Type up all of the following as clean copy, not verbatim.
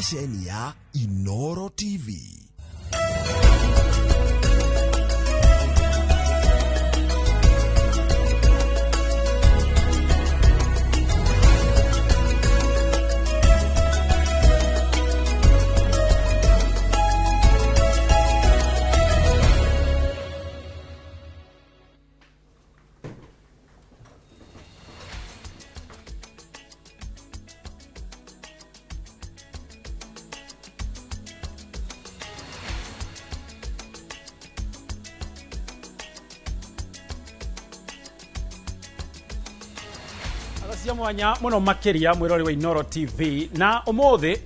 Ceceni ya Inoro TV. Cia mwanya muno makiria mwirori wa Inoro TV na umuthi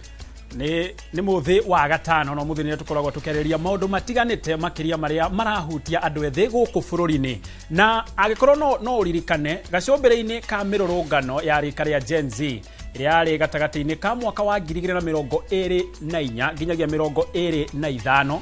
ni muthi wa gatano na umuthi ni tukoragwo tukereria maundu matiganite makiria maria marahutia andu ethi guku bururi-ini na agikorwo no uririkane gacombere-ini ka mirurungano ya rika ria Gen Z iria yari gatagati-ini ka mwaka wa 2024 nginyagia 2025.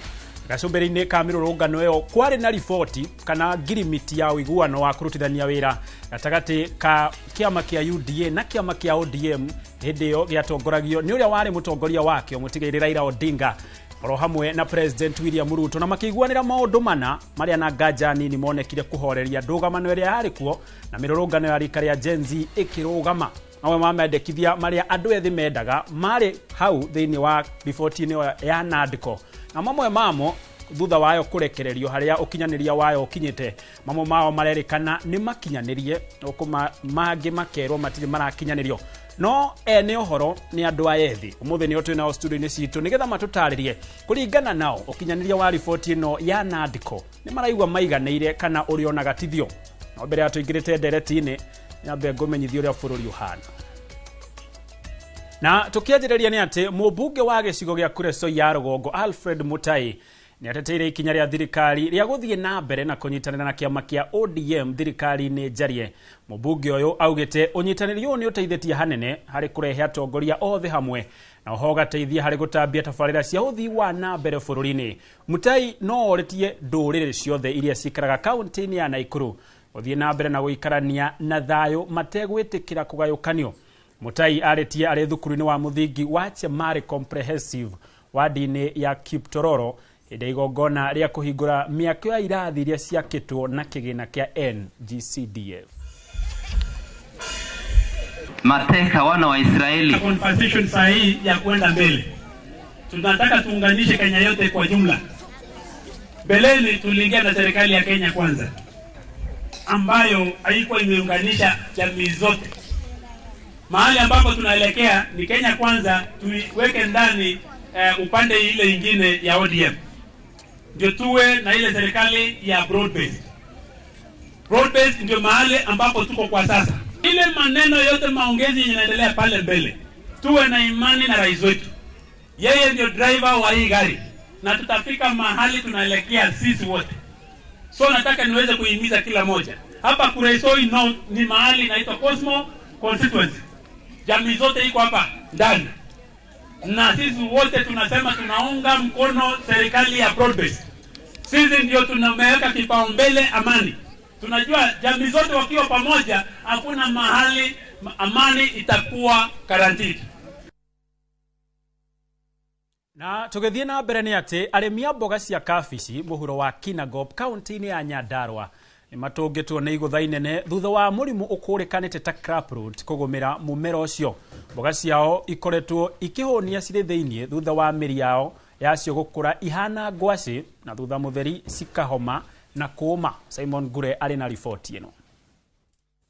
Gacombere-ini ka mirurungano ĩyo kwarĩ na riboti kana ngirimiti ya ũiguano wa kũrutithania wĩra gatagatĩ ka kĩama kĩa UDA na kĩama kĩa ODM hĩndĩ ĩyo gĩatongoragio nĩ ũrĩa warĩ mũtongoria wakĩo mũtigairĩ Raila Odinga oro hamwe na President William Ruto, na makĩiguanĩra maũndũ mana marĩa na nganja nini monekire kũhoreria ndũgamano ĩrĩa yarĩ kuo na mĩrũrũngano ya rika rĩa Gen Z ĩkĩrũgama. Mamwe ma mendekithia marĩa andũ ethĩ mendaga marĩ hau thĩinĩ wa riboti ĩno ya NADCO, na mamwe mamo thutha wayo kũrekererio harĩa ũkinyanĩria wayo ũkinyĩte, mamwe mao marerĩkana nĩ makinyanĩrie huku mangĩ makerwo matirĩ marakinyanĩrio. No ene ũhoro nĩ andũ aya ethĩ ũmũthĩ nĩo twĩ nao studio-inĩ citũ nĩgetha matũtarĩrie kũringana nao ũkinyanĩria wa riboti ĩno ya NADCO nĩ maraigua maiganĩire kana ũrĩonaga tithio. No mbere ya tũingĩrĩte ndereti-inĩ nyambe ngũmenyithie ũrĩa bũrũri ũhana. Na tukianjĩrĩria nĩ atĩ mũmbunge wa gĩcigo gĩa Kuresoi ya rũgongo Alfred Mutai nĩ ateteire ikinya rĩa thirikari rĩa gũthiĩ na mbere na kũnyitanĩra na kĩama kĩa ODM thirikari-inĩ njarie. Mũmbunge ũyũ augĩte ũnyitanĩri ũyũ nĩ ũteithĩtie hanene harĩ kũrehe atongoria othe hamwe na oho ũgateithia harĩ gũtambia tabarĩra cia ũthii wa na mbere bũrũri-inĩ. Mutai no orĩtie ndũrĩrĩ ciothe iria cikaraga kaunti-inĩ ya Naikuru gũthiĩ na mbere na gũikarania na thayũ mategwĩtĩkĩra kũgayũkanio. Mutai arĩtie arĩ thukuru-inĩ wa mũthingi wa Chemari Comprehensive wadi-inĩ ya Kiptororo hĩndĩ ya igongona rĩa kũhingũra mĩako ya irathi iria ciakĩtwo na kĩgĩna kĩa NGCDF. Mateka wana wa Israeli. Conversation sahihi ya kwenda mbele. Tunataka tuunganishe Kenya yote kwa jumla. Mbeleni tuliingia na serikali ya Kenya Kwanza ambayo haikuwa imeunganisha jamii zote. Mahali ambapo tunaelekea ni Kenya Kwanza tuiweke ndani upande ile ingine ya ODM. Ndio tuwe na ile serikali ya broad based. Broad based ndio mahali ambapo tuko kwa sasa. Ile maneno yote maongezi yanaendelea pale mbele. Tuwe na imani na rais wetu. Yeye ndio driver wa hii gari na tutafika mahali tunaelekea sisi wote. So nataka niweze kuhimiza kila moja. Hapa Kuresoi no, ni mahali inaitwa Cosmo Constituency. Jamii zote iko hapa ndani. Na sisi wote tunasema tunaunga mkono serikali ya broad based. Sisi ndio tunameweka kipaumbele amani. Tunajua jamii zote wakiwa pamoja hakuna mahali amani itakuwa guaranteed. Na tũgĩthiĩ na mbere nĩ atĩ arĩmi a mboga cia kabici mũhuro wa Kinangop kaunti-inĩ ya Nyandarua nĩ matũngĩtwo nĩ igũtha inene thutha wa mũrimũ ũkũrĩkanĩte ta craproot kũgũmĩra mũmera ũcio. Mboga ciao ikoretwo ikĩhũnia cirĩ thĩiniĩ thutha wa mĩri yao yacio gũkũra ihana ngwacĩ na thutha mũtheri cikahoma na kũũma. Simon Ngure arĩ na riboti ĩno.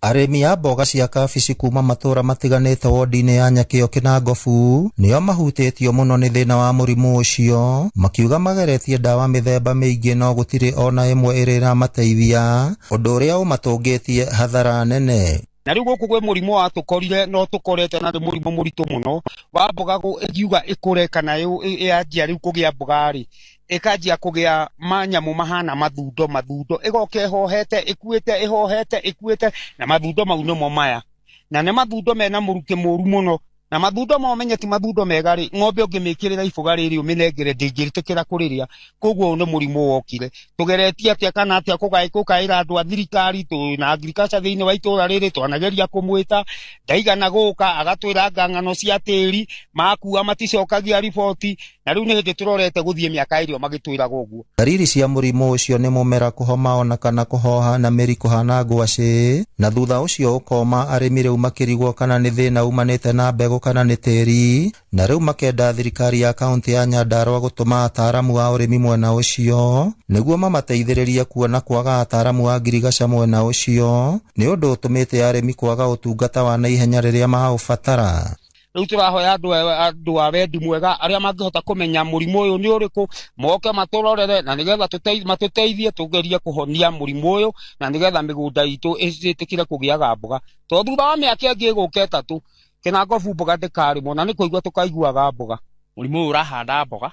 Arĩmi a mboga cia kabici kuma matũra matiganĩte wodi-inĩ ya Nyakĩo Kĩnangobu nĩo mahutĩtio mũno nĩ thĩna wa mũrimũ ũcio, makiuga mageretie ndawa mĩthemba mĩingĩ no gũtirĩ ona ĩmwe ĩrĩ ĩramateithia, ũndũ ũrĩa ũmatũngĩtie hathara nene. Na rĩu gũkũ gwĩ mũrimũ watũkorire no tũkorete na nĩ mũrimũ mũritũ mũno wa mboga ĩngiuga ĩkũre kana ĩanjia rĩu kũgĩa mboga rĩ ĩkanjia kũgĩa manyamũ mahana mathundo mathundo ĩgoka ĩhohete ĩkuĩte ĩhohete ĩkuĩte na mathundo mau nĩmo maya na nĩ mathundo mena mũrukĩ mũru mũno na Na mathundo ma ũmenye ti mathundo mega rĩ, ng'ombe ũngĩmĩkĩrĩra iboga rĩrĩ ũmĩnengere ndĩngĩtĩkĩra kũrĩrĩa. Koguo nĩ mũrimũ wokire. Tũgeretie atĩa kana atĩa kũgaĩra andũ a thirikari, twĩna agriculture thĩinĩ wa itũra rĩrĩ, twanageria kũmwĩta ndaigana gũka, agatwĩra ngang'ano cia tĩri makua maticokagia riboti, na rĩu nĩ hĩndĩ tũrorete gũthiĩ mĩaka ĩrĩa magĩtwĩraga ũguo. Ndariri cia mũrimũ ũcio nĩ mũmera kũhoma ona kana kũhoha na mĩri kũhana ngwacĩ, na thutha ũcio ũkoma. Arĩmi rĩu makĩrigwo kana nĩ thĩna umanĩte na mbegũ kana nĩ tĩri, na rĩu makenda thirikari ya kaunti ya Nyandarua gũtũma ataaramu a ũrĩmi mwena ũcio nĩguo mamateithĩrĩrie kuona kwaga ataaramu a ngirigaca mwena ũcio nĩ ũndũ ũtũmĩte arĩmi kwaga ũtungata wa naihenya rĩrĩa maũbatara. Rĩu tũrahoya andũ a wendi mwega arĩa mangĩhota kũmenya mũrimũ ũyũ nĩ ũrĩkũ, moke matũrorere na nĩgetha matũteithie tũgerie kũhonia mũrimũ ũyũ, na nĩgetha mĩgũnda itũ ĩtĩkĩre kũgĩaga mboga. Tondũ thutha wa mĩaka ĩngĩ ĩgũka 3 Kĩnangobu mboga ndĩkarĩmwo, na nĩ kũigua tũkaiguaga mboga. Mũrimũ ũyũ ũrahanda mboga,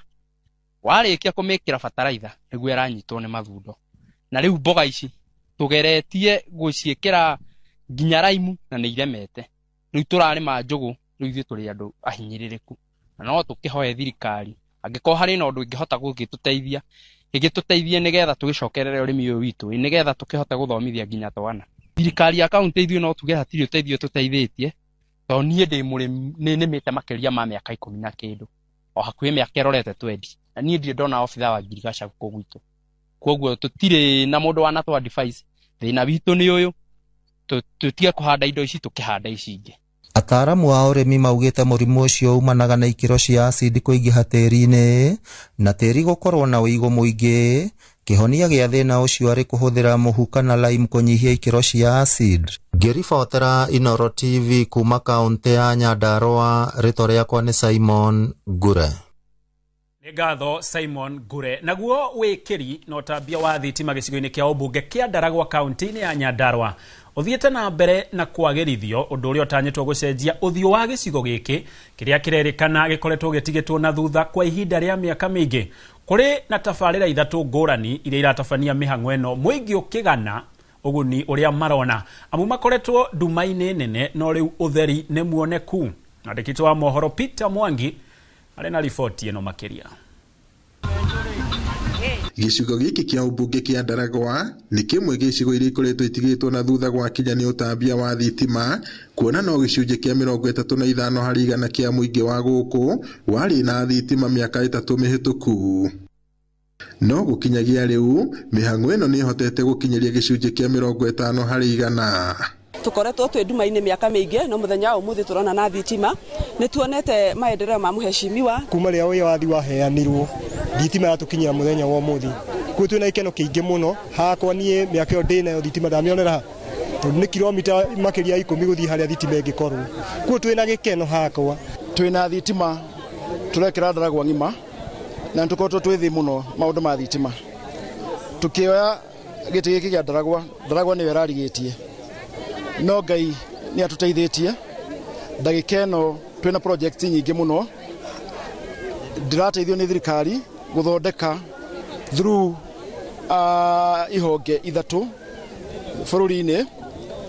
warĩkia kũmĩkĩra bataraitha nĩguo ĩranyitwo nĩ mathundo. Na rĩu mboga ici tũgeretie gũciĩkĩra nginya raimu na nĩ iremete. Rĩu tũrarĩma njũgũ, rĩu ithuĩ tũrĩ andũ ahinyĩrĩrĩku, na no tũkĩhoe thirikari angĩkorwo harĩ na ũndũ ĩngĩhota gũgĩtũteithia, ĩgĩtũteithie nĩgetha tũgĩcokerere ũrĩmi ũyũ witũ, nĩgetha tũkĩhote gũthomithia nginya twana. Thirikari ya kaunti ithuĩ no tuge hatirĩ ũteithio tũteithĩtie, tondũ niĩ ndĩ mũrĩmi, nĩ nĩmĩte makĩria ma mĩaka 10 na kĩndũ, o hakuhĩ mĩaka ĩrorete 20, na niĩ ndirĩ ndona obitha wa ngirigaca gũkũ gwitũ. Koguo tũtirĩ na mũndũ wanatũ advice. Thĩna witũ nĩ ũyũ, tũtige kũhanda indo ici tũkĩhanda ici ingĩ. Ataaramu a ũrĩmi maugĩte mũrimũ ũcio umanaga na ikĩro cia acidi kũingĩha tĩri-inĩ na tĩri gũkorwo na ũigũ mũingĩ. Kĩhonia gĩa thĩna ũcio arĩ kũhũthĩra mũhu kana lime kũnyihia ikĩro cia acid. Ngĩribotera Inooro TV kuma kaunti ya Nyandarua, rĩtwa rĩakwa nĩ Simon Ngure. Nĩ ngatho Simon Ngure. Naguo wĩkĩri na ũtambia wa thitima gĩcigo-inĩ kĩa ũmbunge kĩa Ndaragwa kaunti-inĩ ya Nyandarua ũthiĩte na mbere na kwagĩrithio, ũndũ ũrĩa ũtanyĩtwo gũcenjia ũthiũ wa gĩcigo gĩkĩ kĩrĩa kĩrerĩkana gĩkoretwo gĩtigĩtwo na thutha kwa ihinda rĩa mĩaka mĩingĩ. Kũrĩ na tabarĩra 3 ngũrani iria iratabania mĩhang'o ĩno, mũingĩ ũkĩgana ũguni ũrĩa marona, amu makoretwo nduma-inĩ nene no rĩu ũtheri nĩ muoneku. Mwandĩki wa mohoro Peter Mwangi arĩ na riboti ĩno makĩria. Gĩcigo gĩkĩ kĩa ũmbunge kĩa Ndaragwa nĩ kĩmwe gĩcigo iria ikoretwo itigĩtwo na thutha gwakinya nĩ ũtambia wa thitima, kuona no gĩcunjĩ kĩa 35 harĩ igana kĩa mũingĩ wa gũkũ warĩ na thitima mĩaka 3 mĩhĩtũku. No gũkinyagia rĩu mĩhang'o ĩno nĩ ĩhotete gũkinyĩria gĩcunjĩ kĩa 50 harĩ igana. Tukoretwo twĩ nduma-inĩ mĩaka mĩingĩ, no mũthenya wa ũmũthĩ tũrona na thitima. Nĩ tuonete maendeleo ma mũheshimiwa. Kuma rĩrĩa wĩyathi waheanirwo thitima yatũkinyĩra mũthenya wa ũmũthĩ, kuo twĩna ikeno kĩingĩ mũno. Hakwa niĩ mĩaka ĩyo ndĩnayo thitima ndamĩonera ha, tondũ nĩ kilomita makĩria 10 gũthiĩ harĩa thitima ĩngĩkorwo. Kuo twĩna gĩkeno hakwa. Twĩna thitima tũrekĩra Ndaragwa ng'ima, na nĩtũkoretwo twĩ thĩ mũno maũndũ ma thitima. Tũkĩoya gĩtĩ gĩkĩ kĩa Ndaragwa, Ndaragwa nĩyo ĩrarigĩtie, no Ngai nĩ atũteithĩtie. Ndagĩka ĩno twĩna project nyingĩ mũno ndĩrateithio nĩ thirikari gũthondeka through ihonge 3 bũrũri-inĩ,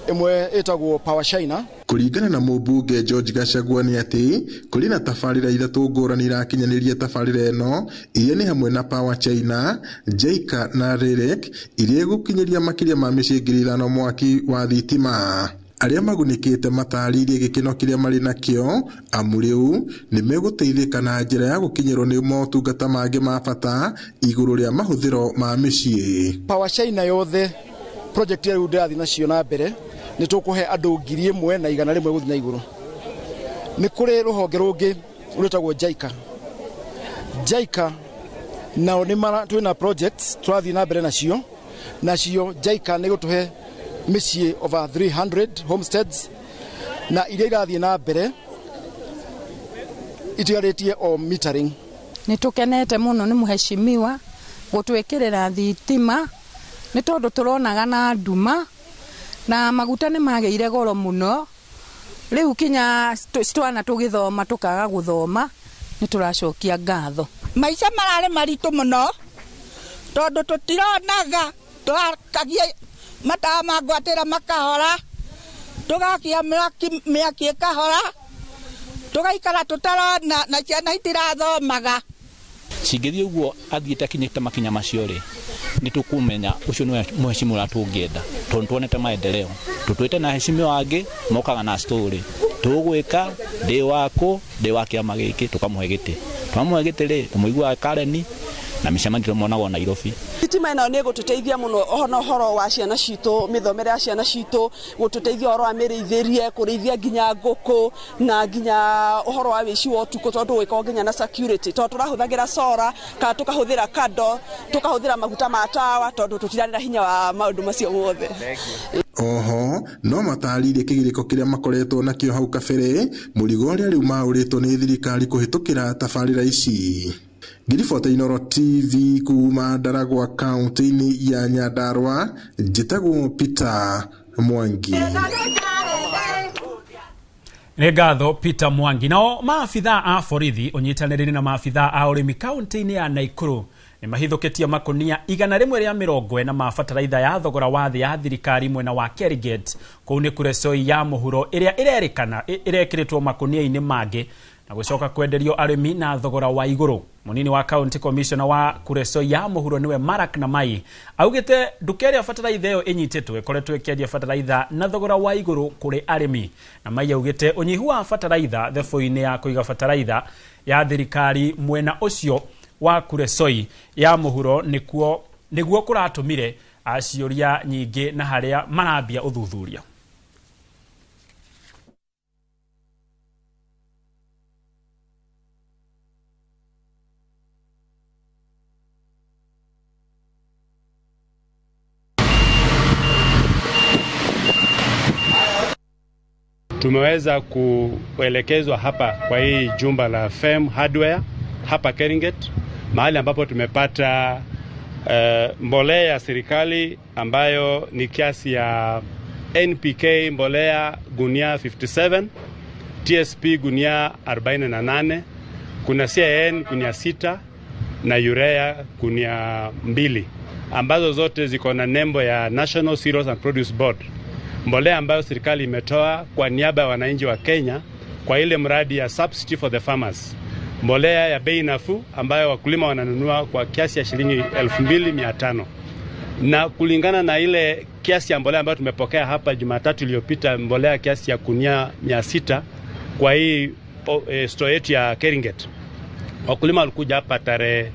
ĩmwe ĩtagwo Power China. Kũringana na mũmbunge George Gachagua nĩ atĩ kũrĩ na tabarĩra 3 ngũrani irakinyanĩria tabarĩra ĩno, iria nĩ hamwe na Power China, JICA na REREC, iria igũkinyĩria makĩria ma mĩciĩ 5,000 mwaki wa thitima. Arĩa magunĩkĩte matarĩirie gĩkeno kĩrĩa marĩ nakĩo, amu rĩu nĩ megũteithĩka na njĩra ya gũkinyĩrwo nĩ motungata mangĩ ma bata igũrũ rĩa mahũthĩro ma mĩciĩ. Power China yothe project rĩu ndĩrathiĩ nacio na mbere nĩ tũkũhe andũ 1,100 gũthiĩ na igũrũ. Nĩ kũrĩ rũhonge rũngĩ rwĩtagwo JICA. JICA nao nĩ twĩna projects tũrathiĩ na mbere nacio, nacio JICA nĩ gũtũhe mĩciĩ over 300 homesteads, na iria irathiĩ na mbere itigarĩtie o metering. Nĩ tũkenete mũno nĩ mũheshimiwa gũtwĩkĩrĩra thitima, nĩ tondũ tũronaga na nduma na maguta nĩ magĩire goro mũno. Rĩu kinya twana tũgĩthoma tũkaga gũthoma, nĩ tũracokia ngatho. Maica mararĩ maritũ mũno tondũ tũtironaga, twakagia matawa ma ngwatĩra makahora, tũgakia mĩaki ĩkahora, Tũgaikara tũtarona na ciana itirathomaga. Cingĩthiĩ ũguo athiĩte akinyĩte makinya macio rĩ, nĩ tũkũmenya ũcio nĩwe mheshimiwa ũrĩa tũngĩenda, tondũ tuonete maendeleo. Tũtwĩte na heshimiwa angĩ mokaga na story, tũgwĩka ndĩ wakũ, ndĩ wa kĩama gĩkĩ, tũkamũhe gĩtĩ. Twamũhe gĩtĩ rĩ, tũmũiguaga Karen na mĩcemanio tũmonagwo Nairobi. Thitima ĩno nĩ ĩgũtũteithia mũno ona ũhoro wa ciana citũ, mĩthomere ya ciana citũ, gũtũteithia ũhoro wa mĩrĩithĩrie, kũrĩithia nginya ngũkũ na nginya ũhoro wa wĩici wa ũtukũ, tondũ gwĩkwo nginya na security, tondũ tũrahũthagĩra solar kana tũkahũthĩra kando, tũkahũthĩra maguta ma tawa, tondũ tũtirarĩ na hinya wa maũndũ macio mothe. Oho no matarĩirie kĩgirĩko kĩrĩa makoretwo nakĩo hau kabere, mũrigo ũrĩa rĩu maũrĩtwo nĩ thirikari kũhĩtũkĩra tabarĩra ici. Ngiribota Inooro TV kuma Ndaragwa kaunti-inĩ ya Nyandarua, njĩtagwo Peter Mwangi. Nĩ ngatho Peter Mwangi. Nao maabithaa a borithi ũnyitanĩrĩire na maabithaa a ũrĩmi kaunti-inĩ ya Nakuru nĩ mahithũkĩtie makunia 140 ma bataraitha ya thogora wa thĩ ya thirikari mwena wa Keriget kũu nĩ Kuresoi ya mũhuro ĩrĩa ĩrerĩkana ĩrekĩrĩtwo makunia-inĩ mangĩ na gũcoka kwenderio arĩmi na thogora wa igũrũ. Mũnini wa county commissioner wa Kuresoi ya mũhuro nĩwe Marak Namai augĩte nduka ĩrĩa bataraitha ĩyo ĩnyitĩtwo ĩkoretwo ĩkĩendia bataraitha na thogora wa igũrũ kũrĩ arĩmi. Namai augĩte ũnyihu wa bataraitha thebũ-inĩ ya kũiga bataraitha ya thirikari mwena ũcio wa Kuresoi ya mũhuro nĩguo kũratũmire ciũria nyingĩ na harĩa marambia ũthuthuria. Tumeweza kuelekezwa hapa kwa hii jumba la Fem Hardware hapa Keringet, mahali ambapo tumepata mbolea ya serikali ambayo ni kiasi ya NPK mbolea gunia 57, TSP gunia 48, kuna CAN gunia 6 na urea gunia 2, ambazo zote ziko na nembo ya National Cereals and Produce Board. Mbolea ambayo serikali imetoa kwa niaba ya wananchi wa Kenya kwa ile mradi ya subsidy for the farmers. Mbolea ya bei nafuu ambayo wakulima wananunua kwa kiasi ya shilingi 2500. Na kulingana na ile kiasi ya mbolea ambayo tumepokea hapa Jumatatu iliyopita, mbolea kiasi ya gunia 600 kwa hii store yetu ya Keringet. Wakulima walikuja hapa tarehe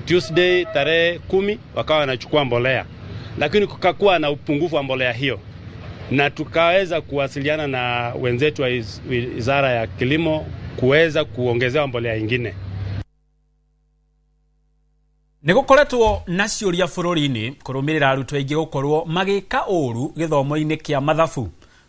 Tuesday tarehe 10 wakawa wanachukua mbolea, lakini kukakuwa na upungufu wa mbolea hiyo, na tukaweza kuwasiliana na wenzetu wa Wizara ya Kilimo kuweza kuongezewa mbolea nyingine. Nĩgũkoretwo na ciũria bũrũri-inĩ kũrũmĩrĩra arutwo aingĩ gũkorwo magĩka ũru gĩthomo-inĩ kĩa mathabu.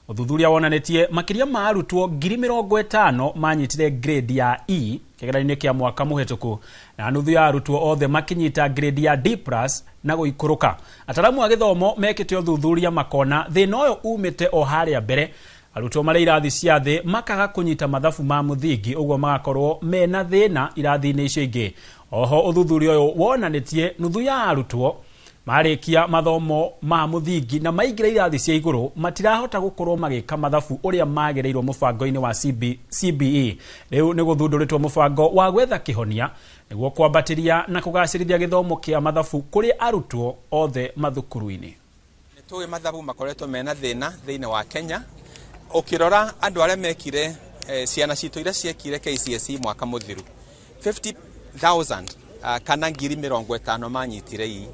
Ũthuthuria wonanĩtie makĩria ma arutwo 50,000 manyitire grade ya E kĩgeranio-inĩ kĩa mwaka mũhetũku, na nuthu ya arutwo othe makĩnyita grade ya D+ na gũikũrũka. Ataramu a gĩthomo mekĩte ũthuthuria makona thĩna ũyũ umĩte o harĩa mbere, arutwo marĩ irathi cia thĩ makaga kũnyita mathabu ma mũthingi, ũguo magakorwo mena thĩna irathi-inĩ icio ingĩ. Oho ũthuthuria ũyũ wonanĩtie nuthu ya arutwo marĩkia mathomo ma mũthingi na maingĩra irathi cia igũrũ matirahota gũkorwo magĩka mathabu ũrĩa magĩrĩirwo mũbango-inĩ wa CBE. Rĩu nĩ gũthundũrĩtwo mũbango wa gwetha kĩhonia nĩguo kwambatĩria na kũgacĩrithia gĩthomo kĩa mathabu kũrĩ arutwo othe mathukuru-inĩ. Nĩtũĩ mathabu makoretwo mena thĩna thĩinĩ wa Kenya. Ũkĩrora andũ arĩa mekire ciana citũ iria ciekire KCSE mwaka mũthiru 50,000 kana 50,000 manyitire E,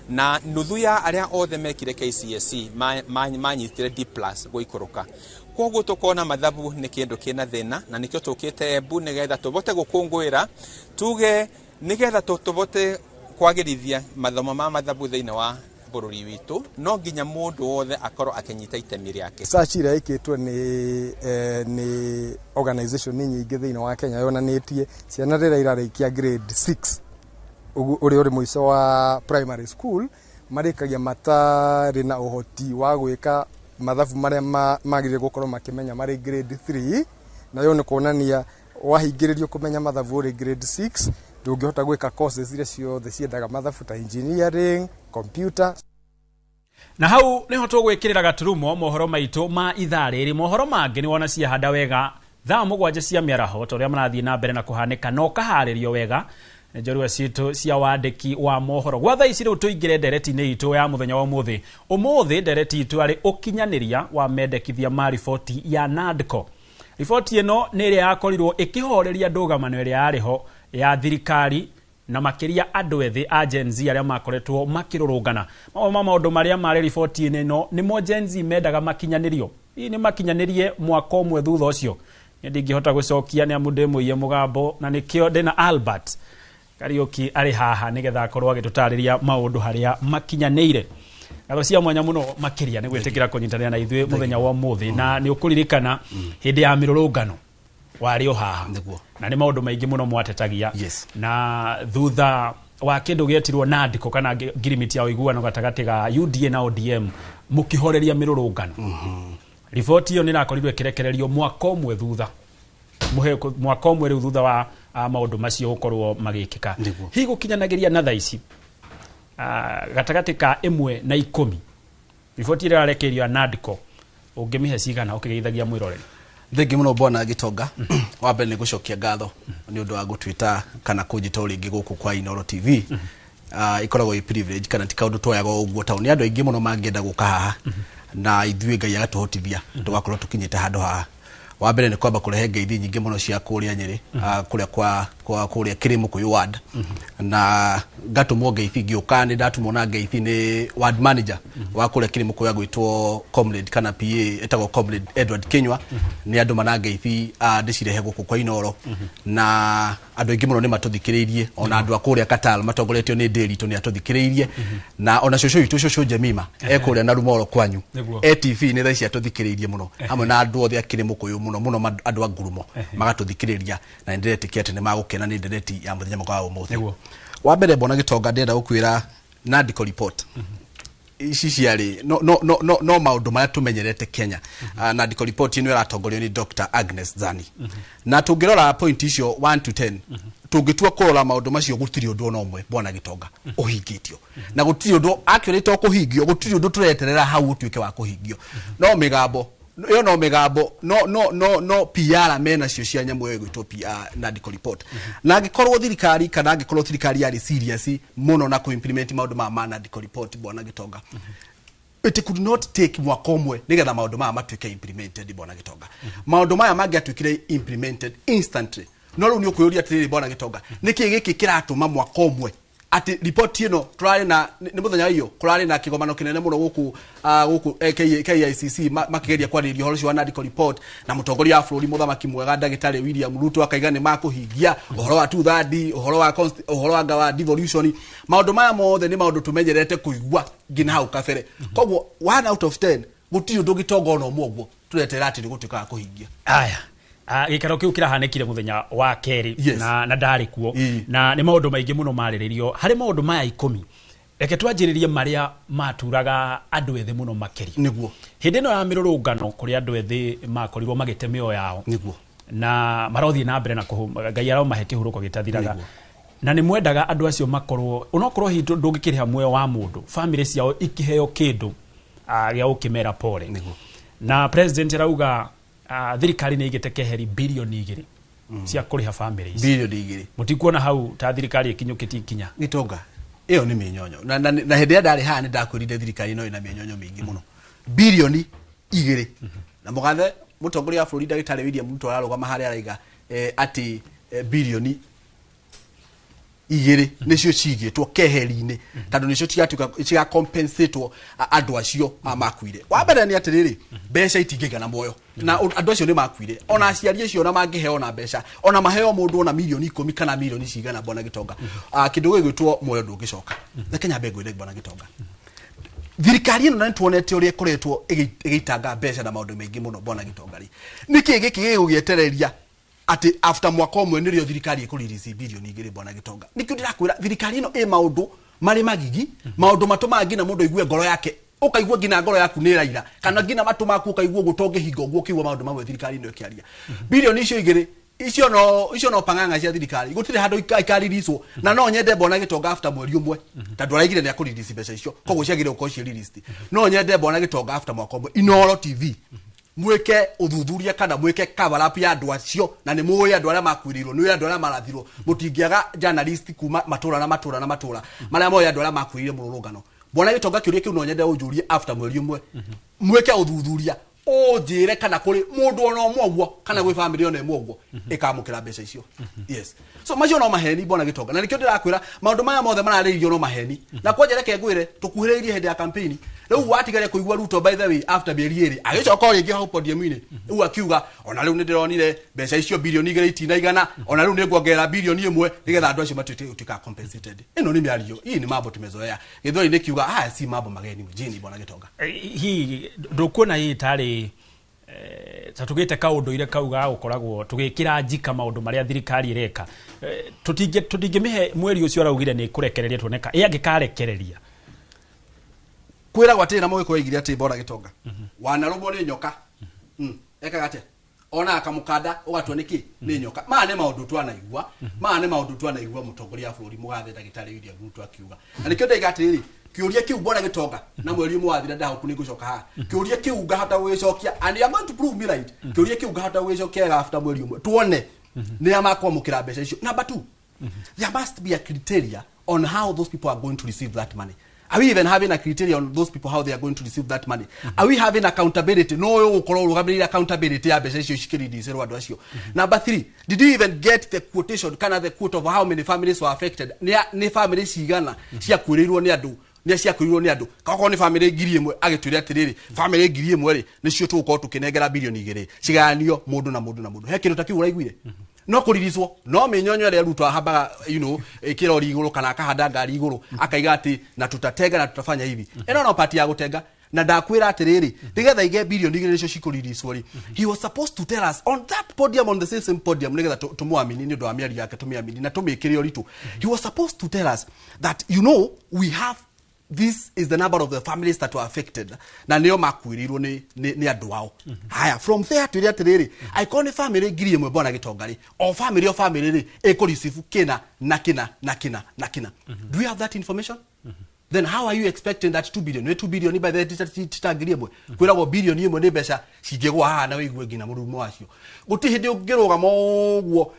na nuthu ya arĩa othe mekire KCSE manyitire D+ gũikũrũka. Koguo tũkona mathabu nĩ kĩndũ kĩna thĩna, na nĩkĩo tũkĩte Embu nĩgetha tũbote gũkũngũĩra, tuge nĩgetha tũbote kwagĩrithia mathomo ma mathabu thĩinĩ wa bũrũri witũ, no nginya mũndũ wothe akorwo akĩnyita itemi rĩake. Research ĩrĩa ĩkĩtwo nĩ organization nyingĩ thĩinĩ wa Kenya yonanĩtie ciana rĩrĩa irarĩkia grade 6 ũrĩa ũrĩ mũico wa primary school marĩkagia matarĩ na ũhoti wa gwĩka mathabu marĩa magĩrĩire gũkorwo makĩmenya marĩ grade 3, nayo nĩ kuonania wahingĩrĩrio kũmenya mathabu ũrĩ grade 6 ndũngĩhota gwĩka courses iria ciothe ciendaga mathabu ta engineering, computer. Na hau niho tũgwĩkĩrĩra gaturumo mohoro maitũ ma ithaa rĩrĩ. Mohoro mangĩ nĩ wona ciahanda wega Thaa 7 cia mĩaraho ta ũrĩa marathiĩ na mbere na kũhanĩka na ũkaharĩrio wega nĩ njorua citũ cia wandĩki wa mohoro. Gwa thaa ici rĩu tũingĩre ndereti-inĩ itũ ya mũthenya wa ũmũthĩ. Ũmũthĩ ndereti itũ arĩ ũkinyanĩria wa mendekithia ma riboti ya NADCO. Riboti ĩno nĩ ĩrĩa yakorirwo ĩkĩhoreria ndũgamano ĩrĩa yarĩ ho ya thirikari na makĩria andũ ethĩ a Gen Z arĩa makoretwo makĩrũrũngana. Mamwe ma maũndũ marĩa marĩ riboti-inĩ ĩno nĩmo Gen Z mendaga makinyanĩrio. Hihi nĩ makinyanĩrie mwaka ũmwe thutha ũcio? Niĩ ndingĩhota gũcokia nĩ amu ndĩ mũiye mũgambo na nĩkĩo ndĩna Albert Kariuki arĩ haha nĩgetha akorwo agĩtũtarĩria maũndũ harĩa makinyanĩire. Ngatho cia mwanya mũno makĩria nĩ gwĩtĩkĩra kũnyitanĩra na ithuĩ mũthenya wa ũmũthĩ, na nĩ ũkũririkana hĩndĩ ya mĩrũrũngano warĩ o haha na nĩ maũndũ maingĩ mũno mwatetagia. Na thutha wa kĩndũ gĩetirwo NADCO kana ngirimiti ya ũiguano gatagatĩ ga UDA na ODM mũkĩhoreria mĩrũrũngano, riboti ĩyo nĩ ĩrakorirwo ĩkĩrekererio mwaka ũmwe thutha, mwaka ũmwe rĩu thutha wa maũndũ macio gũkorwo magĩkĩka. Hihi gũkinyanagĩria na thaa ici, gatagatĩ ka 1 na 10, riboti ĩrĩa ĩrarekererio ya NADCO ũngĩmĩhe cigana ũkĩgeithagia mwĩroreri? Thengi mũno bwana Gĩtonga. Wa mbere nĩ gũcokia ngatho nĩ ũndũ wa gũtwĩta kana kũnjĩta o rĩngĩ gũkũ kwa Inooro TV. Ĩkoragwo ĩ privilege kana ti kaũndũ tuoyaga o ũguo tondũ nĩ andũ aingĩ mũno mangĩenda gũka haha na ithuĩ Ngai agatũhotithia tũgakorwo tũkinyĩte handũ haha. Wa mbere nĩ kwamba kũrehe ngeithi nyingĩ mũno cia kũrĩa Nyĩrĩ, kũrĩa kwa kũrĩa Kĩrĩmũkũyũ ward, na ngatũmwo ngeithi ngĩũka nĩ ndatũmwo na ngeithi nĩ ward manager wa kũrĩa Kĩrĩmũkũyũ agwĩtwo Comrade kana PA etagwo Comrade Edward Kinyua. Nĩ andũ mana ngeithi ndĩcirehe gũkũ kwa Inooro, na andũ aingĩ mũno nĩ matũthikĩrĩirie, ona andũ a kũrĩa Qatar matongoretio nĩ Ndĩritũ nĩ atũthikĩrĩirie, na ona cũcũ witũ cũcũ Jemima e kũrĩa na Rumoro kwanyu e TV nĩ thaa ici atũthikĩrĩirie mũno, hamwe na andũ othe a Kĩrĩmũkũyũ mũno mũno, andũ a Ngurumo magatũthikĩrĩria, na nĩ ndĩretĩkia atĩ nĩ magũkena nĩ ndereti ya mũthenya mwaka wa ũmũthĩ. Wa mbere mbona Gĩtonga ndĩrenda gũkwĩra NADCO report ici ciarĩ no no no no no maũndũ marĩa tũmenyerete Kenya. NADCO report ĩno ĩratongorio nĩ Dr. Agnes Zani, na tũngĩrora point icio 1 to 10, tũngĩtua kũrora maũndũ macio, gũtirĩ ũndũ ona ũmwe bwana Gĩtonga ũhingĩtio, na gũtirĩ ũndũ actually to kũhingio, gũtirĩ ũndũ tũreterera hau ũtuĩke wa kũhingio. No mĩgambo ĩyo, no mĩgambo, no no no no PR menacio cia nyamũ ĩyo ĩgwĩtwo PR NADCO report. Na angĩkorwo thirikari kana angĩkorwo thirikari yarĩ serious mũno na kũ-implement maũndũ maya ma NADCO report, bwana Gĩtonga, it could not take mwaka ũmwe nĩgetha maũndũ maya matuĩke implemented. Bwana Gĩtonga, maũndũ maya mangĩatuĩkire implemented instantly. No rĩu nĩ ũkwĩyũria atĩrĩrĩ, bwana Gĩtonga, nĩkĩ gĩkĩ kĩratũma mwaka ũmwe atĩ riboti ĩno tũrarĩ na nĩ mũthenya iyo kũrarĩ na kĩgomano kĩnene mũno gũkũ gũkũ KICC makĩgeria kwarĩrĩria ũhoro ũcio wa NADCO report, na mũtongoria wa bũrũri mũthamaki mwega ndagĩtarĩ William Ruto akaiga nĩ makũhingia ũhoro wa two-third, ũhoro wa ũhoro wa ngawa devolution. Maũndũ maya mothe nĩ maũndũ tũmenyerete kũigua nginya hau kabere. Koguo 1 out of 10 gũtirĩ ũndũ gĩtonga ona ũmwe ũguo tũretera atĩ nĩ gũtuĩka wa kũhingia. Aya, gĩikaro kĩu kĩrahanĩkire mũthenya wa kerĩ na ndarĩ kuo, na nĩ maũndũ maingĩ mũno marĩrĩrio. Harĩ maũndũ maya 10, reke twanjĩrĩrie marĩa maturaga andũ ethĩ mũno makĩria. Hĩndĩ ĩno ya mĩrũrũngano kũrĩa andũ ethĩ makorirwo magĩte mĩoyo yao na marothiĩ na mbere na Ngai aromahe kĩhurũko gĩtathiraga, na nĩ mwendaga andũ acio makorwo onokorwo hihi ndũngĩkĩrĩha muoyo wa mũndũ, family ciao ikĩheo kĩndũ gĩa gũkĩmera pole. Na president arauga thirikari nĩ ĩigĩte keheri 2 birioni cia kũrĩha family ici. 2 birioni. Mũtikuona hau ta thirikari ĩkinyũkĩtie ikinya? Gĩtonga, ĩyo nĩ mĩnyonyo na hĩndĩ ĩrĩa ndarĩ haha nĩ ndakwĩrire thirikari no ĩna mĩnyonyo mĩingĩ mũno. 2 birioni na mũgathe mũtongoria wa bũrũri ndagĩtarĩ William Ruto ararũgama harĩa araiga atĩ 2 birioni nĩcio cigĩtwo keheri-inĩ tondũ nĩcio cigatuĩka cigacompensatwo andũ acio makuire. Wa mbere nĩ atĩrĩrĩ, mbeca itingĩigana muoyo na andũ acio nĩ makuire. Ona aciari acio ona mangĩheo na mbeca, ona maheo mũndũ ona 10 mirioni kana mirioni cigana, bwana Gĩtonga, kĩndũ gĩgwĩtwo muoyo ndũngĩcoka. Reke nyambe ngwĩre, bwana Gĩtonga, thirikari ĩno na nĩtuonete ũrĩa ĩkoretwo ĩgĩitanga mbeca na maũndũ maingĩ mũno, bwana Gĩtonga rĩ, nĩkĩ gĩkĩ gĩgũgĩetereria atĩ after mwaka ũmwe nĩrĩo thirikari ĩkũrelease 2 birioni? Bwana Gĩtonga, nĩkĩo ndĩrakwĩra thirikari ĩno ĩ maũndũ marĩ magigi, maũndũ matũmaga nginya mũndũ aigue ngoro yake, ũkaigua nginya ngoro yaku nĩ ĩraira kana nginya matũ maku ũkaigua ũguo tongĩhinga ũguo ũkĩigua maũndũ mamwe thirikari ĩno ĩkĩaria. 2 birioni icio icio no pang'ang'a cia thirikari, gũtirĩ handũ ikaririswo. Na no nyende mbona Gĩtonga after mweri ũmwe, tondũ araigire nĩ akũrelease mbeca icio, koguo ciagĩrĩire gũkorwo ciĩ released. No nyende mbona Gĩtonga after mwaka ũmwe Inooro TV. Mwĩke ũthuthuria kana mwĩke cover up ya andũ acio, na nĩ mũĩ andũ arĩa makuĩrĩirwo, nĩ andũ arĩa marathirwo. Mũtingĩaga journalist kuma matũra na matũra na matũra marĩa moĩ andũ arĩa makuĩrĩire mũrũrũngano. Bwana Gĩtonga, kĩũria kĩu no nyende ũnjũrie after mweri ũmwe. Mwĩke ũthuthuria, ũnjĩre kana kũrĩ mũndũ ona ũmwe ũguo, kana gwĩ famĩlĩ ona ĩmwe ũguo ĩkamũkĩra mbeca icio. Yes, so macio no maheni, bwana Gĩtonga, na nĩkĩo ndĩrakwĩra maũndũ maya mothe mararĩrĩrio no maheni. Na kwanja reke ngwĩre, tũkuhĩrĩirie hĩndĩ ya campaign. Rĩu watigare kũigua Ruto, by the way, after mĩeri 2 agĩcoka o rĩngĩ hau podium-inĩ, rĩu akiuga ona rĩu nĩndĩronire mbeca icio 2.2 billion itinaigana, ona rĩu nĩnguongerera 1 billion nĩgetha andũ acio matuĩke gũtuĩka compensated. Ĩno nĩ mĩario, hii ni mambo tumezoea. Gĩthweri nĩ kiuga haya si mambo mageni mjini, bwana Gĩtonga. Hihi ndũkuona hihi tarĩ ta tũgĩte kaũndũire kau ga gũkoragwo tũgĩkĩra njika maũndũ marĩa thirikari ĩreka? Tũtingĩmĩhe mweri ũcio araugire nĩ kũrekereria, tuoneka ĩ angĩkarekereria. Kwĩragwo atĩrĩ, na mũgĩkũyũ oigire atĩ, bwana Gĩtonga, wanarũmwo nĩ nyoka ekaga atĩa? Ona akamũkanda ũgatua nĩkĩ nĩ nyoka. Maya nĩ maũndũ twanaigua, maya nĩ maũndũ twanaigua mũtongoria wa bũrũri mũgathe ndagĩtarĩ William Ruto akiuga. Na nĩkĩo ndaiga atĩrĩrĩ, kĩũria kĩu, bwana Gĩtonga, na mweri ũmwe wathira ndahoku nĩ ngũcoka haha, kĩũria kĩu ngahota gũgĩcokia, and you are going to prove me right. Kĩũria kĩu ngahota gũgĩcokia wega after mweri ũmwe, tuone nĩ a makwamũkĩra mbeca icio. Number two, there must be a criteria on how those people are going to receive that money. Are we even having a criteria on those people, how they are going to receive that money? Are we having accountability? No ũyũ gũkorwo ũrũgamĩrĩire accountability ya mbeca icio cikĩrindicĩrwo andũ acio. Number three, did you even get the quotation kana the quote of how many families were affected? Nĩ family cigana ciakuĩrĩirwo nĩ andũ, nĩ ciakuĩrĩirwo nĩ andũ? Kakorwo nĩ family 1,000, agĩtwĩre atĩrĩrĩ, family 1,000 rĩ, nĩcio tũgũkorwo tũkĩnengera 2 billion, cigayanio mũndũ na mũndũ na mũndũ. He kĩndũ ta kĩu ũraiguire? No kũriricwo no mĩnyonyo ĩrĩa Ruto ahambaga kĩrori igũrũ kana akahanda ngari igũrũ, akaiga atĩ na tutatenga na tutafanya hivi. Ĩno no pati ya gũtenga. Na ndakwĩra atĩrĩrĩ, nĩgetha ige 2 billion nĩcio cikũriricwo rĩ, he was supposed to tell us on that podium, on the same podium, nĩgetha tũmwamini nĩ ũndũ wa mĩario yake, tũmĩamini na tũmĩkĩre ũritũ. He was supposed to tell us that we have, this is the number of the families that were affected, na nĩo makuĩrĩirwo nĩ andũ ao. Haya, from there twĩre atĩrĩrĩ, angĩkorwo nĩ family 1,000, bwana Gĩtonga rĩ, o family, o family rĩ, ĩkũreceive kĩna na kĩna na kĩna na kĩna. Do we have that information? Then how are you expecting that 2 billion, nĩ 2 billion by the tita 1,000? Kwĩragwo 1 billion nĩ mbeca cingĩgwa haha na wĩigue nginya mũrurumo wacio. Gũtirĩ hĩndĩ ũngĩrũgama ũguo,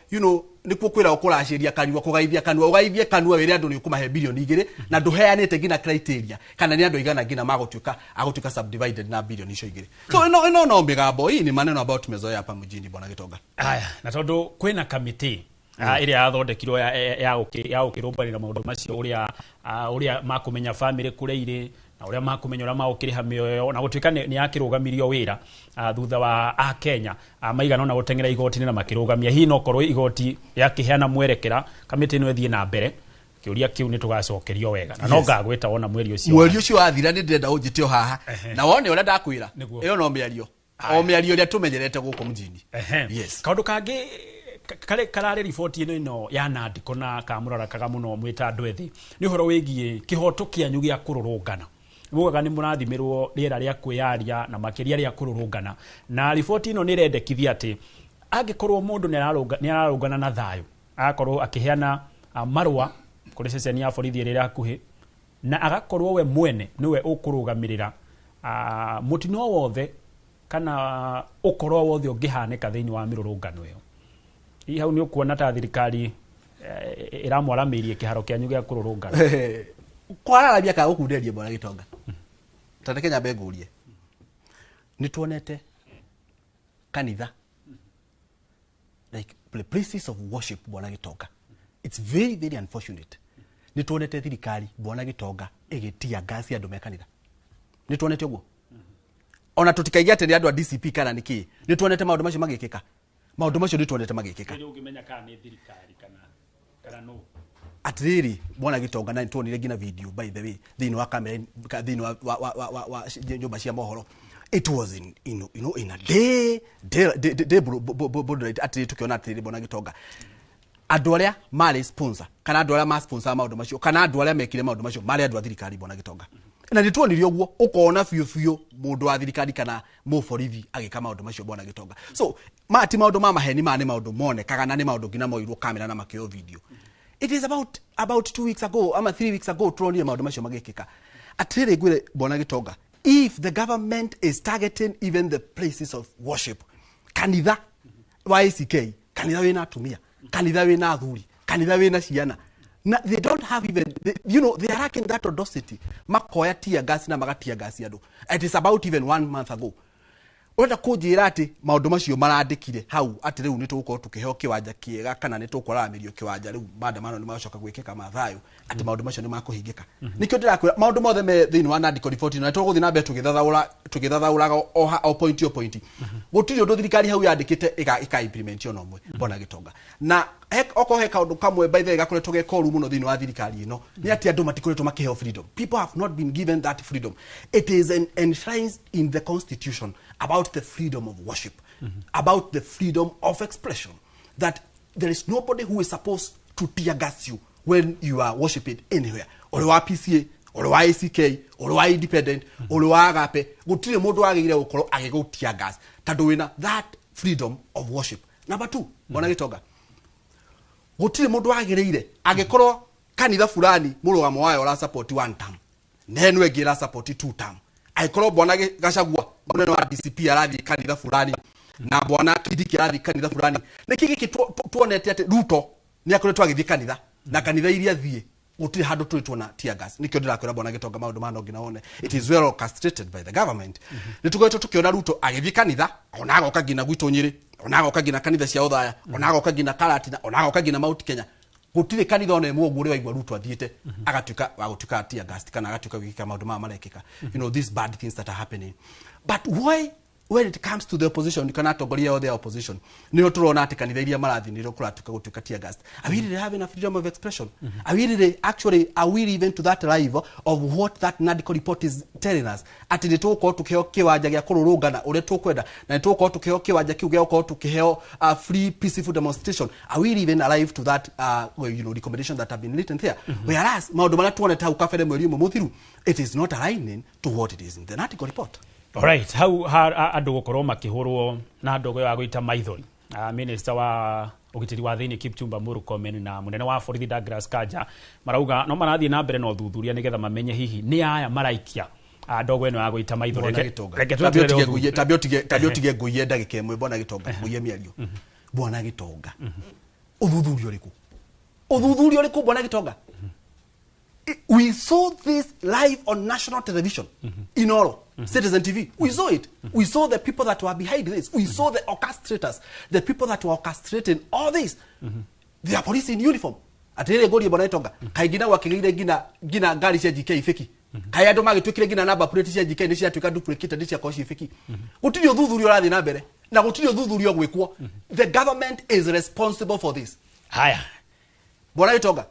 nĩkuo kwĩragwo kũracĩria kanua, kũgaithia kanua, ũgaithie kanua wĩre andũ nĩ ũkũmahe 2 billion na ndũheanĩte nginya criteria kana nĩ andũ aigana nginya magũtuĩka agũtuĩka subdivided na 2 billion icio. So ĩno no mĩgambo, hii ni maneno ambayo tumezoea hapa mjini, bwana Gĩtonga. Aya, na tondũ kwĩna kamĩtĩ ĩrĩa yathondekirwo ya gũkĩrũmbanĩra maũndũ macio, ũrĩa makũmenya family kũrĩa irĩ na ũrĩa makũmenya ũrĩa magũkĩrĩha mĩoyo, na gũtuĩka nĩ yakĩrũgamirio wĩra thutha wa akenya maigana ũna gũteng'era igoti-inĩ na makĩrũgamia, hihi no korwo igoti rĩakĩheana mwerekera kamĩtĩ ĩno ĩthiĩ na mbere? Kĩũria kĩu nĩ tũgacokerio wega na no ngagwĩta wona mweri ũcio. Mweri ũcio wathira nĩ ndĩrenda ũnjĩte o haha na wone ũrĩa ndakwĩra. Nĩguo. Ĩyo no mĩario, o mĩario ĩrĩa tũmenyerete gũkũ mjini. Yes. Kaũndũ kangĩ kararĩ riboti ĩno ya nandĩko na kamũrarakaga mũno mwĩta andũ ethĩ nĩ ũhoro wĩgiĩ kĩhoto kĩanyu gĩa kũrũrũngana. Mugaga nĩ mũrathimĩrwo rĩera rĩa kwĩyaria na makĩria rĩa kũrũrũngana, na riboti ĩno nĩ ĩrendekithia atĩ angĩkorwo mũndũ nĩ ararũngana na thayũ, agakorwo akĩheana marũa kũrĩ ceceni ya borithi ĩrĩa ĩrĩ hakuhĩ, na agakorwo we mwene nĩwe ũkũrũgamĩrĩra mũtino wothe kana ũkorwo wothe ũngĩhanĩka thĩinĩ wa mĩrũrũngano ĩyo. Hihi hau nĩ ũkuona ta thirikari ĩramwaramĩirie kĩharo kĩanyu gĩa kũrũrũngana? Kwararamia kana gũkunderia, bwana Gĩtonga, ta reke nyambe ngũrie, nĩ tuonete kanitha, like the places of worship, bwana Gĩtonga, it's very very unfortunate. Nĩ tuonete thirikari, bwana Gĩtonga, ĩgĩtia ngasi andũ me kanitha? Nĩ tuonete ũguo? Ona tũtikaige atĩ nĩ andũ a DCP kana nĩ kĩ. Nĩ tuonete maũndũ macio magĩkĩka? Maũndũ macio nĩ tuonete magĩkĩka? Rĩu ũngĩmenya kana nĩ thirikari kana nũ? Atiriri, bwana Gitonga, na nituonire nginya video, by the way, thĩinĩ wa kamera thĩinĩ wa nyũmba cia mohoro. It was in you know in a day broad, atĩ tukiona atĩrĩrĩ, bwana Gitonga, andũ arĩa marĩ sponsor kana andũ arĩa ma sponsor maũndũ macio kana andũ arĩa mekire maũndũ macio marĩ andũ a thirikari, bwana Gitonga. Na nĩ tuonire ũguo, ũkona biũ biũ mũndũ wa thirikari kana mũborithi agĩka maũndũ macio, bwana Gitonga. So maya ti maũndũ ma maheni, maya nĩ maũndũ monekaga na nĩ maũndũ nginya moirwo kamera na makĩoywo video. It is about 2 weeks ago ama 3 weeks ago turonire maũndũ macio magĩkĩka. Atĩrĩrĩ, ngwĩre, bwana Gitonga, If the government is targeting even the places of worship, kanitha wa ACK, kanitha wĩna atumia, kanitha wĩna athuri, kanitha wĩna ciana, na they don't have even they, you know they are lacking that audacity, makoya tear gas na magatia gas andũ. It is about even one month ago. Ũrenda kũnjĩra atĩ maũndũ macio marandĩkire hau atĩ rĩu nĩ tũgũkorwo tũkĩheo kĩwanja kĩega kana nĩ tũkwaramĩrio kĩwanja, rĩu maandamano nĩ magocoka gwĩkĩka ma thayũ, atĩ maũndũ macio nĩ makũhingĩka? Nĩkĩo ndĩrakwĩra maũndũ mothe me thĩinĩ wa NADCO report, na tũgũthiĩ na mbere tũgĩthathaũraga o point o point. Gũtirĩ ũndũ thirikari hau yandĩkĩte ĩka implement ona ũmwe, Bwana Gĩtonga. Na okorwo he kaũndũ kamwe, by the way, gakoretwo ge koru mũno thĩinĩ wa thirikari ĩno, nĩ atĩ andũ matikoretwo makĩheo freedom. People have not been given that freedom. It is enshrined in the constitution about the freedom of worship, about the freedom of expression, that there is nobody who is supposed to tear gas you when you are worshiping anywhere, ũrĩ wa PCA, ũrĩ wa ACK, ũrĩ wa independent, ũrĩ wa Agape. Gũtirĩ mũndũ wagĩrĩire gũkorwo agĩgũ tear gas tondũ wĩna that freedom of worship. Number two, Bwana Gĩtonga, gũtirĩ mũndũ wagĩrĩire, angĩkorwo kanitha fulani mũrũgamo wayo ũra support one term na ĩno ĩngĩ ĩra support two term, angĩkorwo Bwana Gachagua, mũnene wa DCP, arathiĩ kanitha fulani na Bwana Kindiki arathiĩ kanitha fulani, nĩkĩ gĩkĩ tuonete atĩ Ruto nĩ akoretwo agĩthiĩ kanitha, na kanitha iria thiĩ gũtirĩ handũ tũrĩ tuona tear gas? Nĩkĩo ndĩrakwĩra, Bwana Gĩtonga, maũndũ maya no nginya wone it is well orchestrated by the government. Nĩ tũkoretwo tũkĩona Ruto agĩthiĩ kanitha, ona agoka nginya gwitũ Nyĩrĩ, ona agoka nginya kanitha cia Othaya, ona agoka nginya Karatina, ona agoka nginya Mount Kenya. Gũtirĩ kanitha ona ĩmwe ũguo ũrĩ waigua Ruto athiĩte agatuĩka wa gũtuĩka tear gas kana agatuĩka gwĩka maũndũ maya marekĩka, these bad things that are happening. But why, when it comes to the opposition kana atongoria othe a opposition, nĩho tũrona atĩ kanitha iria marathiĩ nĩrĩo kũratuĩka gũtuĩka tear gas? Are we really having a freedom of expression? Are we really actually, are we even to that level of what that NADCO report is telling us, atĩ nĩ tũgũkorwo tũkĩheo kĩwanja gĩa kũrũrũngana ũrĩa tũkwenda, na nĩ tũgũkorwo tũkĩheo kĩwanja kĩu gĩa gũkorwo tũkĩheo free peaceful demonstration? Are we even alive to that well, recommendation that have been written there? Whereas maũndũ marĩa tuonete hau kabere mweri ũmwe mũthiru, it is not aligning to what it is in the NADCO report. Alright, hau andũ gũkorwo makĩhũrwo na ndogo ya gũita maithori. Minister wa ũgitĩri wa thĩinĩ Kipchumba Murkomen na mũnene wa borithi Douglas Kanja marauga no marathiĩ na mbere na ũthuthuria nĩgetha mamenye hihi nĩ aya maraikia ndogo ĩno ya gũita maithori. Bwana Gĩtonga. Reke Tambia tweterere ũtige ũthuthuria. Tambia ũtige ngũiye ndagĩka ĩmwe, Bwana Gĩtonga, ngũiye mĩario. Bwana Gĩtonga, ũthuthuria ũrĩkũ? Ũthuthuria ũrĩkũ, Bwana Gĩtonga? We saw this live on national television, Inoro, Citizen TV. We saw it. We saw the people that were behind this. We saw the orchestrators, the people that were orchestrating all this. They are police in uniform. Atĩrĩrĩ, ngũrie, Bwana Gĩtonga, kaingĩ na gwakĩgĩire ngina ngari cia GK fake. Kaĩ andũ magĩtuĩkire nginya number plate cia GK nĩ ciatuĩka duplicated, nĩ ciakorwo ciĩ fake? Gũtirĩ ũthuthuria ũrathiĩ na mbere na gũtirĩ ũthuthuria ũgwĩkwo. The government is responsible for this. Haya. Bwana Gĩtonga,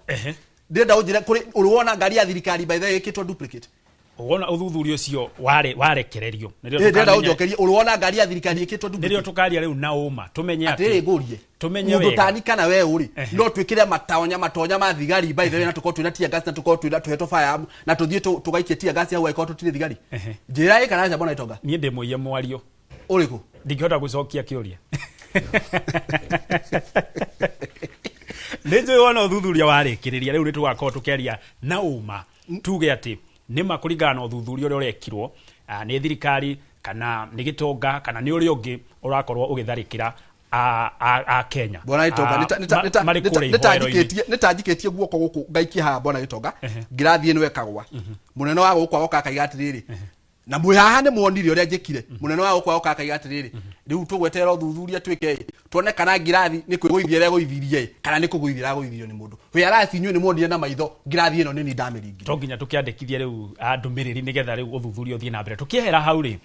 ndĩrenda ũnjĩre kũrĩ ũrĩ wona ngari ya thirikari, by the way, ĩkĩtwo duplicate? Wona ũthuthuria ũcio warekererio, nĩrĩo Ĩ, ndĩrenda tũkamenya. ũnjokerie, ũrĩ wona ngari ya thirikari ĩkĩtwo duplicate? Nĩrĩo tũkaria rĩu na ũma tũmenye Atĩrĩrĩ, atĩ ngũrie, tũmenye mũndũ wega. tani kana we ũrĩ no twĩkĩre matonya ma thigari, by the way, na tũkorwo twĩna tear gas na tũkorwo twĩna tũhetwo firearm na tũthiĩ tũgaikie tear gas hau angĩkorwo tũtirĩ thigari? Njĩra ĩ kana aca, Bwana Gĩtonga? Niĩ ndĩ mũiye mwario. Ũrĩkũ? Ndingĩhota gũcokia kĩũria. Nĩ njũĩ wona ũthuthuria warĩkĩrĩria rĩu nĩ tũgakorwo tũkĩaria na ũma, tuge atĩ nĩma kũringana na ũthuthuria ũrĩa ũrekirwo, nĩ thirikari kana nĩ gĩtonga kana nĩ ũrĩa ũngĩ ũrakorwo ũgĩtharĩkĩra a Kenya. Bwana Gĩtonga, Marĩ kũrĩa ihoero-inĩ. nĩ ta njikĩtie guoko gũkũ ngaikia haha, Bwana Gĩtonga, ngirathi ĩno ĩkagwa. Mũnene wa gũkũ agoka akaiga atĩrĩrĩ, na mwĩ haha nĩ muonire ũrĩa njĩkire. Mũnene wa gũkũ agoka akaiga atĩrĩrĩ, rĩu tũgweterera ũthuthuria twĩke tuone kana ngirathi nĩ kwĩgũithia ĩregũithirie kana nĩ kũgũithia ĩragũithirio nĩ mũndũ. Whereas inyuĩ nĩ muonire na maitho ngirathi ĩno nĩ niĩ ndamĩringire. To nginya tũkĩandĩkithie rĩu ndũmĩrĩri nĩgetha rĩu ũthuthuria ũthiĩ na mbere. Tũkĩehera hau rĩ,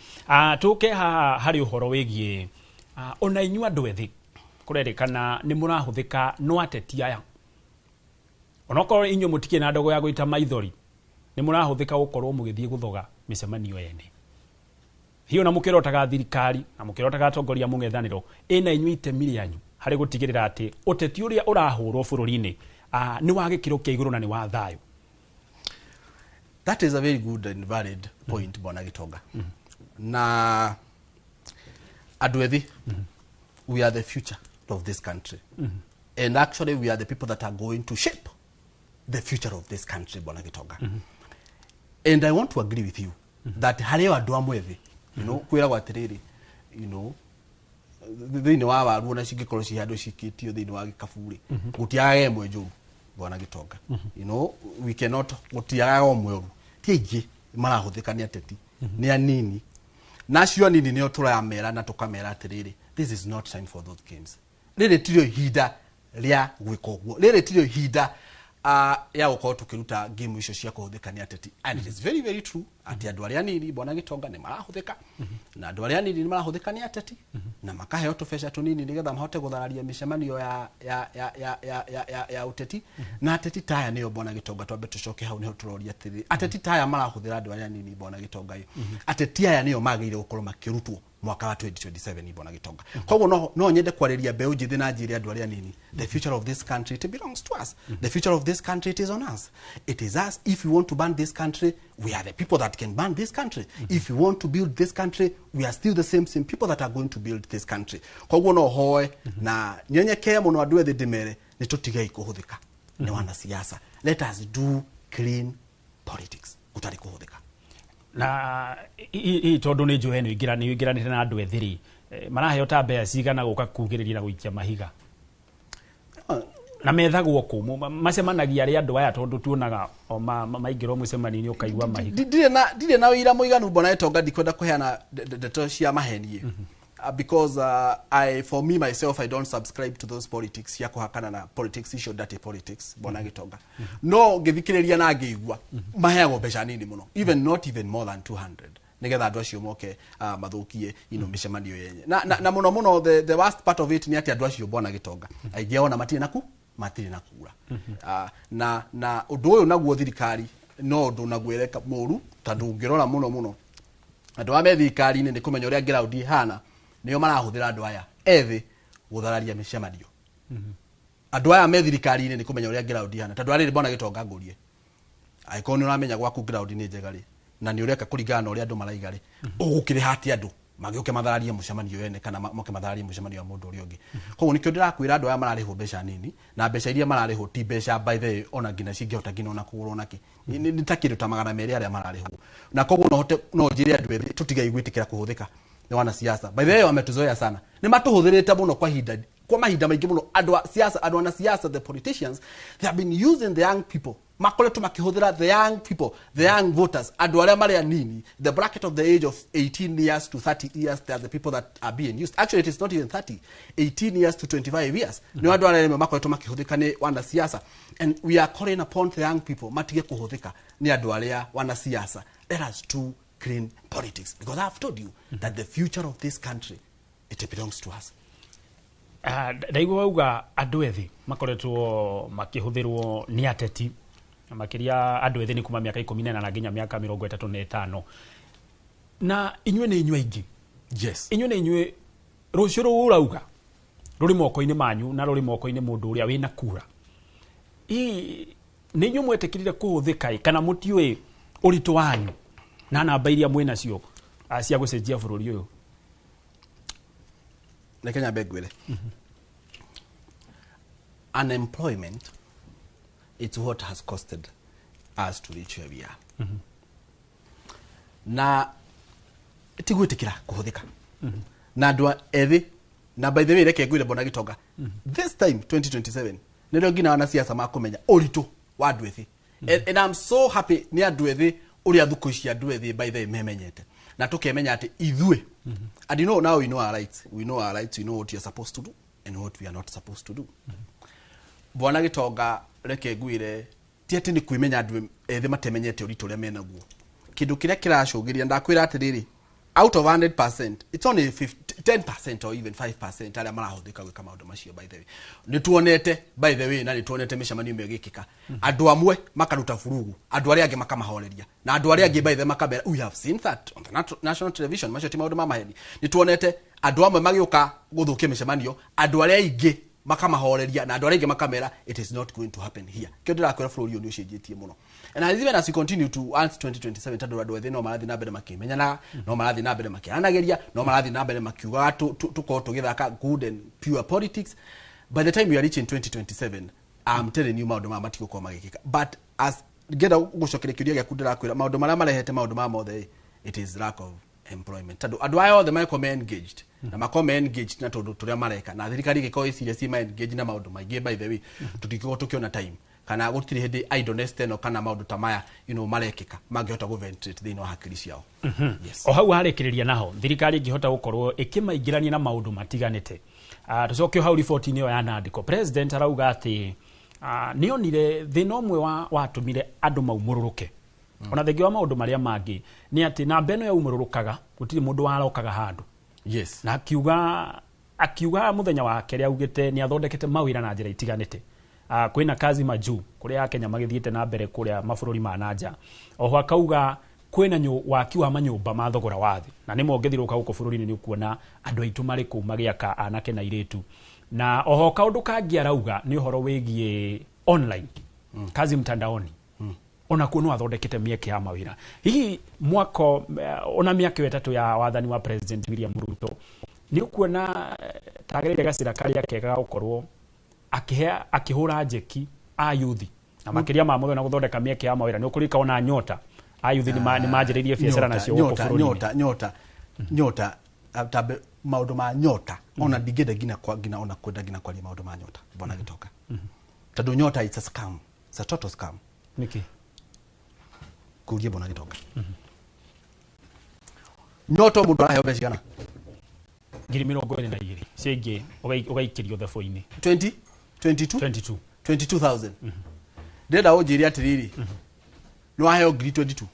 tũke haha harĩ ũhoro wĩgiĩ ona inyuĩ andũ ethĩ kũrerĩkana nĩ mũrahũthĩka no ateti aya, onokorwo inyuĩ mũtikĩrĩ na ndogo ya gũita maithori, nĩ mũrahũthĩka gũkorwo mũgĩthiĩ gũthoga mĩcemanio ene hiyo, na mũkĩrotaga thirikari na mũkĩrotaga atongoria mũng'ethanĩro ĩna inyuĩ itemi rĩanyu harĩ gũtigĩrĩra atĩ ũteti ũrĩa ũrahũrwo bũrũri-inĩ nĩ wa gĩkĩro kĩa igũrũ na nĩ wa thayũ. That is a very good and valid point, Bwana Gĩtonga. Na andũ ethĩ, we are the future of this country, and actually we are the people that are going to shape the future of this country, Bwana Gĩtonga. And I want to agree with you. That harĩ o andũ amwe thĩ, kwĩragwo atĩrĩrĩ, thĩinĩ wa waru ona cingĩkorwo ci handũ cikĩtio thĩinĩ wa gĩkabu rĩ, gũtiagaga ĩmwe njũru, bwana Gĩtonga. We cannot, gũtiagaga ũmwe ũru. Ti aingĩ marahũthĩka nĩ ateti, nĩ anini, na acio anini nĩo tũramera na tũkamera atĩrĩrĩ, this is not time for those games. Rĩrĩ tirĩo ihinda rĩa gwĩka ũguo, rĩrĩ tirĩo ihinda ya gũkorwo tũkĩruta game icio cia kũhũthĩka nĩ ateti. And it is very very true atĩ andũ arĩa anini, bwana Gĩtonga, nĩ marahũthĩka, na andũ arĩa anini nĩ marahũthĩka nĩ ateti na makaheo tũbeca tũnini nĩgetha mahote gũthararia mĩcemanio ya ya ya ya ya ya ya, ya ũteti. Na ateti taya nĩo, bwana Gĩtonga, twambe tũcoke hau nĩho tũroria atĩrĩrĩ, ateti taya marahũthĩra andũ arĩa anini, bwana Gĩtonga ĩ, ateti aya nĩo magĩrĩire gũkorwo makĩrutwo mwaka wa 2027, bwana Gĩtonga. Koguo no nyende kwarĩria mbeũ njĩthĩ na njĩre andũ arĩa anini, the future of this country, it belongs to us. The future of this country, it is on us. It is us. If we want to burn this country, we are the people that can burn this country. If we want to build this country, we are still the same people that are going to build this country. Koguo no hoe na nyenyekee mũno andũ ethĩ, ndĩmere nĩ tũtigei kũhũthĩka nĩ wanasiasa. Let us do clean politics gũtarĩ kũhũthĩka. Na i tondũ nĩ njũĩ nĩ ũingĩranĩte na andũ ethĩ rĩ, maraheo ta mbeca cigana gũka kugĩrĩria na gũikia mahiga, na methagwo kũ? Macemanagia arĩ andũ aya, tondũ tuonaga o maingĩrwo mũcemanio-inĩ ũkaigua mahiga. Ndirĩ na ũira mũiganu, mbona Gĩtonga, ndikwenda kũheana ndeto cia maheni, because I, for me myself, I don't subscribe to those politics cia kũhakana na politics icio, dirty politics, mbona Gĩtonga. No ngĩthikĩrĩria na ngĩigua maheagwo mbeca nini mũno, even not even more than 200, nigetha andũ acio moke mathũkie mĩcemanio yenye. Na mũno mũno the worst part of it nĩ atĩ andũ acio, bwana Gĩtonga, aingĩ ao ona matirĩ na kura. Na ũndũ ũyũ naguo thirikari no ũndũ naguo ĩreka mũru, tondũ ũngĩrora mũno mũno andũ arĩa me thirikari-inĩ nĩ kũmenya ũrĩa ground ihana, nĩo marahũthĩra andũ aya ethĩ gũthararia mĩcemanio. Andũ aya me thirikari-inĩ nĩ kũmenya ũrĩa ground ihana, tondũ arĩrĩ, bwana Gĩtonga, ngũrie, angĩkorwo nĩ ũramenya gwaku ground nĩ njega rĩ, na nĩ ũreka kũringana na ũrĩa andũ maraiga rĩ, ũgũkĩrĩha atĩ andũ magĩũke mathararie mũcemanio wene kana moke mathararie mũcemanio wa mũndũ ũrĩa ũngĩ? Koguo nĩkĩo ndĩrakwĩra andũ aya mararĩhwo mbeca nini, na mbeca iria mararĩhwo ti mbeca, by the way, ona nginya cingĩhota nginya ona kũgũrwo nakĩ. Nĩ ta kĩndũ ta 200 arĩa mararĩhwo. Na koguo no hote no njĩre andũ ethĩ tũtigai gwĩtĩkĩra kũhũthĩka nĩ wanasiasa. By the way, wametuzoea sana, nĩ matũhũthĩrĩte mũno kwa mahinda maingĩ mũno. Andũ a siasa, andũ wanasiasa, the politicians, they have been using the young people. Makoretwo makĩhũthĩra the young people, the young voters, andũ arĩa marĩ anini, the bracket of the age of 18 years to 30 years. They are the people that are being used. Actually, it is not even 30, 18 years to 25 years, nĩ andũ arĩa rĩmwe makoretwo makĩhũthĩka nĩ wanasiasa. And we are calling upon the young people matige kũhũthĩka nĩ andũ arĩa wanasiasa. Let us do clean politics, because I have told you that the future of this country, it belongs to us. Ndaigua wauga andũ ethĩ makoretwo makĩhũthĩrwo nĩ ateti, na makĩria andũ ethĩ nĩ kuma mĩaka 18 nginya mĩaka 35, na inyuĩ nĩ inyuĩ aingĩ. Yes. Inyuĩ nĩ inyuĩ rũciũ rũu ũrauga rũrĩ moko-inĩ manyu na rũrĩ moko-inĩ mũndũ ũrĩa wĩna kura. Hihi nĩ inyuĩ mwetĩkĩrire kũhũthĩka ĩ, kana mũtiũĩ ũritũ wanyu na namba iria mwĩnacio cia gũcenjia bũrũri ũyũ? Reke nyambe ngwĩre, unemployment, it's what has costed us to reach where we are. Na ti gwĩtĩkĩra kũhũthĩka na andũ ethĩ. Na by the way, reke ngwĩre, mbona Gĩtonga, this time 2027 nĩrĩo nginya wanasiasa makũmenya ũritũ wa andũ ethĩ. And I'm so happy nĩ andũ ethĩ, ũrĩa thukũ ici andũ ethĩ, by the way, memenyete na tũkemenya atĩ ithuĩ, and you know, now we know our rights, we know our rights, we know what we are supposed to do and what we are not supposed to do. Bwana Gĩtonga, reke ngwĩre, ti atĩ nĩ kwĩmenya andũ ethĩ matemenyete ũritũ ũrĩa menaguo. Kĩndũ kĩrĩa kĩracũngĩria, ndakwĩra atĩrĩrĩ, out of 100%, it's only 50, 10% or even 5% arĩa marahũthĩka gwĩka maũndũ macio. By the way, nĩ tuonete, by the way, na nĩ tuonete mĩcemanio ĩmwe ĩgĩkĩka, andũ amwe makaruta burugu, andũ arĩa angĩ makamahoreria, na andũ arĩa angĩ, by the way, makamera. We have seen that on the national television. Macio ti maũndũ ma maheni. Nĩ tuonete andũ amwe magĩũka gũthũkia mĩcemanio, andũ arĩa aingĩ makamahoreria, na andũ arĩa aingĩ makamera it is not going to happen here. Kĩo ndĩrakwĩra, bũrũri ũyũ nĩ ũcenjetie mũno. And as even as we continue to once 2027, tondũ andũ ethĩ no marathiĩ na mbere makĩmenyanaga, no marathiĩ na mbere makĩaranagĩria, no marathiĩ na mbere makiugaga tũkorwo tũgĩthaka good and pure politics, by the time we are reaching 2027, I'm telling you, maũndũ maya matigũkorwo magĩkĩka. But as ngĩenda gũcokeria kĩũria gĩaku, ndĩrakwĩra maũndũ marĩa marehete maũndũ maya mothe ĩ, It is lack of employment, tondũ andũ aya othe makorwo me engaged na makorwo me engaged na tũndũ tũrĩa mareka, na thirikari ĩgĩkorwo ĩ serious ma engage na maũndũ maingĩ, by the way, tũtingĩkorwo tũkĩona time kana gũtirĩ hĩndĩ idleness ta ĩno kana maũndũ ta maya marekĩka mangĩhota gũ-ventilate thĩinĩ wa hakiri ciao. Yes. O hau harĩkĩrĩria naho thirikari ĩngĩhota gũkorwo ĩkĩmaingĩrania na maũndũ matiganĩte. Tũcoke o hau riboti-inĩ ĩyo ya Nandiko, president arauga atĩ nĩonire thĩna ũmwe watũmire andũ maumũrũrũke ona thengia wa maũndũ marĩa mangĩ nĩ atĩ namba ĩno yaumũrũrũkaga gũtirĩ mũndũ warokaga handũ. Na akiuga mũthenya wa kerĩ augĩte nĩ athondekete mawĩra na njĩra itiganĩte. Kwĩna kazi majuu kũrĩa Akenya magĩthiĩte na mbere kũrĩa mabũrũri ma nanja. Oho akauga kwĩna waki wa manyũmba ma thogora wa thĩ, na nĩmo ũngĩthiũrũrũka gũkũ bũrũri-inĩ nĩ ũkuona andũ aitũ marĩ kũu magĩaka, anake na airĩtu. Na oho kaũndũ kangĩ arauga nĩ ũhoro wĩgiĩ online, kazi mtandaoni. Ona kuo no athondekete mĩeke ya mawĩra. Hihi mwaka ona mĩaka ĩyo 3 ya wathani wa President William Ruto nĩ ũkuona tagĩrĩire gacĩra karĩa kega ga gũkorwo akĩhũra njeki a yuthi na makĩria ma mũthenya gũthondeka mĩeke ya mawĩra? Nĩ ũkũririka ona Nyota a yuthi nĩ manjĩrĩirie biacara nacio gũkũ bũrũri-inĩ. Nyota tambe maũndũ ma Nyota ona ndingĩenda nginya nginya ona kwenda nginya kwaria maũndũ ma Nyota, bwana Gĩtoka, tondũ Nyota, it's a scam, it's a total scam. Nĩkĩ? Kũrie, bwana Gĩtoka, Nyota mũndũ araheo mbeca cigana? 22,000, icio ingĩ ũgaikĩrio thebo-inĩ. 20 22. 22. 22,000. Ndĩrenda ũnjĩre atĩrĩrĩ, nĩ waheo ngiri 22.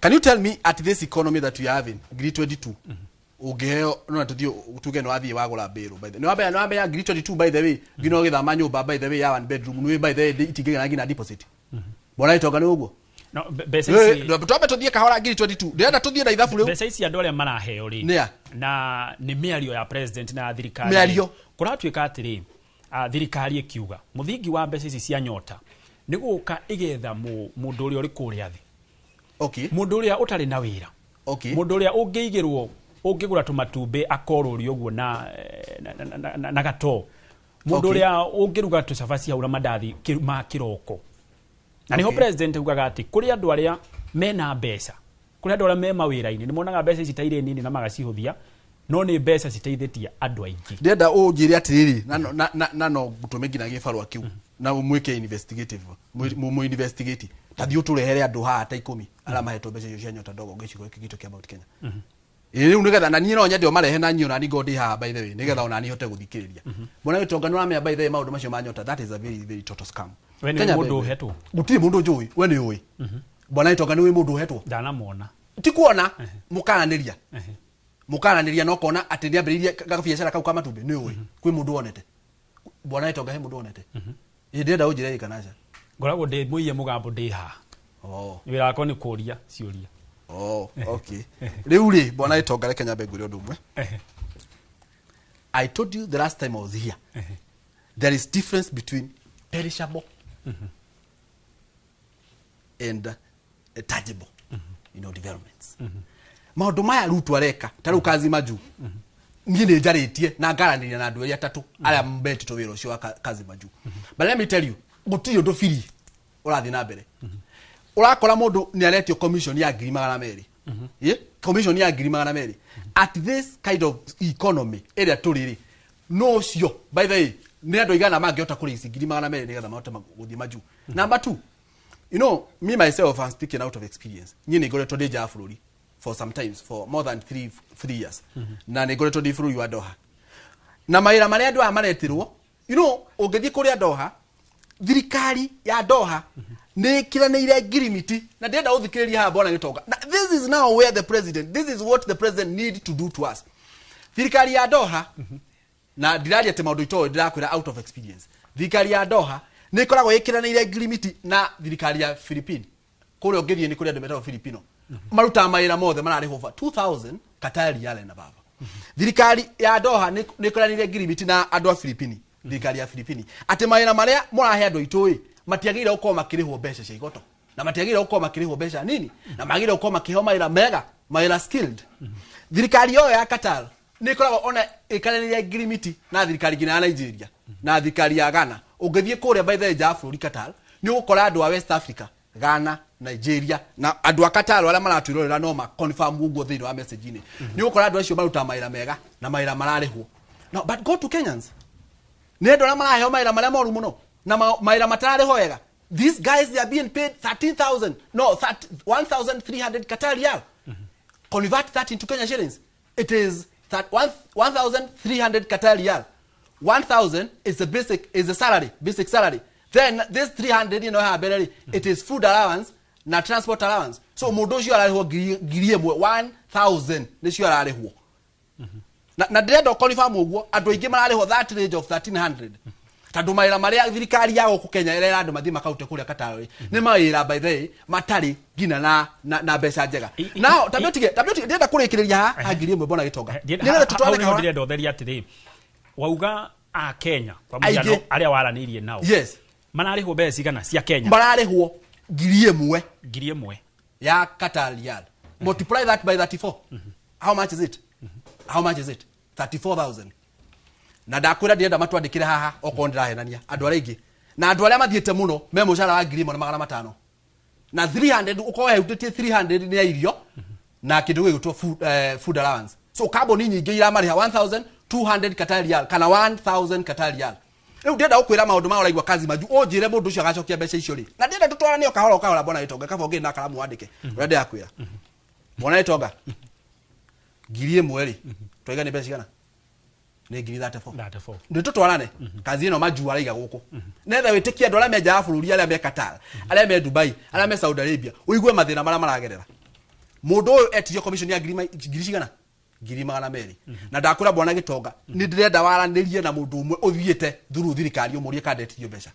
Can you tell me, at this economy that we are having, ngiri 22 ũngĩheo no tũthiĩ tuge nĩ wathiĩ wagũra mbĩrũ, by the nĩ wambea ngiri 22, by the way, nginya ũgĩthama nyũmba, by the way, ya one bedroom, nĩ by the way itingĩgana nginya deposit, bwana Gĩtonga, nĩ ũguo? No, mbeca ici Twambe tũthiĩ kahora. Ngiri 22, ndĩrenda tũthiĩ na ithabu rĩu. Mbeca ici andũ arĩa maraheo rĩ, Nĩa? na nĩ mĩario ya president na ya thirikari. Mĩario. Kũratuĩka atĩrĩ, thirikari ĩkiuga mũthingi wa mbeca ici cia Nyota nĩ gũka ĩgetha mũndũ ũrĩa ũrĩ kũrĩa thĩ, mũndũ ũrĩa ũtarĩ na wĩra, mũndũ ũrĩa ũngĩigĩrwo ũngĩgũra tũmatumbĩ akorũrio ũguo na gatoo, mũndũ ũrĩa ũngĩruga tũcabaci hau na mandathi ma kĩroko. Na nĩho president augaga atĩ kũrĩ andũ arĩa mena mbeca, kũrĩ andũ arĩa me mawĩra-inĩ, nĩ monaga mbeca ici ta irĩ nini na magacihũthia, no nĩ mbeca citeithĩtie andũ aingĩ. Ndĩrenda ũnjĩre atĩrĩrĩ, na no ngũtũme nginya gĩbarũa kĩu na mwĩke investigative, mũ investigate, ta thiĩ ũtũrehere andũ haha ta 10 arĩa mahetwo mbeca icio cia Nyota Ndogo gĩcigo gĩkĩ gitũ kĩa Mount Kenya. Ĩĩ, rĩu nĩgetha na niĩ no nyende ũmarehe na niĩ ona niĩ ngorwo ndĩ haha, by the way, nĩgetha ona niĩ hote gũthikĩrĩria. Bwana Gĩtonga, nĩ ũramenya, by the way, maũndũ macio ma Nyota, that is a very very total scam. We nĩ Kenya mũndũ by the way. ũhetwo? Gũtirĩ mũndũ njũĩ. We nĩ ũĩ, bwana Gĩtonga, nĩ ũĩ mũndũ ũhetwo? Ndanamwona. Ti kuona, mũkaranĩria mũkaranĩria na ũkona atĩ nĩ ambĩrĩirie gabiacara kau ka matumbĩ. Nĩ ũĩ kwĩ mũndũ wonete, bwana Gĩtonga, he mũndũ wonete? Ĩ, ndĩrenda ũnjĩre ĩ kana aca. Ngoragwo ndĩ mũiye mũgambo ndĩ haha. Wĩra wakwa nĩ kũria ciũria. Oh, okay. Rĩu rĩ, bwana Gĩtonga, reke nyambe ngwĩre ũndũ ũmwe. I told you the last time I was here, there is difference between perishable and tangible developments. Maũndũ maya Ruto areka ta rĩu kazi majuu, niĩ nĩ njarĩtie na ngaranĩria na andũ erĩ atatũ arĩa metĩtwo wĩra ũcio wa kazi majuu, but let me tell you, gũtirĩ ũndũ biri ũrathiĩ na mbere. Ũrakora mũndũ nĩ aretio commission ya 200,000. Ye? Commission ya 200,000 at this kind of economy ĩrĩa tũrĩ rĩ, no ũcio, by the way, nĩ andũ aigana mangĩhota kũrĩa ici 200,000 nĩgetha mahote gũthiĩ majuu? Number two, me myself, I'm speaking out of experience. Niĩ nĩ ngoretwo ndĩ nja ya bũrũri for sometimes for more than 3 years, na nĩ ngoretwo ndĩ bũrũri wa Doha, na mawĩra marĩa andũ aya maretirwo, ũngĩthiĩ kũrĩa Doha, thirikari ya Doha nĩ ĩkiranĩire ngirimiti. Na ndĩrenda ũthikĩrĩrie haha, bwana Gĩtonga, na this is now where the president, this is what the president need to do to us. Thirikari ya Doha, na ndiraria atĩ maũndũ itoĩ, ndĩrakwĩra out of experience, thirikari ya Doha nĩ ĩkoragwo ĩkiranĩire ngirimiti na thirikari ya Philippine. Kũrĩa ũngĩthiĩ nĩ kũrĩ andũ metagwo Filipino marutaga mawĩra mothe, mararĩhwo over 2000 Qatar riyal na baba. Thirikari ya Doha nĩ ĩkoranĩire ngirimiti na andũ a Filipini, thirikari ya Filipini, atĩ mawĩra marĩa mũrahe andũ aitũ ĩ matiagĩrĩire gũkorwo makĩrĩhwo mbeca cia igoto, na matiagĩrĩire gũkorwo makĩrĩhwo mbeca nini, na magĩrĩire gũkorwo makĩheo mawĩra mega, mawĩra skilled. Thirikari ĩyo ya Qatar nĩ ĩkoragwo ona ĩkaranĩire ngirimiti na thirikari nginya ya Nigeria na thirikari ya Ghana. Ũngĩthiĩ kũrĩa, by the way, nja ya bũrũri Qatar, nĩ ũgũkora andũ a West Africa. Ghana, Nigeria na andũ a Qatar arĩa maratwĩrorera no ma confirm ũguo thĩinĩ wa message-inĩ. Nĩ ũgũkora andũ acio marutaga mawĩra mega na mawĩra mararĩhwo. No, but go to Kenyans, nĩ andũ arĩa maraheo mawĩra marĩa moru mũno na mawĩra matararĩhwo wega. These guys, they are being paid 13,000, no, 30 1300 Qatar riyal. Convert that into Kenya shillings, it is that 1300 Qatar riyal. 1000 is the basic, is the salary, basic salary. Then this 300, you know how better it is, food allowance na transport allowance. So mũndũ ũcio ararĩhwo 1,000, 1000 nĩcio ararĩhwo. Na ndĩrenda ũconfirm ũguo, andũ aingĩ mararĩhwo that range of 1300, tondũ mawĩra marĩa thirikari ya gũkũ Kenya ĩrera andũ mathiĩ makaute kũrĩa Qatar rĩ, nĩ mawĩra, by the way, matarĩ nginya na mbeca njega. Now tabio tige, ndĩrenda kũrĩkĩrĩria ha 1,000, bwana Gĩtonga. Ndĩrenda tũtware Hau nĩho kahora. ndĩrenda ũtherie atĩrĩ, wauga a Kenya kwa Aingĩ. mũhiano arĩa waranĩirie nao mararĩhwo mbeca cigana cia Kenya? Mararĩhwo 1,000. 1,000. Ya Qatar riyal. Multiply that by 34, how much is it? How much is it? 34,000. Na ndakwĩra, ndĩrenda matwandĩkĩre haha okorwo ndĩrahenania. Andũ arĩa aingĩ na andũ arĩa mathiĩte mũno me mũcara wa 1,500 na 300, ũkorwo hehutĩtie 300 nĩ ya irio na kĩndũ gĩgwĩtwo food allowance. So kambuni nyingĩ iramarĩha 1200 Qatar riyal kana 1000 Qatar riyal. Rĩu ndĩrenda gũkwĩra maũndũ ma ũraigua kazi maju, ũnjĩre mũndũ ũcio agacokia mbeca icio rĩ. Na ndĩrenda tũtwarane o kahora o kahora, bwana Gĩtonga, kaba ũngĩ na karamu wandĩke ũrĩa ndĩrakwĩra. Bwana Gĩtonga, 1,000 rĩ, twaiga nĩ mbeca cigana? Nĩ ngiri 34. 34. Nĩ tũtwarane kazi ĩno majuu araiga gũkũ netha wĩtĩkie andũ arĩa me nja wa bũrũri, arĩa me Qatar, arĩa me Dubai, arĩa me Saudi Arabia, ũigue mathĩna marĩa maragerera. Mũndũ ũyũ etirio commission ya ngiri cigana? 200,000. Na ndakwĩra, bwana Gĩtonga, nĩ ndĩrenda waranĩrie na mũndũ ũmwe ũthiĩte through thirikari, ũmũrie kana ndetirio mbeca.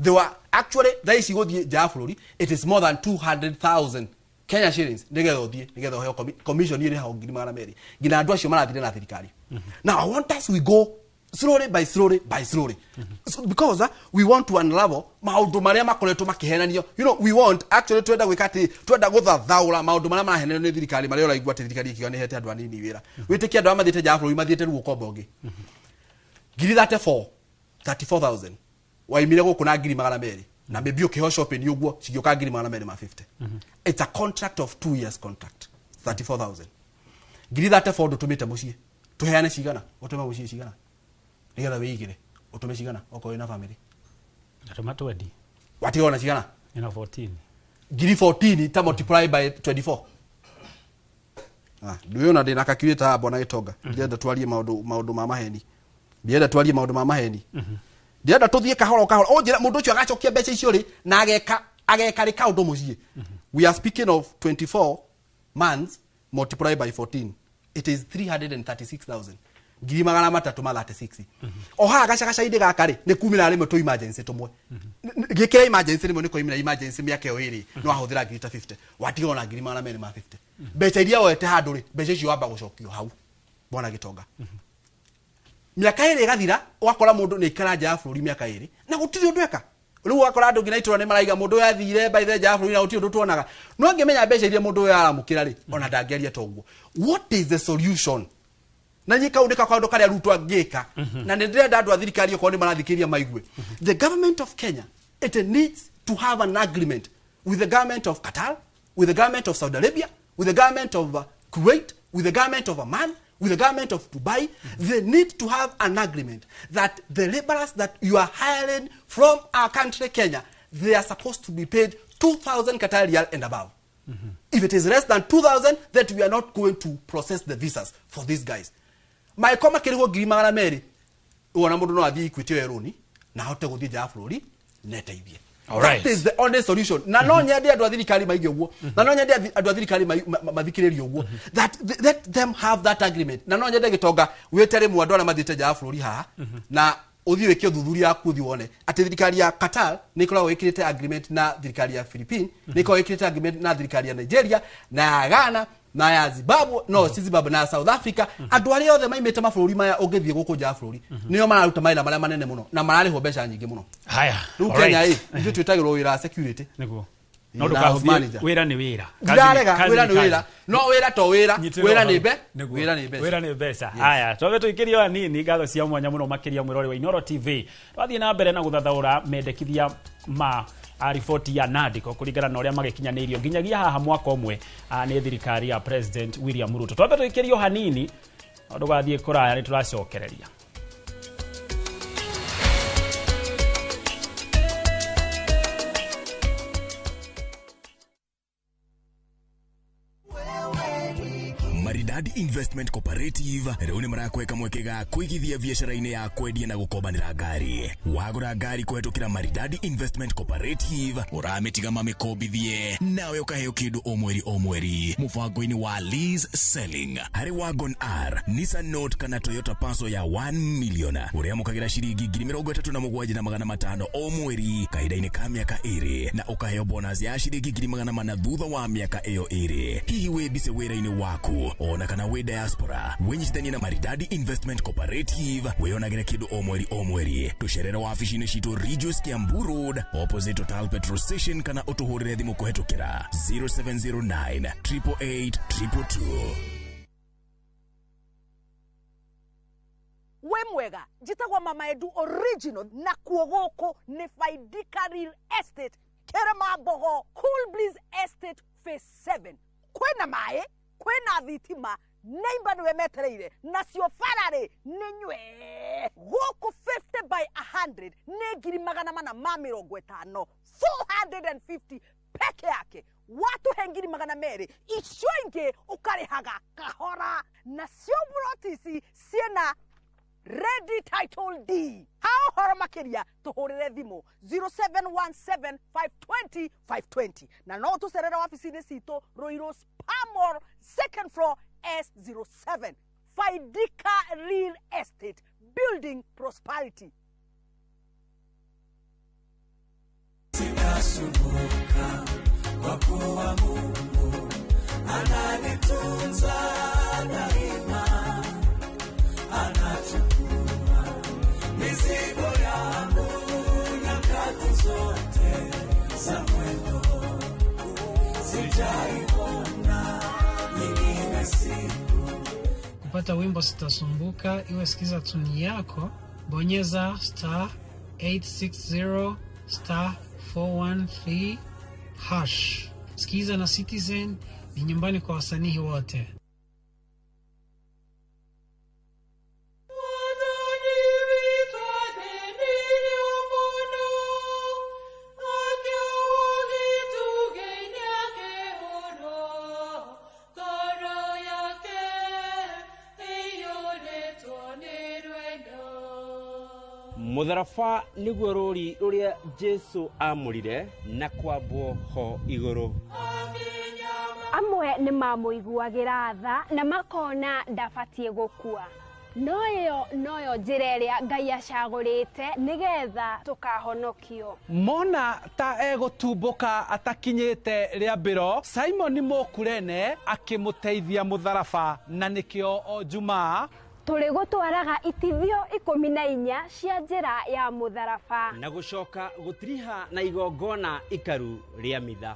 They were actually, thaa ici gũthiĩ nja wa bũrũri, it is more than 200,000 Kenya shillings nĩgetha ũthiĩ, nĩgetha ũheo commission ĩrĩhagwo 200,000, nginya andũ acio marathire na thirikari. Now I want us we go slowly by slowly by slowly, so, because we want to unravel maũndũ marĩa makoretwo makĩhenanio. We want actually, twenda gwĩka atĩ twenda gũthathaũra maũndũ marĩa marahenanio nĩ thirikari, marĩa ũraigua atĩ thirikari ĩkiuga nĩ ĩhete andũ anini wĩra. Wĩtĩkie andũ arĩa mathiĩte nja wa bũrũri mathiĩte rĩu ũkombo ũngĩ ngiri 34, 34,000 waimire gũkũ na 200,000, na maybe ũkĩheo shopping ũguo cigĩũka 250,000. It's a contract of 2 years contract, 34,000. Ngiri 34 ndũtũmĩte mũciĩ, tũheane cigana? Ũtũme mũciĩ cigana nĩgetha wĩigĩre? Ũtũme cigana okorwo wĩna family? Ndatũma 20. Watigwo na cigana? Ina 14. Ngiri 14 ta multiply by 24. Ah, ndũyũ ndĩna calculator haha, bwana Gĩtonga. Ndĩrenda twarie maũndũ ma maheni, ndĩrenda twarie maũndũ ma maheni, ndĩrenda tũthiĩ kahora o kahora. Ũnjĩre mũndũ ũcio agacokia mbeca icio rĩ, na ageka rĩ kaũndũ mũciĩ. We are speaking of 24 months multiply by 14, it is 336,000, 336,000. O haha gacagaca-inĩ gaka rĩ, nĩ kumĩra rĩmwe tũ emergency tũmwe. Gĩkĩra emergency rĩmwe nĩ koimĩra emergency mĩaka ĩyo ĩrĩ no ahũthĩra ngiri ta 50, watigwo na 250,000. Mbeca iria woete handũ rĩ, mbeca icio wamba gũcokio hau, bwana Gĩtonga. Mĩaka 2 ĩgathira, ũgakora mũndũ nĩ aikara nja ya bũrũri mĩaka 2 na gũtirĩ ũndũ eka. Rĩu ũgakora andũ nginya itũra nĩ maraiga mũndũ ũyũ athire baithe nja ya bũrũri na gũtirĩ ũndũ tuonaga. No angĩmenya mbeca iria mũndũ ũyũ aramũkĩra rĩ, ona ndangĩaria ta ũguo. What is the solution? Na niĩ kau nĩko kaũndũ karĩa Ruto angĩka, na nĩ ndĩrenda andũ a thirikari okorwo nĩ marathikĩrĩria maigue. The government of Kenya, it needs to have an agreement with the government of Qatar, with the government of Saudi Arabia, with the government of Kuwait, with the government of Oman, with the government of Dubai. They need to have an agreement that the laborers that you are hiring from our country Kenya, they are supposed to be paid 2000 Qatar riyal and above. If it is less than 2000, that we are not going to process the visas for these guys. Maĩko makĩrĩhwo 200,000, wona mũndũ no athiĩ Equity oe rũni na ahote gũthiĩ nja wa bũrũri neteithie. Alright. That is the only solution. Na no nyende andũ a thirikari maige ũguo, na no nyende andũ a thirikari mathikĩrĩrie ũguo, that let them have that agreement. Na no nyende, Gĩtonga, wĩte rĩmwe andũ arĩa mathiĩte nja wa bũrũri haha, na ũthiĩ wĩke ũthuthuria waku, ũthiĩ wone atĩ thirikari ya Qatar nĩ ĩkoragwo ĩkĩrĩte agreement na thirikari ya Philippines, nĩ ĩkoragwo ĩkĩrĩte agreement na thirikari ya Nigeria na ya Ghana na ya Zimbabwe, no si Zimbabwe, na ya South Africa. Andũ arĩa othe maimĩte mabũrũri maya ũngĩthiĩ gũkũ nja wa bũrũri nĩo mararuta mawĩra marĩa manene mũno na mararĩhwo mbeca nyingĩ mũno. Haya. Rĩu Kenya ĩ, ithuĩ twĩtagĩrwo wĩra wa security. Nĩguo. No Na house ndũkahũthie manager. wĩra nĩ wĩra. Ndirarega Kazi wĩra nĩ nĩ wĩra, kazi. no wĩra to wĩra, Nyitĩrĩra wĩra nĩ ũhoro. mbe Nĩguo. wĩra nĩ mbeca. Wĩra nĩ mbeca. Haya, twambe tũikĩrio hanini ngatho cia mwanya mũno makĩria mwĩrori wa Inooro TV. Twathiĩ na mbere na gũthathaũra mendekithia ma riboti ya NADCO kũringana na ũrĩa magĩkinyanĩirio nginyagia haha mwaka ũmwe nĩ thirikari ya President William Ruto. Twambe tũikĩrio hanini, no ndũgathiĩ kũraya, nĩ tũracokereria. Maridadi Investment Cooperative rĩu nĩ marakweka mweke ga kũigithia biacara-inĩ ya kwendia na gũkombanĩra ngari. Wagũra ngari kũhetũkĩra Maridadi Investment Cooperative, ũramĩtiga mamĩkombithie nawe ũkaheo kĩndũ o mweri o mweri mũbango-inĩ wa lease selling. Harĩ Wagon R, Nissan Note kana Toyota Passo ya 1 million, ũrĩamũkagĩra ciringi 37,500 o mweri kahinda-inĩ ka mĩaka 2 na ũkaheo bonus ya ciringi 400,000 thutha wa mĩaka ĩyo 2. Hihi wĩ mbise wĩra-inĩ waku ona kana wĩ diaspora, wĩnyitithanie na Maridadi Investment Cooperative wĩyonagĩre kĩndũ o mweri o mweri. Tũcerere wabici-inĩ citũ Ridgeways Kiambu Road opposite Total Petrol Station, kana ũtũhũrĩre thimũ kũhetũkĩra 0709 888 222. Wĩ mwega, njĩtagwo Mama Edu Original, na kuo gũkũ nĩ Faidika Real Estate, Kĩrĩma Cool Breeze Estate Phase 7. Kwĩna maĩ, kwĩna thitima, neighbor nĩwe metereire, nacio bararĩ nĩ nywe. Gũkũ 50 by 100 nĩ 450,000, 450 peke yake. Watũhe 200,000, icio ingĩ ũkarĩhaga kahora. Nacio buroti ici ciĩna ready title D. Ha ũhoro makĩria tũhũrĩre thimũ 0717 520 520, na no tũcerere wabici-inĩ citũ Ruiru Spamor second floor S07. Faidika Real Estate, building prosperity. Sitasumbuka kwa kuwa Mungu ananitunza daima, anachukua mizigo yangu nyakati zote za mwendo, sijaiona nyingine siku. Kupata wimbo Sitasumbuka, iwe sikiza tuni yako, bonyeza star 860 star 413 hash. Sikiza na Citizen ni nyumbani kwa wasanii wote. Mũtharaba nĩguo rũri rũrĩa Jesu amũrire na kwambwo ho igũrũ. Amwe nĩ mamũiguagĩra tha na makona ndabatiĩ gũkua, no ĩyo noyo njĩra ĩrĩa Ngai acagũrĩte nĩgetha tũkahonokio. Mona ta egũtumbũka atakinyĩte rĩambĩro, Simon Mũkurene akĩmũteithia mũtharaba, na nĩkĩo o Jumaa tũrĩ gũtwaraga itithio 14 cia njĩra ya mũtharaba na gũcoka gũtiriha na igongona ikaru rĩa mitha.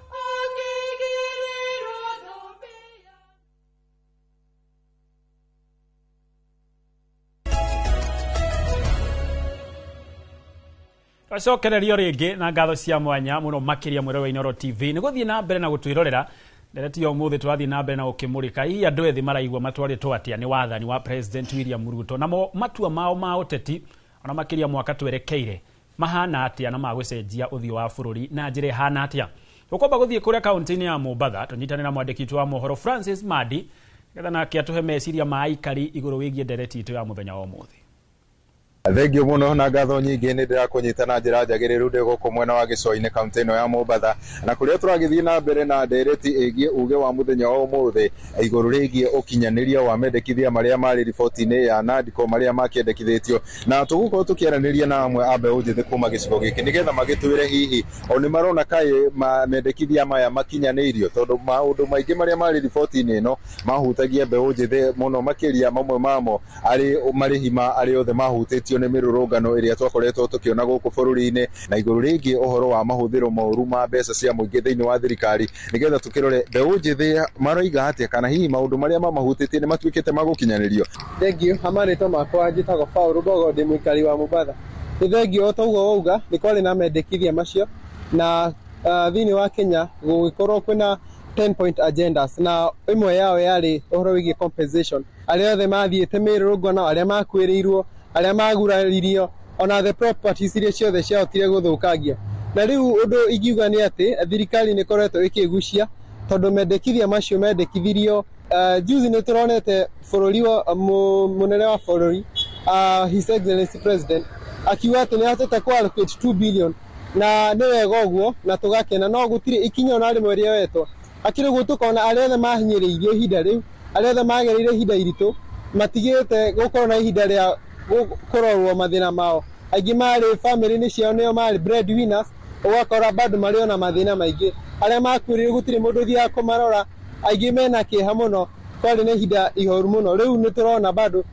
Twacokererio rĩngĩ na ngatho cia mwanya mũno makĩria mwĩrori wa Inooro TV nĩ gũthiĩ na mbere na gũtwĩrorera. Ndereti ya ũmũthĩ tũrathiĩ na mbere na gũkĩmũrĩka hihi andũ ethĩ maraigua matwarĩtwo atĩa nĩ wathani wa President William Ruto, namo matua mao ma ũteti ona makĩria mwaka twerekeire mahana atĩa na magũcenjia ũthiũ wa bũrũri na njĩra ĩhana atĩa. Tũkwamba gũthiĩ kũrĩa kaunti-inĩ ya Mombatha tũnyitane na mwandĩki witũ wa mohoro Francis Madi nĩgetha nake atũhe meciria ma aikari igũrũ wĩgiĩ ndereti itũ ya mũthenya wa ũmũthĩ. Thengio muno na ngatho nyingĩ nĩ ndĩrakũnyita na njĩra njagĩrĩru ndĩ gũkũ mwena wa gĩcũa-inĩ kaunti ĩno ya Mombatha, na kũrĩa tũragĩthiĩ na mbere na ndereti ĩgiĩ uge wa mũthenya wa ũmũthĩ igũrũ rĩgiĩ ũkinyanĩria wa mendekithia marĩa marĩ riboti-inĩ ya NADCO marĩa makĩendekithĩtio, na tũgũkorwo tũkĩaranĩria na amwe a mbeũ njĩthĩ kuma gĩcigo gĩkĩ nĩgetha magĩtwĩre hihi o nĩ marona kaĩ mendekithia maya makinyanĩirio, tondũ maũndũ maingĩ marĩa marĩ riboti-inĩ ĩno mahutagia mbeũ njĩthĩ mũno makĩria, mamwe mamo arĩ marĩhi ma arĩa othe mahutĩtio makĩhutĩtio nĩ mĩrũrũngano ĩrĩa twakoretwo tũkĩona gũkũ bũrũri-inĩ na igũrũ rĩgiĩ ũhoro wa mahũthĩro moru ma mbeca cia mũingĩ thĩinĩ wa thirikari, nĩgetha tũkĩrore mbeũ njĩthĩ maroiga atĩa kana hihi maũndũ marĩa mamahutĩtie nĩ matuĩkĩte ma gũkinyanĩrio. Thengiũ, ha marĩtwa makwa njĩtagwo Paul Mbogo, ndĩ mũikari wa Mombatha. Nĩ thengiũ o ta ũguo wauga, nĩ kwarĩ na mendekithia macio na thĩinĩ wa Kenya gũgĩkorwo kwĩna 10 point agendas, na ĩmwe yao yarĩ ũhoro wĩgiĩ compensation, arĩa othe mathiĩte mĩrũrũngano, arĩa makuĩrĩirwo, arĩa maguraririo, ona the properties iria ciothe ciahotire gũthũkangio. Na rĩu ũndũ ingiuga nĩ atĩ thirikari nĩ ĩkoretwo ĩkĩgucia, tondũ mendekithia macio mendekithirio juzi. Nĩ tũronete bũrũri wa mũnene wa bũrũri, His Excellency President, akiuga atĩ nĩ ahotete kũ allocate 2 billion, na nĩ wega ũguo na tũgakena, no gũtirĩ ikinya ona rĩmwe rĩoetwo. Akĩrĩ ũguo, tũkona arĩa othe mahinyĩrĩirio ihinda rĩu, arĩa othe magereire ihinda iritũ, matigĩte gũkorwo na ihinda rĩa kũrorwo mathĩna mao. Aingĩ marĩ bamĩrĩ-inĩ ciao nĩo marĩ breadwinners, ũgakora bado marĩ ona mathĩna maingĩ. Arĩa makuĩrĩirwo gũtirĩ mũndũ ũthiaga kũmarora, aingĩ mena kĩeha mũno, kwarĩ na ihinda ihoru mũno. Rĩu nĩ tũrona bado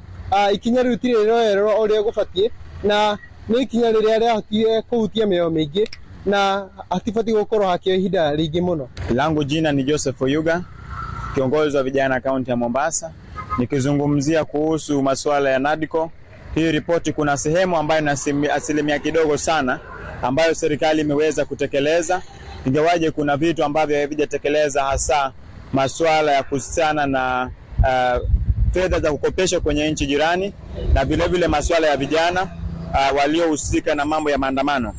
ikinya rĩu tirĩ rĩroererwo ũrĩa gũbatiĩ, na nĩ ikinya rĩrĩa rĩahotire kũhutia mĩoyo mĩingĩ na hatibatiĩ gũkorwo hakĩoya ihinda rĩingĩ mũno. Langu jina ni Joseph Oyuga, kiongozi wa vijana kaunti ya Mombasa, nikizungumzia kuhusu masuala ya NADCO. Hii ripoti kuna sehemu ambayo na asilimia kidogo sana ambayo serikali imeweza kutekeleza, ingawaje kuna vitu ambavyo havijatekeleza, hasa masuala ya kuhusiana na fedha za kukopesha kwenye nchi jirani na vilevile masuala ya vijana waliohusika na mambo ya maandamano.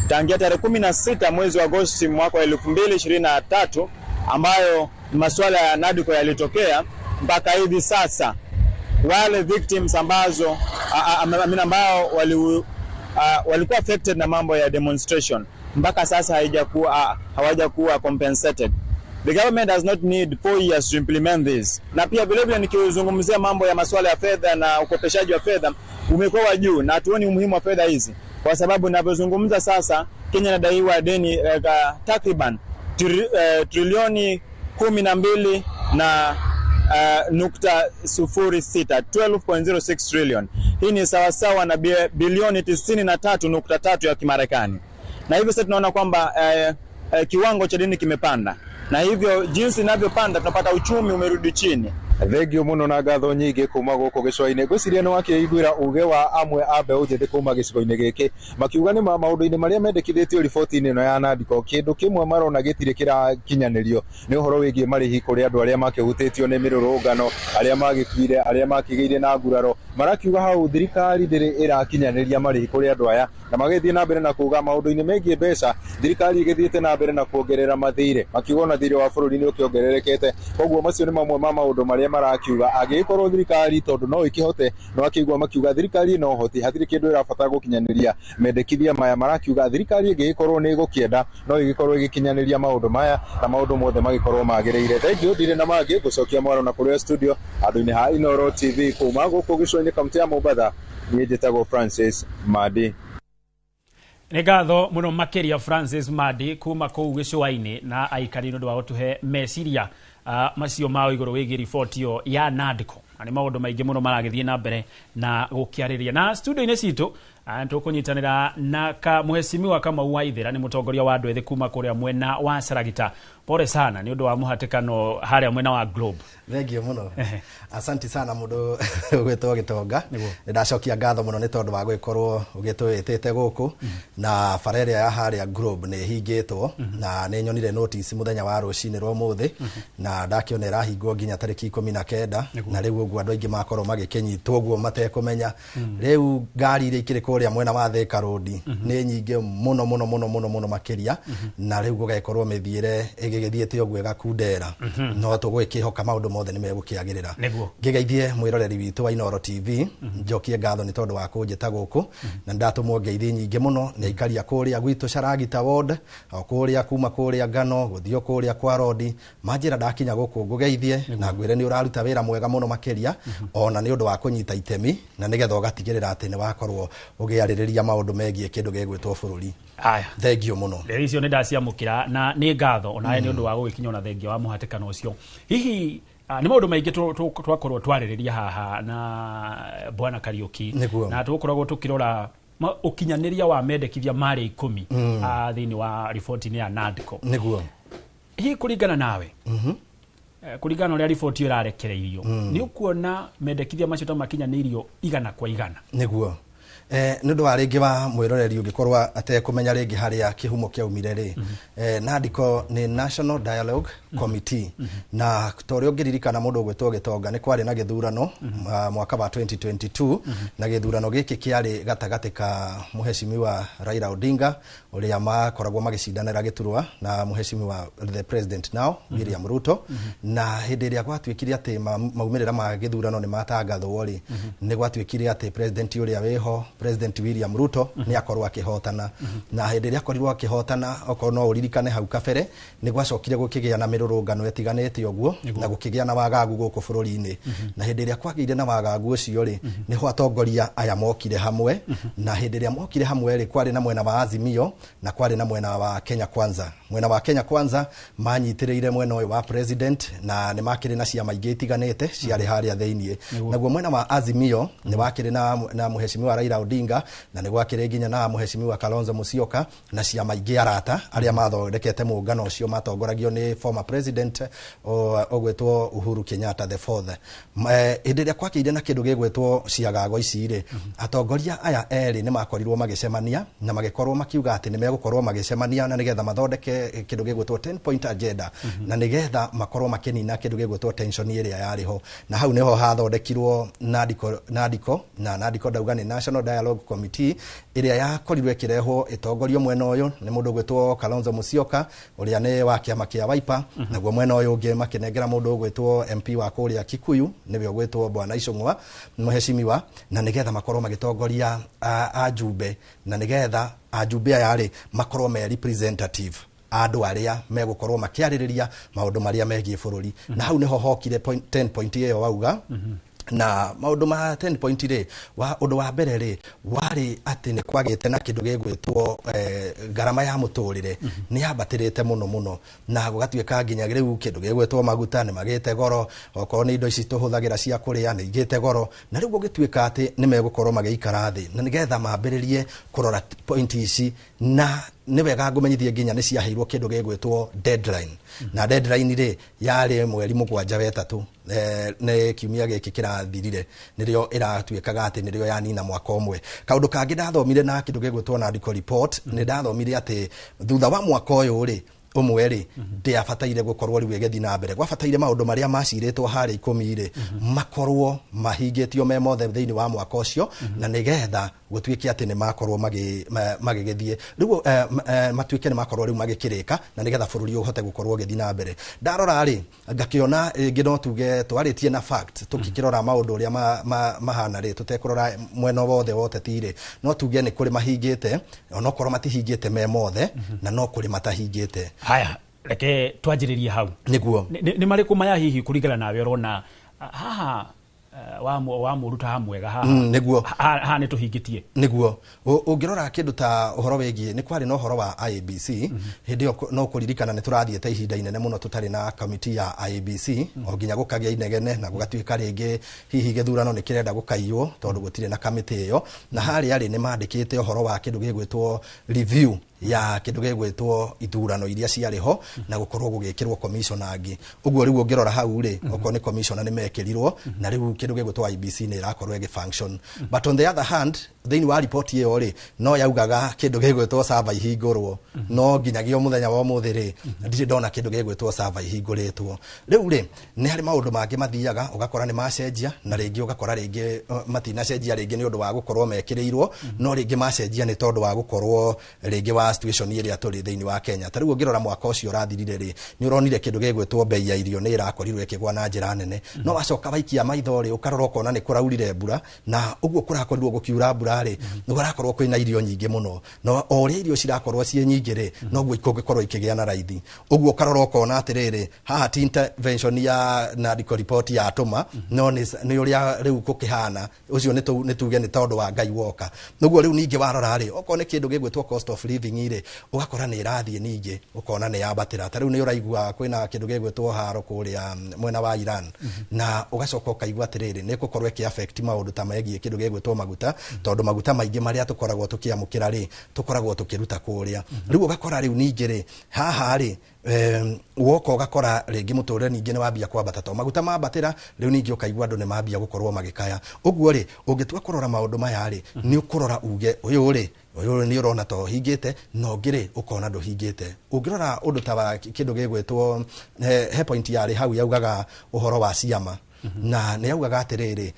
Tangia tarehe 16 mwezi wa Agosti mwaka wa 2023 ambayo masuala ya NADCO yalitokea, mpaka hivi sasa wale victims ambazo ambao walikuwa affected na mambo ya demonstration mpaka sasa hawajakuwa compensated. The government does not need 4 years to implement this. Na pia vilevile nikizungumzia mambo ya masuala ya fedha na ukopeshaji wa fedha umekuwa wa juu, na hatuoni umuhimu wa fedha hizi, kwa sababu ninavyozungumza sasa Kenya inadaiwa deni takriban trilioni 12 na .06, 12.06 trillion. Hii ni sawasawa na bilioni 93.3 ya Kimarekani, na hivyo sasa tunaona kwamba kiwango cha deni kimepanda, na hivyo jinsi inavyopanda tunapata uchumi umerudi chini. Thengio muno na ngatho nyingĩ kuma gũkũ gĩcũa-inĩ. Ngwĩciria nĩ wakĩiguĩra uge wa amwe a mbeũ njĩthĩ kuma gĩcigo-inĩ gĩkĩ, makiuga nĩ maũndũ-inĩ marĩa mendekithĩtio riboti-inĩ ĩno ya NADCO, kĩndũ kĩmwe marona gĩtirĩ kĩrakinyanĩrio nĩ ũhoro wĩgiĩ marĩhi kũrĩ andũ arĩa makĩhutĩtio nĩ mĩrũrũngano, arĩa magĩkuire, arĩa makĩgĩire na nguraro. Marakiuga hau thirikari ndĩrĩ ĩrakinyanĩria marĩhi kũrĩ andũ aya, na magĩthiĩ na mbere na kuga maũndũ-inĩ megiĩ mbeca thirikari ĩgĩthiĩte na mbere na kuongerera mathirĩ, makiuga ona thirĩ wa bũrũri nĩ ũkĩongererekete. Koguo macio nĩ mamwe ma maũndũ marĩa marakiuga angĩgĩkorwo thirikari tondũ no ĩkĩhote no akĩigua makiuga thirikari ĩna ũhoti, hatirĩ kĩndũ ĩrabatara gũkinyanĩria mendekithia maya. Marakiuga thirikari ĩngĩgĩkorwo nĩ ĩgũkĩenda no ĩgĩkorwo ĩgĩkinyanĩria maũndũ maya na maũndũ mothe magĩkorwo magĩrĩire. Thengiũ, ndirĩ na mangĩ, ngũcokia mwaro na kũrĩa studio handũ-inĩ ha Inooro TV kuma gũkũ gĩcũa-inĩ, kaunti ya Mombatha. Niĩ njĩtagwo Francis Madi. Nĩ ngatho mũno makĩria, Francis Madi, kuma kũu gĩcũa-inĩ na aikari, nĩ ũndũ wa gũtũhe meciria macio ma igũrũ wĩgiĩ riboti ĩyo ya NADCO, na nĩ maũndũ maingĩ mũno maragĩthiĩ na mbere na gũkĩarĩria. Na studio-inĩ citũ tũkũnyitanĩra na ka mũhecimiwa Kamau wa Ithĩra, nĩ mũtongoria wa andũ ethĩ kuma kũrĩa mwena wa Saragita. Pole sana nĩ ũndũ wa mũhatĩkano harĩa mwena wa Globe. Thengio muno, asanti sana mundu ugwitwo Gitonga. Nĩ ndacokia ngatho mũno nĩ tondũ wa gũgĩkorwo ũgĩtwĩtĩte gũkũ, na bara ĩrĩa ya harĩa Globe nĩ ĩhingĩtwo, na nĩ nyonire notice mũthenya wa rũcinĩ rwa ũmũthĩ, na ndakĩona ĩrahingwo nginya tarĩki 19. Na rĩu ũguo andũ aingĩ makorwo magĩkĩnyitwo ũguo matekũmenya. Rĩu ngari iria ikĩrĩ kũrĩa mwena wa Thika Road nĩ nyingĩ mũno mũno mũno mũno mũno makĩria, na rĩu gũgagĩkorwo mĩthiĩre ĩgĩgĩthiĩte ũguo ĩgakundera, no tũgwĩkĩhoka maũndũ mothe nĩ megũkĩagĩrĩra. Ngĩgeithie mwĩroreri witũ wa Inooro TV, njokie ngatho nĩ tondũ wa kũnjĩta gũkũ, na ndatũmwo ngeithi nyingĩ mũno nĩ aikaria kũrĩa gwitũ Caragita ward, o kũrĩa kuma kũrĩa Ngano gũthiĩ kũrĩa kwa Rodi, manjĩra ndakinya gũkũ ngũgeithie na ngwĩre nĩ ũraruta wĩra mwega mũno makĩria, ona nĩ ũndũ wa kũnyita itemi na nĩgetha ũgatigĩrĩra atĩ nĩ wakorwo ũgĩarĩrĩria maũndũ megiĩ kĩndũ gĩgwĩtwo bũrũri. Aya. Thengio mũno. Rĩu icio nĩ ndaciamũkĩra na nĩ ngatho onawe nĩ ũndũ wa gũgĩkinya, ona thengio wa mũhatĩkano ũcio. Hihi Nĩ maũndũ maingĩ twakorwo twarĩrĩria haha na Bwana Kariuki. Nĩguo. Na tũgũkoragwo tũkĩrora ũkinyanĩria wa mendekithia marĩa 10 thĩinĩ wa riboti-inĩ ya NADCO. Nĩguo. Hihi kũringana nawe, kũringana na ũrĩa riboti ĩyo ĩrarekereirio, nĩ ũkuona mendekithia macio ta makinyanĩirio 100 kwa 100? Nĩguo. Nĩ ũndũ wa rĩngĩ wa mwĩroreri ũngĩkorwo atekũmenya rĩngĩ harĩa kĩhumo kĩaumire rĩ, NADCO nĩ National Dialogue Committee, na ta ũrĩa ũngĩririkana mũndũ ũgwĩtwo Gĩtonga, nĩ kwarĩ na gĩthurano mwaka wa 2022, na gĩthurano gĩkĩ kĩarĩ gatagatĩ ka mũheshimiwa Raila Odinga ũrĩa makoragwo magĩcindanĩra gĩturwa na mũheshimiwa the president now, William Ruto. Na hĩndĩ ĩrĩa gwatuĩkire atĩ maumĩrĩra ma gĩthurano nĩ matangathwo rĩ, nĩ gwatuĩkire atĩ president ũrĩa wĩho, President William Ruto, nĩ akorwo akĩhotana. Na hĩndĩ ĩrĩa akorirwo akĩhotana, okorwo no ũririkane hau kabere, nĩ gwacokire gũkĩgĩa na mĩrũrũngano ĩtiganĩte ũguo, na gũkĩgĩa na wagagu gũkũ bũrũri-inĩ. Na hĩndĩ ĩrĩa kwagĩire na wagagu ũcio rĩ, nĩho atongoria aya mokire hamwe. Na hĩndĩ ĩrĩa mokire hamwe rĩ, kwarĩ na mwena wa Azimio na kwarĩ na mwena wa Kenya Kwanza. Mwena wa Kenya Kwanza manyitĩrĩire mwena ũyũ wa president, na nĩ makĩrĩ na ciama ingĩ itiganĩte ciarĩ harĩa thĩiniĩ. Naguo mwena wa Azimio nĩ wakĩrĩ na mũheshimiwa Raila Odinga, na nĩ gwakĩrĩ nginya na mũheshimiwa Kalonzo Musyoka na ciama ingĩ arata arĩa mathondekete mũngano ũcio matongoragio nĩ former president ũgwĩtwo Uhuru Kenyatta the fourth. Hĩndĩ ĩrĩa kwakĩire na kĩndũ gĩgwĩtwo ciagago ici rĩ, atongoria aya erĩ nĩ makorirwo magĩcemania na magĩkorwo makiuga atĩ nĩ megũkorwo magĩcemania na nĩgetha mathondeke kĩndũ gĩgwĩtwo 10 point agenda, na nĩgetha makorwo makĩnina kĩndũ gĩgwĩtwo tension ĩrĩa yarĩ ho. Na hau nĩho hathondekirwo NADCO, na NADCO ndauga nĩ National Dialogue Committee, ĩrĩa yakorirwo ĩkĩrehwo ĩtongorio mwena ũyũ nĩ mũndũ ũgwĩtwo Kalonzo Musyoka ũrĩa nĩ wa kĩama kĩa Wiper, naguo mwena ũyũ ũngĩ makĩnengera mũndũ ũgwĩtwo MP wa kũrĩa Kikuyu, nĩwe ũgwĩtwo Bwana Icũng'wa mũheshimiwa, na nĩgetha makorwo magĩtongoria ajumbe, na nĩgetha ajumbe aya rĩ makorwo me representative andũ arĩa megũkorwo makĩarĩrĩria maũndũ marĩa megiĩ bũrũri. Na hau nĩho hokire 10 point ĩyo wauga. Na maũndũ ma 10 point rĩ, ũndũ wa mbere rĩ warĩ atĩ nĩ kwagĩte na kĩndũ gĩgwĩtwo ngarama ya mũtũrĩre nĩ yambatĩrĩte mũno mũno, na gũgatuĩka nginya rĩu kĩndũ gĩgwĩtwo maguta nĩ magĩte goro, okorwo nĩ indo ici tũhũthagĩra cia kũrĩa nĩ igĩte goro. Na rĩu gũgĩtuĩka atĩ nĩ megũkorwo magĩikara thĩ na nĩgetha mambĩrĩrie kũrora point ici. Na nĩ wega ngũmenyithie nginya nĩ ciaheirwo kĩndũ gĩgwĩtwo deadline, na deadline rĩ yarĩ mweri 7 wa 3, nĩ kiumia gĩkĩ kĩrathirire, nĩrĩo ĩratuĩkaga atĩ nĩrĩo yanina mwaka ũmwe. Kaũndũ kangĩ ndathomire na kĩndũ gĩgwĩtwo NADCO report, nĩ ndathomire atĩ thutha wa mwaka ũyũ rĩ ũmwe rĩ, ndĩabataire gũkorwo rĩu ĩgĩthiĩ na mbere, gwabataire maũndũ marĩa macirĩtwo harĩa 10 rĩ makorwo mahingĩtio me mothe thĩinĩ wa mwaka ũcio, na nĩgetha gũtuĩke atĩ nĩ makorwo magĩgĩthiĩ rĩu, matuĩke nĩ makorwo rĩu magĩkĩrĩka, na nĩgetha bũrũri ũhote gũkorwo ũgĩthiĩ na mbere. Ndarora rĩ, ngakĩona rĩngĩ no tuge twarĩtie na fact, tũkĩkĩrora maũndũ ũrĩa mahana rĩ, tũtekũrora mwena wothe wa ũteti rĩ, no tuge nĩ kũrĩ mahingĩte, onokorwo matihingĩte me mothe, na no kũrĩ matahingĩte. Haya, reke twanjĩrĩrie hau. Nĩguo. Nĩ marĩkũ maya hihi kũringana nawe ũrona haha wa mũruta haha mwega haha? Nĩguo. Haha nĩ tũhingĩtie. Nĩguo. Ũngĩrora kĩndũ ta ũhoro wĩgiĩ, nĩ kwarĩ na ũhoro wa IEBC, hĩndĩ ĩyo no kũririkana nĩ tũrathiĩte ihinda inene mũno tũtarĩ na kamĩtĩ ya IEBC, o nginya gũkagĩa inegene na gũgatuĩka rĩngĩ hihi gĩthurano nĩ kĩrenda gũkaiywo tondũ gũtirĩ na kamĩtĩ ĩyo. Na harĩa rĩ nĩ mandĩkĩte ũhoro wa kĩndũ gĩgwĩtwo review ya kĩndũ gĩgwĩtwo ithurano iria ciarĩ ho, na gũkorwo gũgĩkĩrwo commissioner angĩ. Ũguo rĩu ũngĩrora hau rĩ, okorwo nĩ commissioner nĩ mekĩrirwo, na rĩu kĩndũ gĩgwĩtwo IEBC nĩ ĩrakorwo ĩgĩ function. But on the other hand, thĩinĩ wa report ĩyo rĩ, no yaugaga kĩndũ gĩgwĩtwo server ihingũrwo, no nginyagia mũthenya wa ũmũthĩ rĩ, ndirĩ ndona kĩndũ gĩgwĩtwo server ihingũrĩtwo. Rĩu rĩ, nĩ harĩ maũndũ mangĩ mathiaga ũgakora nĩ macenjia, na rĩngĩ ũgakora rĩngĩ matinacenjia rĩngĩ nĩ ũndũ wa gũkorwo mekĩrĩirwo, no rĩngĩ macenjia nĩ tondũ wa gũkorwo rĩngĩ wa situation ĩrĩa tũrĩ thĩinĩ wa Kenya. Ta rĩu ũngĩrora mwaka ũcio ũrathirire rĩ, nĩ ũronire kĩndũ gĩgwĩtwo bei ya irio nĩ ĩrakorirwo ĩkĩgwa na njĩra nene. No wacoka waikia maitho rĩ, ũkarora ũkona nĩ kũraurire mbura, na ũguo kũrakorirwo gũkiura mbura rĩ, nĩ kũrakorwo kwĩna irio nyingĩ mũno. Na o ũrĩa irio cirakorwo ciĩ nyingĩ rĩ, noguo ikũngĩkorwo ikĩgĩa na raithi. Ũguo ũkarora ũkona atĩrĩrĩ, haha ti intervention ya NADCO report yatũma, no nĩ ũrĩa rĩu gũkĩhana, ũcio nĩ tuge nĩ tondũ wa Ngai woka. Ũguo rĩu ningĩ warora rĩ, okorwo nĩ kĩndũ gĩgwĩtwo cost of living rĩ, ũgakora nĩ ĩrathiĩ ningĩ ũkona nĩ yambatĩra. Ta rĩu nĩ ũraigua kwĩna kĩndũ gĩgwĩtwo haro kũrĩa mwena wa Iran, na ũgacoka ũkaigua atĩrĩrĩ, nĩ ĩgũkorwo ĩkĩ affect maũndũ ta megiĩ kĩndũ gĩgwĩtwo maguta, tondũ maguta maingĩ marĩa tũkoragwo tũkĩamũkĩra rĩ, tũkoragwo tũkĩruta kũrĩa. Rĩu ũgakora rĩu ningĩ rĩ, haha rĩ, woka ũgakora rĩngĩ mũtũrĩre ningĩ nĩ wambia kwambata, to maguta mambatĩra, rĩu ningĩ ũkaigua andũ nĩ mambia gũkorwo magĩkaya. Ũguo rĩ, ũngĩtua kũrora maũndũ maya rĩ, nĩ ũkũrora uge ũyũ rĩ, ũyũ nĩ ũrona ta ũhingĩte, na ũngĩ rĩ, ũkona ndũhingĩte. Ũngĩrora ũndũ ta wa kĩndũ gĩgwĩtwo he point yarĩ hau yaugaga ũhoro wa ciama, na nĩ yaugaga atĩrĩrĩ,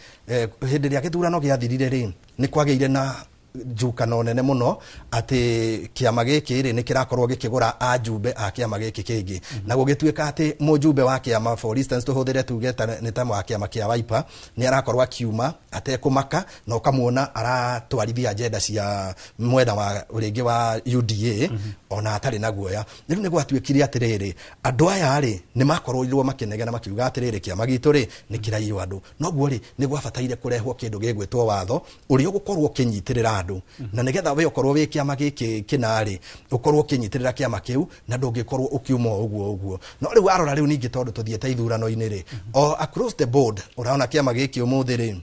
hĩndĩ ĩrĩa gĩthurano gĩathirire rĩ, nĩ kwagĩire na njukano nene mũno atĩ kĩama gĩkĩ rĩ, nĩ kĩrakorwo gĩkĩgũra ajumbe a kĩama gĩkĩ kĩngĩ, na gũgĩtuĩka atĩ mũjumbe wa kĩama, for instance tũhũthĩre tuge nĩ ta wa kĩama kĩa Wiper, nĩ arakorwo akiuma atekũmaka, na ũkamuona aratwarithia agenda cia mwena wa rĩngĩ wa UDA ona atarĩ na guoya. Rĩu nĩ gwatuĩkire atĩrĩrĩ, andũ aya rĩ, nĩ makorirwo makĩnegena makiuga atĩrĩrĩ, kĩama gitũ rĩ, nĩ kĩraiywo andũ. Noguo rĩ, nĩ gwabataire kũrehwo kĩndũ gĩgwĩtwo watho ũrĩa ũgũkorwo ũkĩnyitĩrĩra andũ, na nĩgetha we ũkorwo wĩ kĩama gĩkĩ kĩna-rĩ, ũkorwo ũkĩnyitĩrĩra kĩama kĩu, na ndũngĩkorwo ũkiuma o ũguo ũguo. No rĩu warora rĩu ningĩ, tondũ tũthiĩte ithurano-inĩ rĩ, o across the board ũraona kĩama gĩkĩ ũmũthĩ rĩ,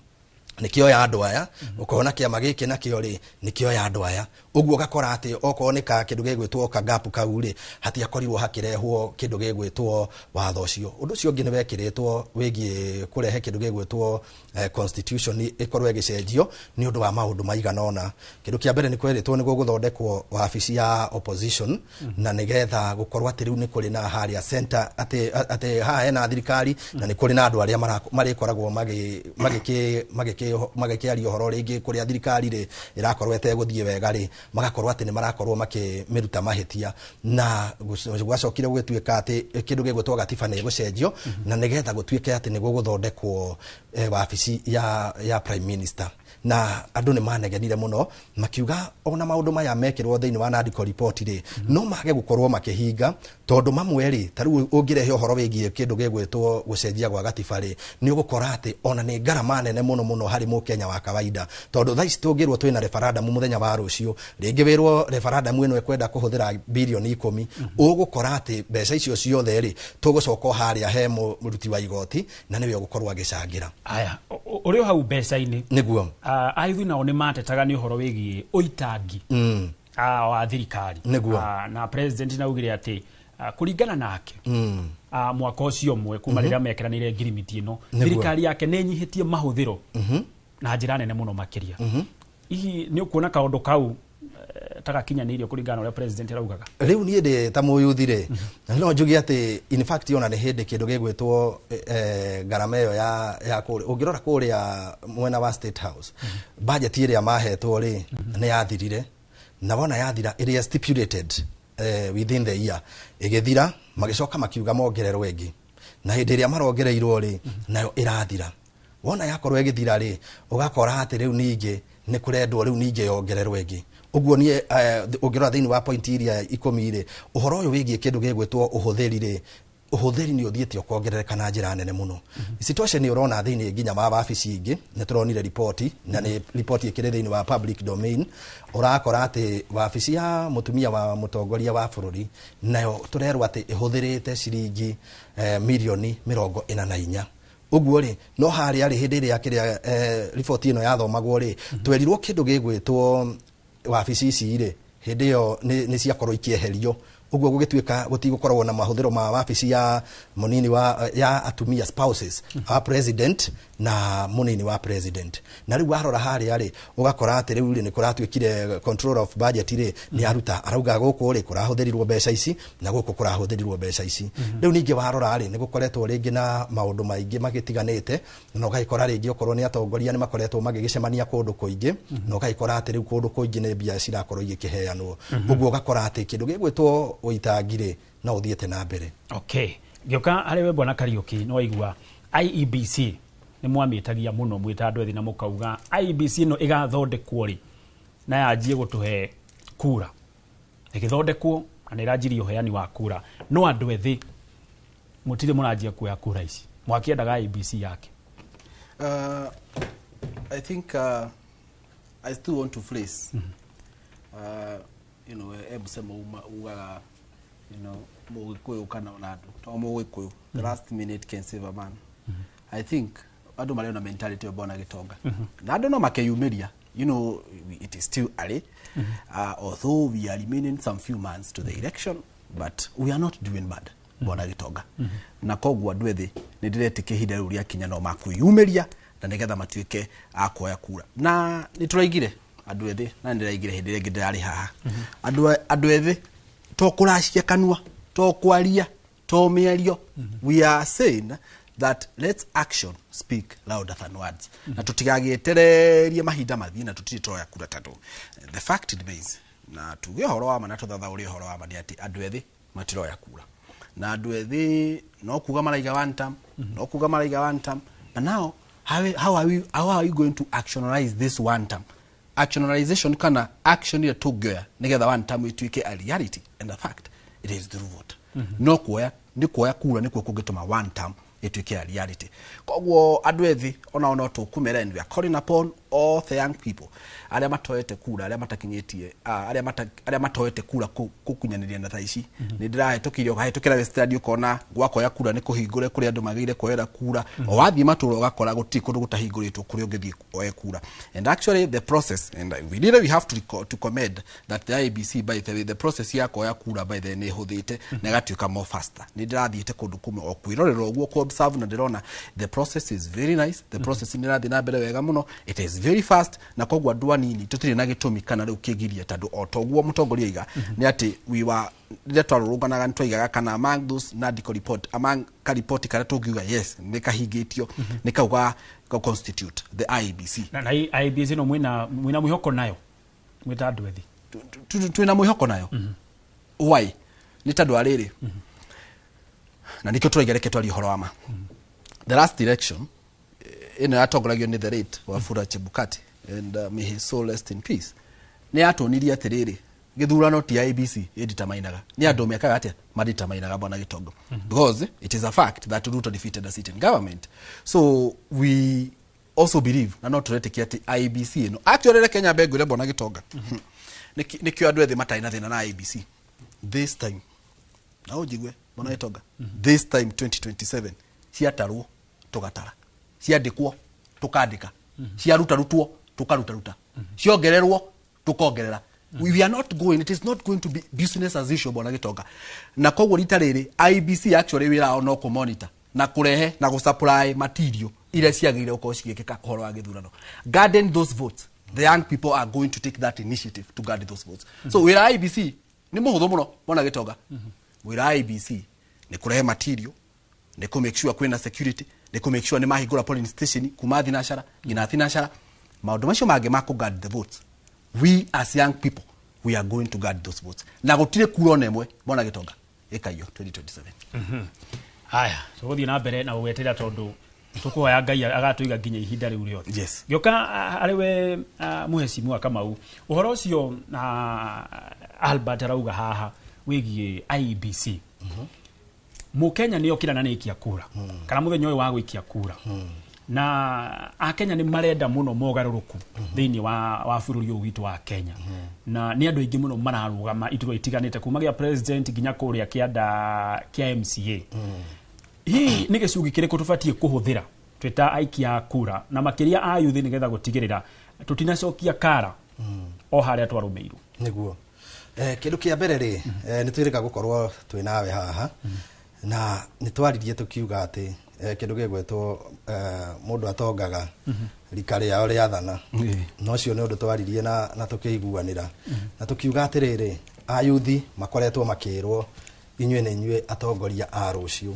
nĩkĩoya andũ aya, ũkona kĩama gĩkĩ nakĩo rĩ, nĩkĩoya andũ aya. Ũguo ũgakora atĩ okorwo nĩ ka kĩndũ gĩgwĩtwo kagapu kau rĩ, hatiakorirwo hakĩrehwo kĩndũ gĩgwĩtwo watho ũcio. Ũndũ ũcio ũngĩ nĩ wekĩrĩtwo wĩgiĩ kũrehe kĩndũ gĩgwĩtwo constitution ĩkorwo ĩgĩcenjio nĩ ũndũ wa maũndũ maigana ũna. Kĩndũ kĩa mbere nĩ kwerĩtwo nĩ gũgũthondekwo wabici ya opposition, na nĩgetha gũkorwo atĩ rĩu nĩ kũrĩ na harĩa center, atĩ haha hena thirikari na nĩ kũrĩ na andũ arĩa marĩkoragwo magĩkĩaria ũhoro rĩngĩ kũrĩa thirikari rĩ ĩrakorwo ĩtegũthiĩ wega rĩ, magakorwo atĩ nĩ marakorwo makĩmĩruta mahĩtia. Na gwacokire gũgĩtuĩka atĩ kĩndũ gĩgwĩtwo gatiba nĩ ĩgũcenjio, na nĩgetha gũtuĩke atĩ nĩ gũgũthondekwo wabici ya prime minister. Na andũ nĩ manegenire mũno makiuga ona maũndũ maya mekĩrwo thĩinĩ wa NADCO report rĩ, no mage gũkorwo makĩhinga, tondũ mamwe rĩ, ta rĩu ũngĩrehe ũhoro wĩgiĩ kĩndũ gĩgwĩtwo gũcenjia gwa gatiba rĩ, nĩ ũgũkora atĩ ona nĩ ngarama nene mũno mũno harĩ mũkenya wa kawaida, tondũ thaa ici tũngĩrwo twĩna referendum mũthenya wa rũciũ, rĩngĩ wĩrwo referendum ĩno ĩkwenda kũhũthĩra birioni 10, ũgũkora atĩ mbeca icio ciothe rĩ, tũgũcoka o harĩa he mũruti wa igoti, na nĩwe ũgũkorwo agĩcangĩra. Aya, ũrĩ o hau mbeca-inĩ. Nĩguo. Aithuĩ nao nĩ matetaga nĩ ũhoro wĩgiĩ ũitangi wa thirikari. Nĩguo. Na president naugire atĩ kũringana nake, mwaka ũcio ũmwe kuma rĩrĩa mekĩranĩire ngirimiti ĩno, thirikari yake nĩ ĩnyihĩtie mahũthĩro na njĩra nene mũno makĩria. Hihi nĩ ũkuona kaũndũ kau tagakinyanĩirio kũringana na ũrĩa president araugaga? Rĩu niĩ ndĩ ta mũyuthi rĩ, no njuge atĩ in fact ona nĩ hĩndĩ kĩndũ gĩgwĩtwo ngarama ĩyo ya kũrĩa, ũngĩrora kũrĩa mwena wa State House, budget ĩrĩa mahetwo rĩ, nĩ yathirire, na wona yathira, ĩrĩa stipulated within the year ĩgĩthira, magĩcoka makiuga mongererwo ĩngĩ, na hĩndĩ ĩrĩa marongereirwo rĩ, nayo ĩrathira. Wona yakorwo ĩgĩthira rĩ, ũgakora atĩ rĩu ningĩ nĩ kũrendwo rĩu ningĩ yongererwo ĩngĩ. Ũguo niĩ ũngĩrora thĩinĩ wa point iria 10 rĩ, ũhoro ũyũ wĩgiĩ kĩndũ gĩgwĩtwo ũhũthĩri rĩ, ũhũthĩri nĩ ũthiĩte ũkongerereka na njĩra nene mũno. Situation ũrona thĩinĩ nginya wa wabici ingĩ, nĩ tũronire riboti, na nĩ riboti ĩkĩrĩ thĩinĩ wa public domain, ũrakora atĩ wabici ya mũtumia wa mũtongoria wa bũrũri nayo tũrerwo atĩ ĩhũthĩrĩte ciringi mirioni 44. Ũguo rĩ, no harĩa rĩ, hĩndĩ ĩrĩa kĩrĩa riboti ĩno yathomagwo rĩ, twerirwo kĩndũ gĩgwĩtwo wabici ici rĩ, hĩndĩ ĩyo nĩ ciakorwo ikĩeherio. Ũguo gũgĩtuĩka gũtigũkoragwo na mahũthĩro ma wabici ya mũnini wa ya atumia, spouses wa president na mũnini wa president. Na rĩu warora harĩa rĩ, ũgakora atĩ rĩu rĩ, nĩ kũratuĩkire control of budget rĩ, nĩ aruta arauga gũkũ rĩ kũrahũthĩrirwo mbeca ici na gũkũ kũrahũthĩrirwo mbeca ici. Rĩu ningĩ warora rĩ, nĩ gũkoretwo rĩngĩ na maũndũ maingĩ magĩtiganĩte, na ũgagĩkora rĩngĩ okorwo nĩ atongoria nĩ makoretwo magĩgĩcemania kũndũ kũingĩ, na ũgagĩkora atĩ rĩu kũndũ kũingĩ nĩ mbia cirakorwo igĩkĩheanwo. Ũguo ũgakora atĩ kĩndũ gĩgwĩtwo ũitangi rĩ, no ũthiĩte na mbere. Okay, ngĩũka harĩ we bwana Kariũki, nĩ waigua IEBC nĩ mwamĩtagia mũno mwĩta andũ ethĩ, na mũkauga IEBC ĩno ĩgathondekwo rĩ na yanjie gũtũhe kura, ĩgĩthondekwo na nĩ ĩranjirie ũheani wa kura, no andũ ethĩ mũtirĩ mũranjia kuoya kura ici, mwakĩendaga IEBC yake? I think I still want to phrase. You know, e mũcemo ugaga, you know, Mũgĩkũyũ kana ona andũ to Mũgĩkũyũ, the last minute can save a man. I think andũ marĩ na mentality ĩyo, bona gĩtonga, na andũ no makeyumĩria. You know, it is still early, although we are remaining some few months to the election, but we are not doing bad, bona gĩtonga. Na koguo andũ ethĩ nĩ ndĩretĩkia ihinda rĩu rĩakinya no makwĩyumĩria na nĩgetha matuĩke a kuoya kura. Na nĩ tũraigire andũ ethĩ, na nĩ ndĩraigire hĩndĩ ĩrĩa ĩngĩ ndĩrarĩ haha, andũ ethĩ to kũracia kanua, to kwaria, to mĩario. We are saying that let's action speak louder than words, na tũtigagĩetererie mahinda mathiĩ na tũtirĩ tũroya kura, tondũ the fact remains, na tuge ũhoro wa ma na tũthathaũre ũhoro wa ma, nĩ atĩ andũ ethĩ matiroya kura. Na andũ ethĩ no kuga maraiga one term, no kuga maraiga one term. But now how are we going to actionalize this one term? Actionalization kana action ĩrĩa tũngĩoya nĩgetha one term ĩtuĩke a reality and a fact, it is through vote. No kuoya nĩ kuoya kura nĩkuo kũngĩtũma one term ĩtuĩke a reality. Koguo andũ ethĩ onao no tũkũmera, and we are calling upon all the young people arĩa matoete kura, arĩa matakinyĩtie, arĩa matoete kura gũkunyanĩria na thaa ici. Nĩ ndĩrahĩtũkire ũkahĩtũkĩra Westland, ũkona gwakoya kura nĩ kũhingũre kũrĩa andũ magĩrĩire kuoera kura. O wathiĩ matũra ũgakora gũtirĩ kũndũ gũtahingũrĩtwo kũrĩa ũngĩthiĩ oe kura. And actually the process, and we really we have to, record, to commend that the IEBC, by the way, the process ya kuoya kura by the nĩ ĩhũthĩte na ĩgatuĩka more faster. Nĩ ndĩrathiĩte kũndũ kũmwe o kwĩrorera ũguo, kũ observe, na ndĩrona the process is very nice. The process nĩ ĩrathiĩ na mbere wega mũno, it is very fast. Na koguo andũ anini tũtirĩ na gĩtũmi kana rĩu kĩgiria, tondũ o toguo mũtongoria aiga nĩ atĩ we were, rĩrĩa twarũrũnganaga nĩ twaigaga kana among those NADCO report, among karipoti karĩa tũngiuga yes nĩ kahingĩtio, nĩ kau ga constitute the IEBC. Na IEBC no mwĩna mwĩhoko nayo mwĩta andũ ethĩ? Twĩna mwĩhoko nayo. Why? Nĩ tondũ wa rĩrĩ, na nĩkĩo tũraiga reke twarie ũhoro wa ma. The last election, ĩno yatongoragio nĩ the late Wafula Chebukati, and may his soul rest in peace, nĩ yatuonirie atĩrĩrĩ, gĩthurano ti IEBC ĩnditamainaga, nĩ andũ mekaga atĩa maditamainaga, bwana Gĩtongo, because it is a fact that Ruto defeated a sitting government. So we also believe na no tũretĩkia atĩ IEBC ĩno actually, reke nyambe ngwĩre, bwana Gĩtonga, nĩkĩo andũ ethĩ matarĩ na thĩna na IEBC this time. Na ũnjigue, bwana Gĩtonga, this time 2027 ciatarwo tũgatara, ciandĩkwo tũkandĩka, ciarutarutwo tũkarutaruta, ciongererwo tũkongerera. We are not going, it is not going to be business as usual, bwana Gĩtonga. Na koguo rita rĩrĩ IEBC actually wĩra wao no kũmonitor na kũrehe na gũsupply material iria ciagĩrĩire gũkorwo cigĩkĩka ũhoro wa gĩthurano. Garden those votes, the young people are going to take that initiative to guard those votes. So wĩra wa IEBC nĩ mũhũthũ mũno, bwana Gĩtonga. Wĩra wa IEBC nĩ kũrehe material, nĩ kũ make sure kwĩna security, nĩ kũ make sure nĩ mahingũra polling station kuma thinacara nginya thinacara. Maũndũ macio mangĩ ma kũ guard the votes, we as young people, we are going to guard those votes, na gũtirĩ kura ona ĩmwe, bwana Gĩtonga, ĩkaiyo 2027. Haya, tũgũthiĩ na mbere na gũgweterera tondũ tũkũhoya Ngai agatũiga nginya ihinda rĩu rĩothe. Gĩũka arĩ we, mũhecimu Kamau, ũhoro ũcio Albert arauga haha wĩgiĩ IEBC, Mũkenya nĩ okĩra na nĩ ikia kura kana mũthenya ũyũ wa gũikia kura, na akenya nĩ marenda mũno mogarũrũku thĩinĩ wa bũrũri ũyũ witũ wa Kenya, na nĩ andũ aingĩ mũno mararũgama iturwa itiganĩte kuma gĩa president nginya kũrĩa kĩanda kĩa MCA. Hihi nĩ gĩcungi kĩrĩkũ tũbatiĩ kũhũthĩra twĩta aikia a kura na makĩria a yuthi nĩgetha gũtigĩrĩra tũtinacokia kara o harĩa twarũmĩirwo? Nĩguo, kĩndũ kĩa mbere rĩ, nĩ twĩrĩga gũkorwo twĩ nawe haha, na nĩ twaririe tũkiuga atĩ kĩndũ gĩgwĩtwo mũndũ atongaga rika rĩao rĩathana. Na ũcio nĩ ũndũ twaririe na tũkĩiguanĩra na tũkiuga atĩrĩrĩ, ayuthi makoretwo makĩrwo inyuĩ nĩ inyuĩ atongoria a rũciũ,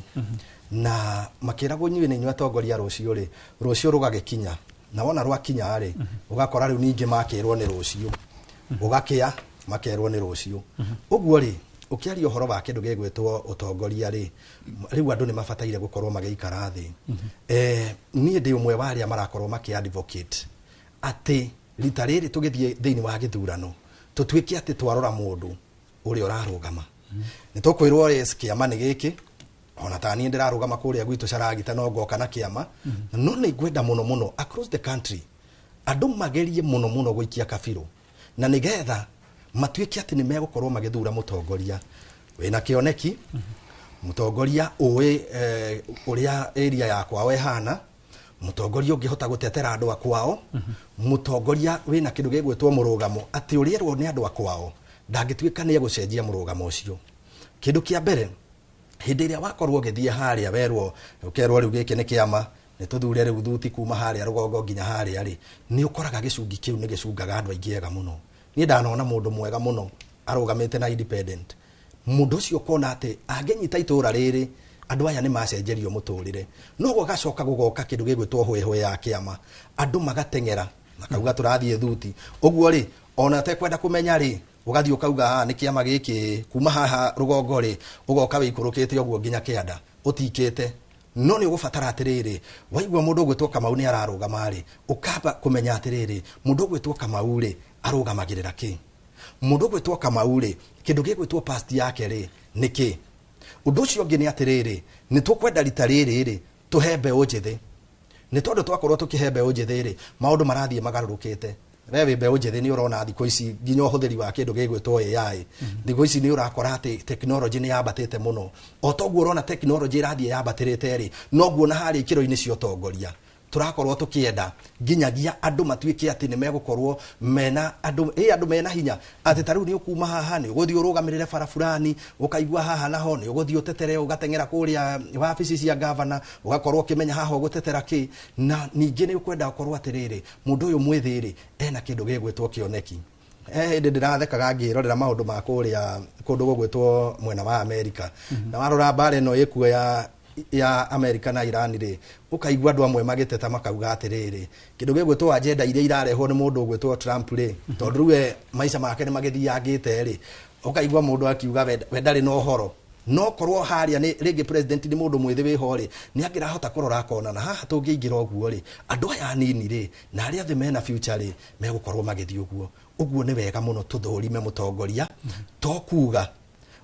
na makĩragwo inyuĩ nĩ inyuĩ atongoria a rũciũ rĩ, rũciũ rũgagĩkinya, na wona rwakinya rĩ, ũgakora rĩu ningĩ makĩrwo nĩ rũciũ, ũgakĩa makerwo nĩ rũciũ. Ũguo rĩ, ũkĩaria ũhoro wa kĩndũ gĩgwĩtwo ũtongoria rĩ, rĩu andũ nĩ mabataire gũkorwo magĩikara thĩ. Niĩ ndĩ ũmwe wa arĩa marakorwo makĩ advocate atĩ rita rĩrĩ tũgĩthiĩ thĩinĩ wa gĩthurano tũtuĩke atĩ twarora mũndũ ũrĩa ũrarũgama. Nĩ tũkwĩrwo yes, kĩama nĩ gĩkĩ, ona ta niĩ ndĩrarũgama kũrĩa gwitũ Caragita no ngoka na kĩama, no nĩ ngwenda mũno mũno across the country andũ magerie mũno mũno gũikia kabirũ na nĩgetha Matuĩke atĩ nĩ megũkorwo magĩthura mũtongoria wĩna kĩoneki, mũtongoria ũĩ ũrĩa area ya kwao ĩhana, mũtongoria ũngĩhota gũtetera andũ a kwao, mũtongoria wĩna kĩndũ gĩgwĩtwo mũrũgamo, atĩ ũrĩerwo nĩ andũ a kwao ndangĩtuĩka nĩ egũcenjia mũrũgamo ũcio. Kĩndũ kĩa mbere, hĩndĩ ĩrĩa wakorwo ũgĩthiĩ harĩa werwo ũkerwo rĩu gĩkĩ nĩ kĩama, nĩ tũthure rĩu thuti kuma harĩa rũgongo nginya harĩa rĩ, nĩ ũkoraga gĩcungi kĩu nĩ gĩcungaga andũ aingĩ ega mũno. Niĩ ndanona mũndũ mwega mũno arũgamĩte na independent. Mũndũ ũcio ũkona atĩ angĩnyita itũra rĩrĩ, andũ aya nĩ macenjerio mũtũrĩre. No gũgacoka gũgoka kĩndũ gĩgwĩtwo hwĩhwĩ ya kĩama, andũ magateng'era makauga tũrathiĩ thuti. Ũguo rĩ, ona ũtekwenda kũmenya rĩ, ũgathiĩ ũkauga haha nĩ kĩama gĩkĩ, kuma haha rũgongo rĩ, ũgoka wĩikũrũkĩte ũguo nginya kĩanda ũtikĩte. No nĩ ũgũbatara atĩrĩrĩ, waigua mũndũ ũgwĩtwo Kamau nĩ ararũgama rĩ, ũkamba kũmenya atĩrĩrĩ, mũndũ ũgwĩtwo Kamau rĩ, arũgamagĩrĩra kĩ? Mũndũ ũgwĩtwo Kamau rĩ, kĩndũ gĩgwĩtwo past yake rĩ, nĩ kĩ? Ũndũ ũcio ũngĩ nĩ atĩrĩrĩ, nĩ tũkwenda rita rĩrĩ rĩ, tũhe mbeũ njĩthĩ. Nĩ tondũ twakorwo tũkĩhe mbeũ njĩthĩ rĩ, maũndũ marathiĩ magarũrũkĩte. We wĩ mbeũ njĩthĩ nĩ ũrona thikũ ici nginya ũhũthĩri wa kĩndũ gĩgwĩtwo AI. Thikũ ici nĩ ũrakora atĩ tekinoronjĩ nĩ yambatĩte mũno. O toguo ũrona tekinoronjĩ ĩrathiĩ yambatĩrĩte rĩ, noguo na harĩa ikĩro-inĩ cia ũtongoria tũrakorwo tũkĩenda nginyagia andũ matuĩke atĩ nĩ megũkorwo mena andũ, andũ mena hinya, atĩ ta rĩu nĩ ũkuma haha nĩ ũgũthiĩ ũrũgamĩrĩre bara fulani, ũkaigua haha naho nĩ ũgũthiĩ ũtetere, ũgateng'era kũrĩa wabici cia gavana, ũgakorwo ũkĩmenya haha ũgũtetera kĩ. Na ningĩ nĩ ũkwenda ũkorwo atĩrĩrĩ, mũndũ ũyũ mwĩthĩ rĩ, ena kĩndũ gĩgwĩtwo kĩoneki. Hĩndĩ ndĩrathekaga ngĩrorera maũndũ ma kũrĩa kũndũ gũgwĩtwo mwena wa Amerika. Na warora mbara ĩno ĩkuo ya Amerika na Iran rĩ, ũkaigua andũ amwe magĩteta makauga atĩrĩrĩ, kĩndũ gĩgwĩtwo agenda iria irarehwo nĩ mũndũ ũgwĩtwo Trump rĩ, tondũ rĩu we maica make nĩ magĩthiangĩte rĩ, ũkaigua mũndũ akiuga we ndarĩ na ũhoro. No korwo harĩa nĩ rĩngĩ president nĩ mũndũ mwĩthĩ wĩho rĩ, nĩ angĩrahota kũrora akona na haha tũngĩingĩra ũguo rĩ, andũ aya anini rĩ, na arĩa othe mena future rĩ, megũkorwo magĩthiĩ ũguo. Ũguo nĩ wega mũno tũthũrime mũtongoria, to kuga.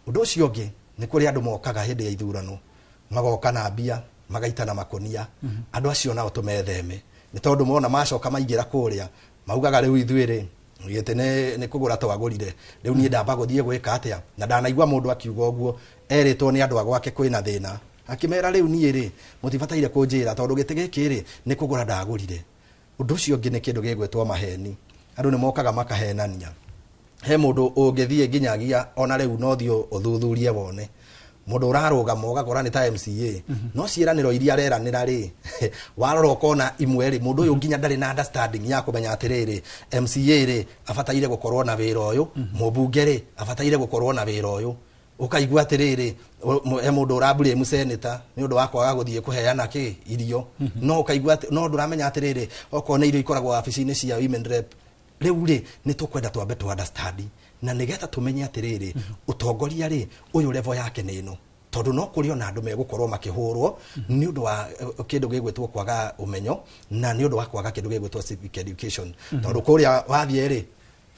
Ũndũ ũcio ũngĩ nĩ kũrĩ andũ mokaga hĩndĩ ya ithurano, magoka na mbia, magaitana makonia. Andũ acio nao tũmetheme, nĩ tondũ mona macoka maingĩra kũrĩa, maugaga rĩu ithuĩ rĩ, gĩtĩ nĩ kũgũra twagũrire, rĩu niĩ ndamba gũthiĩ gwĩka atĩa. Na ndanaigua mũndũ akiuga ũguo, erĩtwo nĩ andũ a gwake kwĩna thĩna, akĩmera rĩu niĩ rĩ, mũtibataire kũnjĩra tondũ gĩtĩ gĩkĩ rĩ, nĩ kũgũra ndagũrire. Ũndũ ũcio ũngĩ nĩ kĩndũ gĩgwĩtwo maheni. Andũ nĩ mokaga makahenania. He mũndũ ũngĩthiĩ nginyagia ona rĩu no thiĩ ũthuthurie wone mũndũ ũrarũgama ũgakora nĩ ta MCA, no ciĩranĩro iria areranĩra rĩ, warora ũkona imwe rĩ, mũndũ ũyũ nginya ndarĩ na understanding ya kũmenya atĩrĩrĩ, MCA rĩ abataire gũkorwo na wĩra ũyũ, mũmbunge rĩ abataire gũkorwo na wĩra ũyũ. Ũkaigua atĩrĩrĩ, he mũndũ ũrablame senator nĩ ũndũ wa kwaga gũthiĩ kũheana kĩ irio, no ũkaigua no ndũramenya atĩrĩrĩ, okorwo nĩ irio ikoragwo wabici-inĩ cia women rep. Rĩu rĩ, nĩ tũkwenda twambe tũ understand, na nĩgetha tũmenye atĩrĩrĩ, ũtongoria rĩ, ũyũ level yake nĩ ĩno. Tondũ no kũrĩ ona andũ megũkorwo makĩhũrwo nĩ ũndũ wa kĩndũ gĩgwĩtwo kwaga ũmenyo, na nĩ ũndũ wa kwaga kĩndũ gĩgwĩtwo civic education. Tondũ kũrĩa wathiĩ rĩ,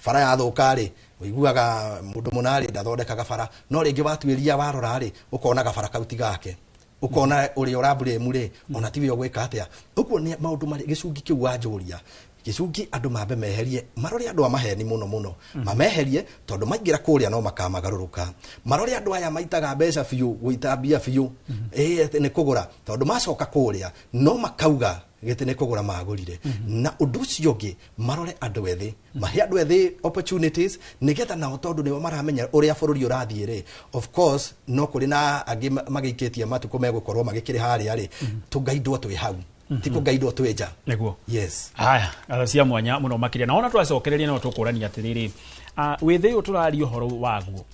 bara yathũka rĩ, ũiguaga mũndũ mũna rĩ ndathondekaga bara, no rĩngĩ watuĩria warora rĩ, ũkona gabara kau ti gake, ũkona ũrĩa ũrablame rĩ, ona tiwe ũgwĩka atĩa. Ũguo nĩ maũndũ marĩa gĩcungi kĩu wanjũria, gĩcungi andũ mambe meherie, marore andũ a maheni mũno mũno, mameherie tondũ maingĩra kũrĩa no makamagarũrũka. Marore andũ aya maitaga mbeca biũ, gũita mbia biũ, atĩ nĩ kũgũra, tondũ macoka kũrĩa no makauga gĩtĩ nĩ kũgũra magũrire. Na ũndũ ũcio ũngĩ, marore andũ ethĩ, mahe andũ ethĩ opportunities, nĩgetha nao tondũ nĩo maramenya ũrĩa bũrũri ũrathiĩ rĩ, of course no kũrĩ na angĩ magĩikĩtie matukũ megũkorwo magĩkĩrĩ harĩa rĩ, tũngaindwo twĩ hau, ti kũngaindwo twĩ nja. Nĩguo. Yes. Haya, ngatho cia mwanya mũno makĩria. Na ona twacokereria no tũkũrania atĩrĩrĩ, wĩthĩ ũyũ tũraria ũhoro waguo,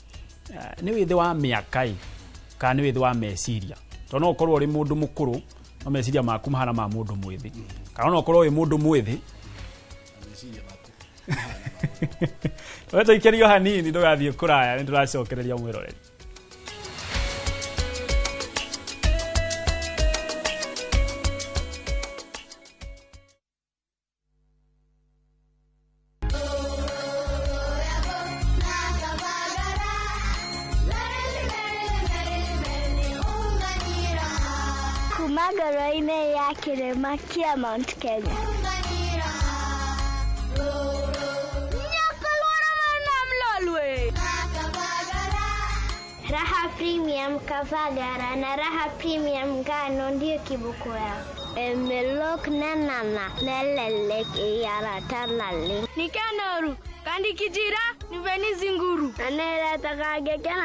nĩ wĩthĩ wa mĩaka ĩ, kana nĩ wĩthĩ wa meciria? Tondũ no ũkorwo ũrĩ mũndũ mũkũrũ, no meciria maku mahana ma mũndũ mwĩthĩ, kana no ũkorwo wĩ mũndũ mwĩthĩ. Tũikĩrio hanini, ndũgathiĩ kũraya, nĩ tũracokereria mwĩroreri. Kuma ngoro-inĩ ya kĩrĩma kĩa Mount Kenya. Raha Premium Kavagara na Raha Premium ngano ndiyo kiboko yao. Emelok nanana nelelek iyaratalale. Nikanoru kandi kijira niveni zinguru. Anera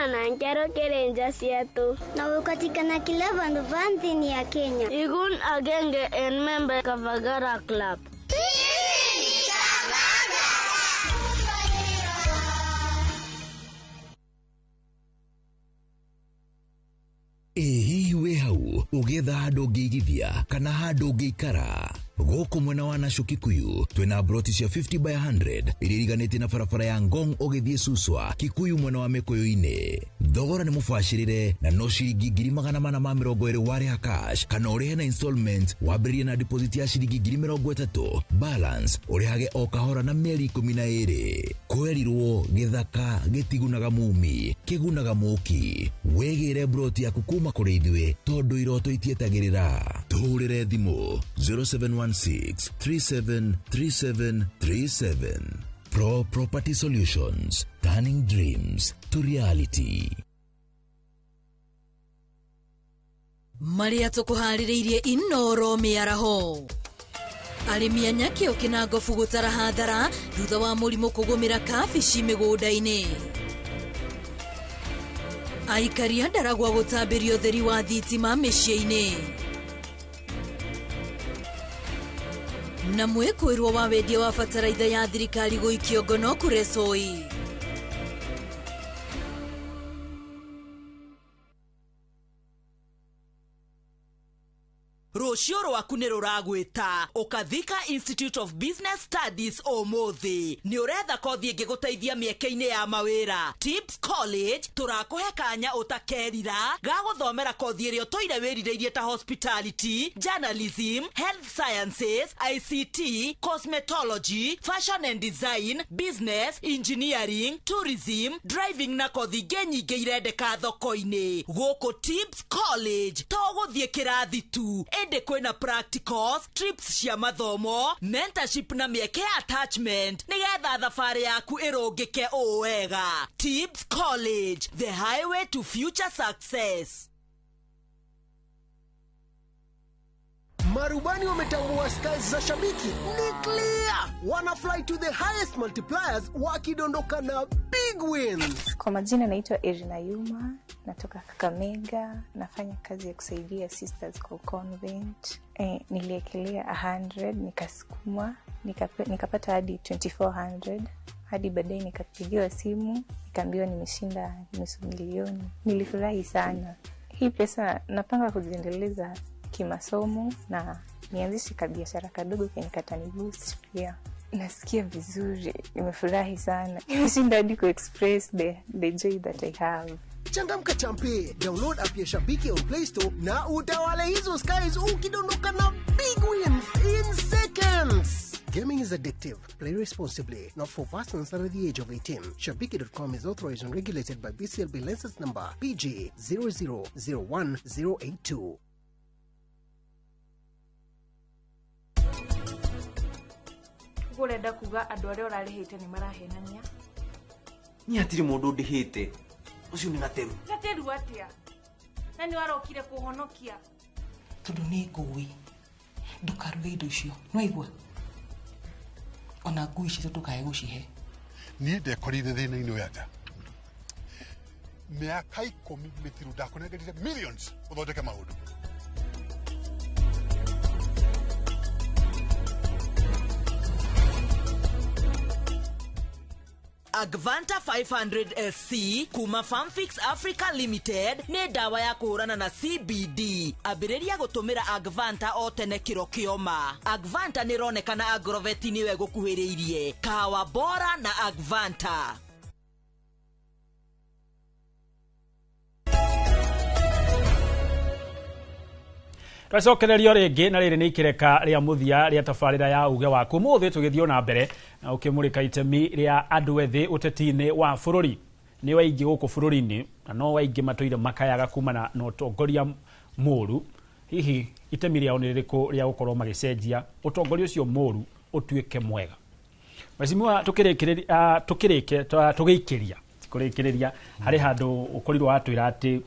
na nkero kerenja siatu. Na ukatikana kila vandu vanthini ya Kenya. Igun agenge en member Kavagara Club. Ĩ hihi wĩ hau ũgĩetha handũ ũngĩigithia kana handũ ũngĩikara? Gũkũ mwena wa Nasho Kikuyu twĩna broti cia 50 by 100 iria iriganĩtie na barabara ya Ngong ũgĩthiĩ Suswa Kikuyu mwena wa Mĩkũyũ-inĩ. Thogora nĩ mũbacĩrĩre na no ciringi 420,000 warĩha cash kana ũrĩhe na installment wambĩrĩrie na deposit ya ciringi 30,000, balance ũrĩhage o kahora na mĩeri 12. Kwerirwo gĩthaka gĩtigunaga mumi kĩgunaga mũki. Wĩgĩre broti yaku kuma kũrĩ ithuĩ tondũ iroto itietagĩrĩra. Tũhũrĩre thimũ 0716 373737. Pro Property Solutions, turning dreams to reality. Maria tũkũharĩrĩirie Inoro mĩaraho. Arĩmi a Nyakĩo Kĩnangobu gũtara hathara thutha wa mũrimũ kũgũmĩra kabici mĩgũnda-inĩ. Aikari a Ndaragwa gũtambĩrio ũtheri wa thitima mĩciĩ-inĩ. Na mwĩkũĩrwo wa wendia wa bataraitha ya thirikari gũikio ngono Kuresoi. Rũciũ rwaku nĩ rũragwĩta ũkathika Institute of Business Studies ũmũthĩ. Nĩ ũretha kothi ĩngĩgũteithia mĩeke-inĩ ya mawĩra. Tips College tũrakũhe kanya ũtakerira ga gũthomera kothi ĩrĩa ũtũire wĩrirĩirie ta hospitality, journalism, health sciences, ICT, cosmetology, fashion and design, business, engineering, tourism, driving na kothi ingĩ nyingĩ irendeka thoko-inĩ. Gũkũ Tips College to gũthiĩ kĩrathi tu, ĩndĩ kwĩna practicals, trips cia mathomo, mentorship na mĩeke ya attachment nĩgetha thabarĩ yaku ĩrũngĩke ũũ wega. Tips College, the highway to future success. Marubani wametambua skies za shabiki ni clear. Wana fly to the highest multipliers wakidondoka na big wins. Kwa majina naitwa Irina Yuma, natoka Kakamega, nafanya kazi ya kusaidia sisters kwa convent. Niliekelea 100, nikasukuma, nikapata hadi 2400. Hadi baadaye nikapigiwa simu, nikaambiwa nimeshinda 500,000. Nilifurahi sana. Hii pesa napanga kuziendeleza kimasomo na nianzishe kabiashara kadogo kenye kataniboost pia. Nasikia vizuri, nimefurahi sana. Nimeshinda hadi ku-express the joy that I have. Changamka champe, download app ya Shabiki on Play Store na utawale hizo skies ukidondoka na big wins in seconds. Gaming is addictive. Play responsibly. Not for persons under the age of 18. Shabiki.com is authorized and regulated by BCLB license number PG 0001082. Ũrenda kuga andũ arĩa ũrarĩhĩte nĩ marahenania? Niĩ hatirĩ mũndũ ndĩhĩte. Ũcio nĩ gateru. Gateru atĩa? Na nĩ warokire kũhonokia. Tondũ nĩ ngũĩ. Ndũkaruge indo icio. Nĩwaigua? Ona ngui citũ ndũkae gũcihe. Niĩ ndekorire thĩna-inĩ ũyũ anja. Mĩaka 10 mĩthiru ndakũnengerire millions ũthondeke maũndũ. Agvanta 500 SC kuma Farmfix Africa Limited nĩ ndawa ya kũhũrana na CBD. Ambĩrĩria gũtũmĩra Agvanta o tene kĩro kĩoma. Agvanta nĩ ĩronekana Agrovet nĩwe gũkuhĩrĩirie. Kahawa bora na Agvanta. Twacokererio rĩngĩ na rĩrĩ nĩ ikĩreka rĩa mũthia rĩa tabarĩra ya uge waku. Ũmũthĩ tũgĩthiĩ na mbere na ũkĩmũrĩka itemi rĩa andũ ethĩ ũteti-inĩ wa bũrũri. Nĩ waingĩ gũkũ bũrũri-inĩ na no waingĩ matũire makayaga kumana na ũtongoria mũru. Hihi itemi rĩao nĩ rĩrĩkũ rĩa gũkorwo magĩcenjia ũtongoria ũcio mũru ũtuĩke mwega? Mheshimiwa, tũkĩrĩkĩrĩria tũgĩikĩria Kũrĩkĩrĩria harĩ handũ ũkorirwo watwĩra atĩ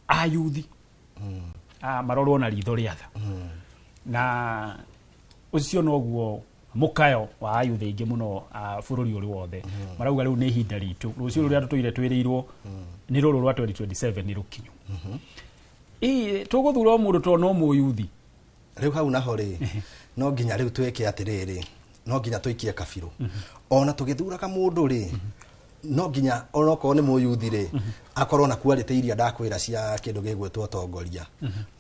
ayuthi marorwo na ritho rĩa tha, na ũcio noguo mũkayo wa ayuthi aingĩ mũno bũrũri ũrĩ wothe. Marauga rĩu nĩ ihinda ritũ, rũciũ rũrĩa tũtũire twĩrĩirwo nĩ rũrũ rwa 2027 nĩ rũkinyu. Ĩ tũgũthura o mũndũ tondũ no mũyuthi? Rĩu hau naho rĩ, no nginya rĩu twĩke atĩrĩrĩ, no nginya tũikie kabirũ. Ona tũgĩthuraga mũndũ rĩ, no nginya onokorwo nĩ mũyuthi rĩ, akorwo na quality iria ndakwĩra cia kĩndũ gĩgwĩtwo ũtongoria.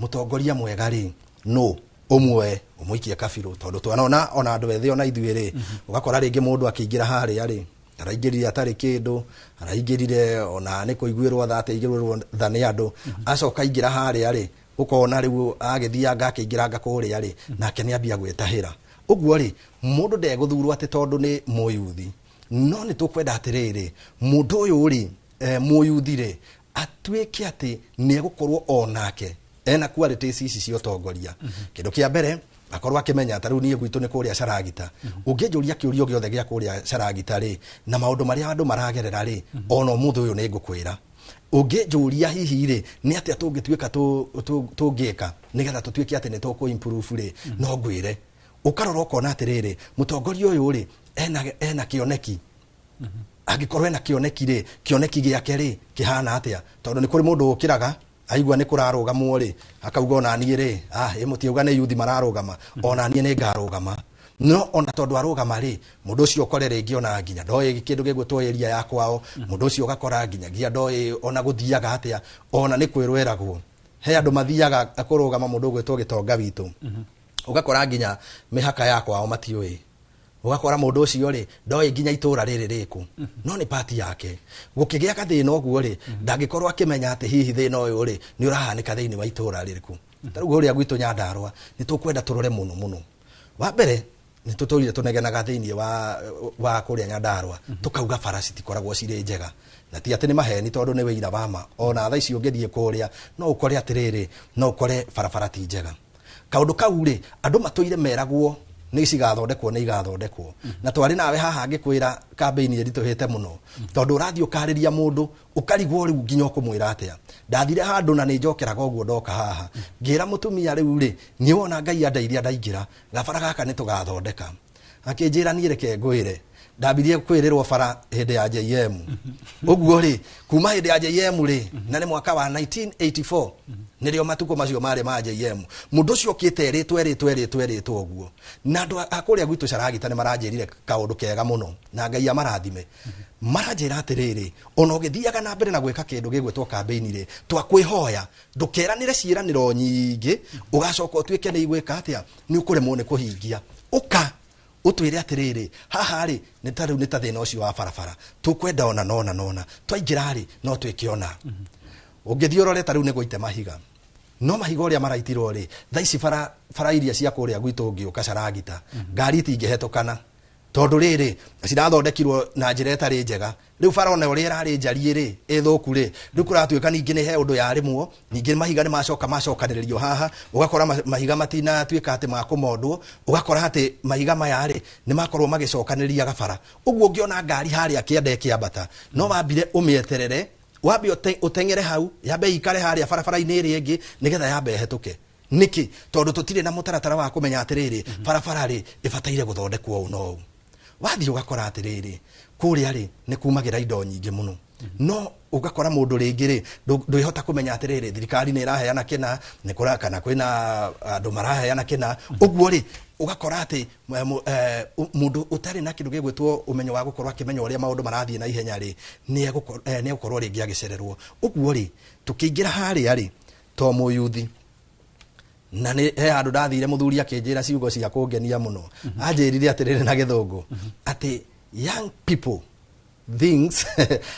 Mũtongoria mwega rĩ, no ũmwe ũmũikie kabirũ, tondũ twanona ona andũ ethĩ ona ithuĩ rĩ, ũgakora rĩngĩ mũndũ akĩingĩra harĩa rĩ, araingĩrire atarĩ kĩndũ, araingĩrire ona nĩ kũiguĩrwo tha, atĩ aiguĩrwo tha nĩ andũ, acoka aingĩra harĩa rĩ, ũkona rĩu agĩthianga akĩingĩranga kũrĩa rĩ, nake nĩ ambia gwĩtahĩra. Ũguo rĩ, mũndũ ndegũthurwo atĩ tondũ nĩ mũyuthi, no nĩ tũkwenda atĩrĩrĩ, mũndũ ũyũ rĩ, mũyuthi rĩ, atuĩke atĩ nĩ egũkorwo onake ena qualities ici cia ũtongoria. Kĩndũ kĩa mbere, akorwo akĩmenya ta rĩu niĩ gwitũ nĩ kũrĩa Caragita, ũngĩnjũria kĩũria gĩothe gĩa kũrĩa Caragita rĩ, na maũndũ marĩa andũ maragerera rĩ, ona ũmũthĩ ũyũ nĩ ngũkwĩra. Ũngĩnjũria hihi rĩ, nĩ atĩa tũngĩtuĩka tũngĩka nĩgetha tũtuĩke atĩ nĩ tũkũ improve rĩ, no ngwĩre. Ũkarora ũkona atĩrĩrĩ, mũtongoria ũyũ rĩ, ena kĩoneki. Angĩkorwo ena kĩoneki rĩ, kĩoneki gĩake rĩ, kĩhana atĩa? Tondũ nĩ kũrĩ mũndũ ũkĩraga aigua nĩ kũrarũgamwo rĩ, akauga ona niĩ rĩ, ĩ mũtiauga nĩ yuthi mararũgama, ona niĩ nĩ ngarũgama. No ona tondũ arũgama rĩ, mũndũ ũcio ũkore rĩngĩ ona nginya ndoĩ kĩndũ gĩgwĩtwo area ya kwao, mũndũ ũcio ũgakora nginyagia ndoĩ ona gũthiaga atĩa, ona nĩ kwĩrwo eragwo. He andũ mathiaga kũrũgama mũndũ ũgwĩtwo gĩtonga witũ, ũgakora nginya mĩhaka ya kwao matiũĩ. Ũgakora mũndũ ũcio rĩ, ndoĩ nginya itũra rĩrĩ rĩkũ, no nĩ pati yake. Gũkĩgĩa gathĩna ũguo rĩ, ndangĩkorwo akĩmenya atĩ hihi thĩna ũyũ rĩ, nĩ ũrahanĩka thĩinĩ wa itũra rĩrĩkũ. Ta rĩu ũrĩa gwitũ Nyandarũa, nĩ tũkwenda tũrore mũno mũno. Wa mbere, nĩ tũtũire tũnegenaga thĩinĩ wa kũrĩa Nyandarũa, tũkauga bara citikoragwo cirĩ njega. Na ti atĩ nĩ maheni tondũ nĩ wĩira wa ma. Ona thaa ici ũngĩthiĩ kũrĩa, no ũkore atĩrĩrĩ, no ũkore barabara ti njega. Kaũndũ kau rĩ, andũ matũire meragwo nĩ cigathondekwo, nĩ igathondekwo. Na twarĩ nawe haha ngĩkwĩra kambĩini ĩritũhĩte mũno, tondũ ũrathiĩ ũkarĩria mũndũ, ũkarigwo rĩu nginya ũkũmwĩra atĩa. Ndathire handũ na nĩ njokeraga ũguo ndoka haha, ngĩra mũtumia rĩu rĩ, niĩ wona Ngai andeithia ndaingĩra, gabara gaka nĩ tũgathondeka. Akĩnjĩra niĩ reke ngwĩre, ndambirie kwĩrĩrwo bara hĩndĩ ya JM. Ũguo rĩ, kuma hĩndĩ ya JM rĩ, na nĩ mwaka wa 1984, nĩrĩo matukũ macio marĩ ma JM. Mũndũ ũcio ũkĩte erĩtwo erĩtwo erĩtwo erĩtwo ũguo. Na andũ a kũrĩa gwitũ Caragita nĩ maranjĩrire kaũndũ kega mũno, na Ngai amarathime. Maranjĩra atĩrĩrĩ, ona ũgĩthiaga na mbere na gwĩka kĩndũ gĩgwĩtwo kambĩini rĩ, twakwĩhoya ndũkeranĩre ciĩranĩro nyingĩ, ũgacoka ũtuĩke nĩ igwĩka atĩa, nĩ ũkũremwo nĩ kũhingia. Ũka ũtwĩre atĩrĩrĩ, haha rĩ, nĩ ta rĩu nĩ ta thĩna ũcio wa barabara, tũkwenda ona nona nona, twaingĩra rĩ, no twĩke ona. Ũngĩthiĩ ũrore ta rĩu nĩ gũite mahiga, no mahiga ũrĩa maraitirwo rĩ, thaa ici bara iria cia kũrĩa gwitũ ũngĩũka Caragita, ngari itingĩhetũkana, tondũ rĩrĩ cirathondekirwo na njĩra ĩtarĩ njega. Rĩu bara ona ũrĩa ĩrarĩ njariĩ rĩ, ĩthũku rĩ, rĩu kũratuĩka ningĩ nĩ he ũndũ yarĩmwo, ningĩ mahiga nĩ macoka macokanĩrĩrio haha, ũgakora mahiga matinatuĩka atĩ makũmondwo, ũgakora atĩ mahiga maya rĩ, nĩ makorwo magĩcokanĩrĩria gabara. Ũguo ũngĩona ngari harĩa kĩanda ĩkĩambata, no wambire ũmĩeterere, wambe ũteng'ere hau, yambe ĩikare harĩa barabara-inĩ ĩrĩa ĩngĩ, nĩgetha yambe ĩhetũke. Nĩkĩ? Tondũ tũtirĩ na mũtaratara wa kũmenya atĩrĩrĩ, barabara rĩ, ĩbataire gũthondekwo ũũ na ũũ. Wathiĩ ũgakora atĩrĩrĩ, kũrĩa rĩ, nĩ kumagĩra indo nyingĩ mũno. No ũgakora mũndũ rĩngĩ rĩ, ndwĩhota kũmenya atĩrĩrĩ, thirikari nĩ ĩraheana kĩna, nĩ kũra, kana kwĩna andũ maraheana kĩna. Ũguo rĩ, ũgakora atĩ, mũndũ ũtarĩ na kĩndũ gĩgwĩtwo ũmenyo wa gũkorwo akĩmenya ũrĩa maũndũ marathiĩ na ihenya rĩ, nĩ egũkorwo rĩngĩ agĩcererwo. Ũguo rĩ, tũkĩingĩra harĩa rĩ, to mũyuthi. Na nĩ he handũ ndathire mũthuri akĩnjĩra ciugo cia kũngenia mũno. Anjĩrire atĩrĩrĩ na gĩthũngũ, atĩ young people thinks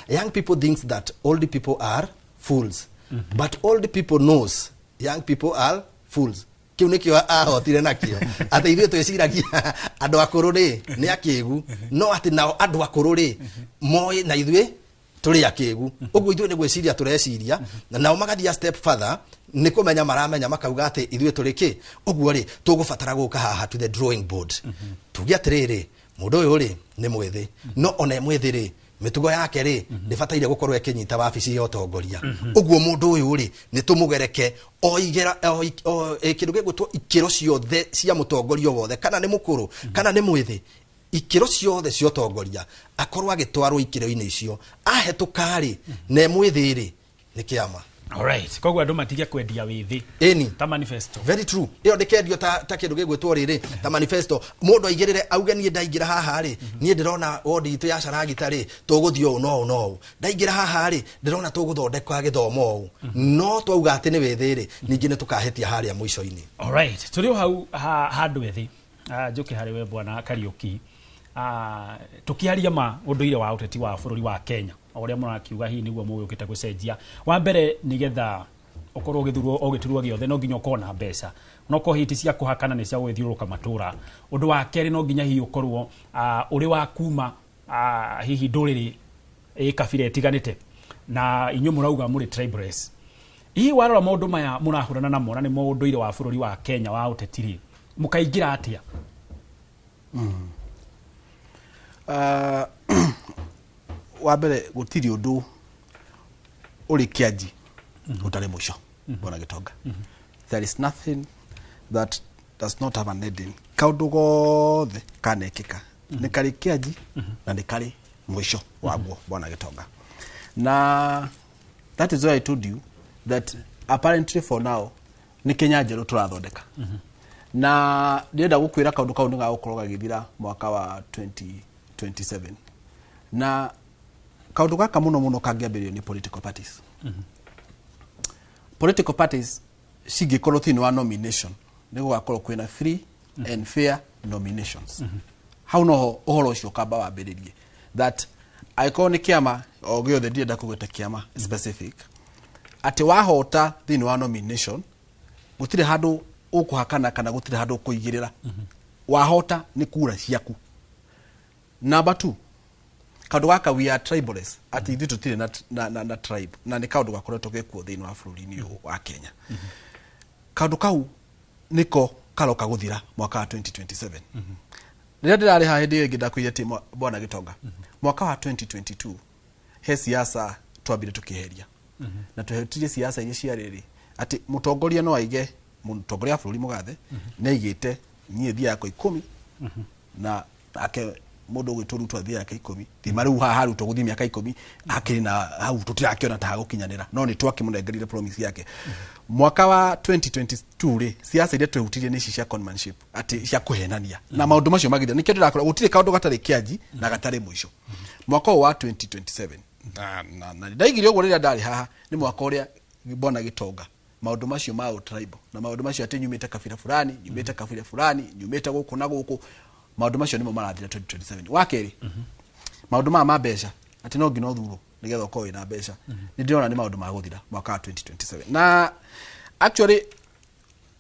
young people thinks that old people are fools, but old people knows young people are fools. Kĩu nĩkĩo ahotire nakĩo, atĩ ithuĩ twĩciragia andũ akũrũ rĩ nĩ akĩgu, no atĩ nao andũ akũrũ rĩ moĩ na ithuĩ tũrĩ akĩgu. Ũguo ithuĩ nĩ gwĩciria tũreciria, na nao magathiĩ a step further, nĩ kũmenya maramenya makauga atĩ ithuĩ tũrĩ kĩ. Ũguo rĩ, tũgũbatara gũka haha to the drawing board, tuge atĩrĩrĩ, mũndũ ũyũ rĩ nĩ mwĩthĩ, no ona e mwĩthĩ rĩ, Mĩtugo yake rĩ, ndĩbataire gũkorwo ĩkĩnyita wabici ya ũtongoria. Ũguo mũndũ ũyũ rĩ, nĩ tũmũgereke o igera o kĩndũ gĩgwĩtwo ikĩro ciothe cia mũtongoria wothe, kana nĩ mũkũrũ kana nĩ mwĩthĩ, ikĩro ciothe cia ũtongoria akorwo agĩtwarwo ikĩro-inĩ icio. Ahetũka rĩ, na e mwĩthĩ rĩ, nĩ kĩama. Alright, koguo andũ matige kwendia wĩthĩ ĩni ta manifesto. Very true. Ĩyo ndĩkendio ta kĩndũ gĩgwĩtwo rĩrĩ, ta manifesto. Mũndũ aigĩrĩre auge, niĩ ndaingĩra haha rĩ, niĩ ndĩrona wodi itũ ya Caragita rĩ, tũgũthiĩ ũũ no ũũ no ũũ. Ndaingĩra haha rĩ, ndĩrona tũgũthondeka gĩthomo ũũ. No twauga atĩ nĩ wĩthĩ rĩ, ningĩ nĩ tũkahĩtia harĩa mũico-inĩ. Alright, tũrĩ o hau handũ ethĩ. Njũke harĩ we Bwana Kariũki. Tũkĩaria ma ũndũire wa ũteti wa bũrũri wa Kenya, o ũrĩa mũrakiuga hihi nĩguo mũgũkĩte gũcenjia. Wa mbere, nĩgetha ũkorwo ũgĩthurwo o gĩturwa gĩothe, no nginya ũkorwo na mbeca, no korwo hihi ti cia kũhakana, nĩ cia gũgĩthiũrũrũka matũra. Ũndũ wa kerĩ, no nginya hihi ũkorwo ũrĩ wa kuma hihi ndũrĩrĩ ĩ kabira ĩtiganĩte, na inyuĩ mũrauga mũrĩ tribeless. Hihi warora maũndũ maya mũrahũrana namo, na nĩmo ũndũire wa bũrũri wa Kenya wa ũteti rĩ, mũkaingĩra atĩa? Wa mbere, gũtirĩ ũndũ ũrĩ kĩanji ũtarĩ mũico, Bwana Gĩtonga. There is nothing that does not have an ending. Kaũndũ gothe kanekĩka nĩ karĩ kĩanji na nĩ karĩ mũico waguo, Bwana Gĩtonga. Na that is why I told you that apparently for now nĩ Kenya njerũ tũrathondeka, na ndĩrenda gũkwĩra kaũndũ kau nĩ gagũkorwo gagĩthira mwaka wa 2027. Na kaũndũ gaka mũno mũno kangĩambĩrĩrio nĩ political parties. Political parties cingĩkorwo thĩinĩ wa nomination, nĩ gũgakorwo kwĩna free and fair nominations. Hau noho ũhoro ũcio ũkamba wambĩrĩrie, that angĩkorwo nĩ kĩama o gĩothe, ndirenda kũgweta kĩama specific, atĩ wahota thĩinĩ wa nomination, gũtirĩ handũ ũkũhakana kana gũtirĩ handũ ũkũigĩrĩra. Wahota nĩ kura ciaku. Number two, kaũndũ gaka we are tribalist, atĩ ithuĩ tũtirĩ na tribe, na nĩ kaũndũ gakoretwo gekuo thĩinĩ wa bũrũri-inĩ ũyũ wa Kenya. Kaũndũ kau nĩko karoka gũthira mwaka wa 2027. Rĩrĩa ndĩrarĩ haha hĩndĩ ĩyo ĩngĩ, ndakwĩire atĩ Bwana Gĩtonga, mwaka wa 2022 he siasa twambire tũkĩeheria, na twehetirie siasa iria ciarĩ rĩ, atĩ mũtongoria no aige, mũtongoria wa bũrũri mũgathe nĩ aigĩte, niĩ thiaga kwa 10, na ake mũndũ ũgwĩtwo Ruto athiĩ yake 10. Thima rĩu haha Ruto gũthiĩ mĩaka 10 akĩrĩ na hau, tũtirakĩona ta hagũkinyanĩra, no nĩ twakĩmũnengerire promise yake mwaka wa 2022 rĩ. Siasa iria twehutirie nĩ ici cia conmanship, atĩ cia kũhenania na maũndũ macio magithira. Nĩkĩo ndĩrakora gũtirĩ kaũndũ gatarĩ kĩanji na gatarĩ mũico. Mwaka ũyũ wa 2027, na ndaigire ũguo rĩrĩa ndarĩ haha, nĩ mwaka ũrĩa, Bwana Gĩtonga, maũndũ macio ma tribal na maũndũ macio atĩ nyumĩte kabira fulani, nyumĩte kabira fulani, nyumĩte gũkũ na gũkũ, maũndũ macio nĩmo marathira 2027. Wa kerĩ, maũndũ maya ma mbeca, atĩ no nginya ũthurwo nĩgetha ũkorwo wĩna mbeca, nĩ ndĩrona nĩ maũndũ ma gũthira mwaka wa 2027. Na actually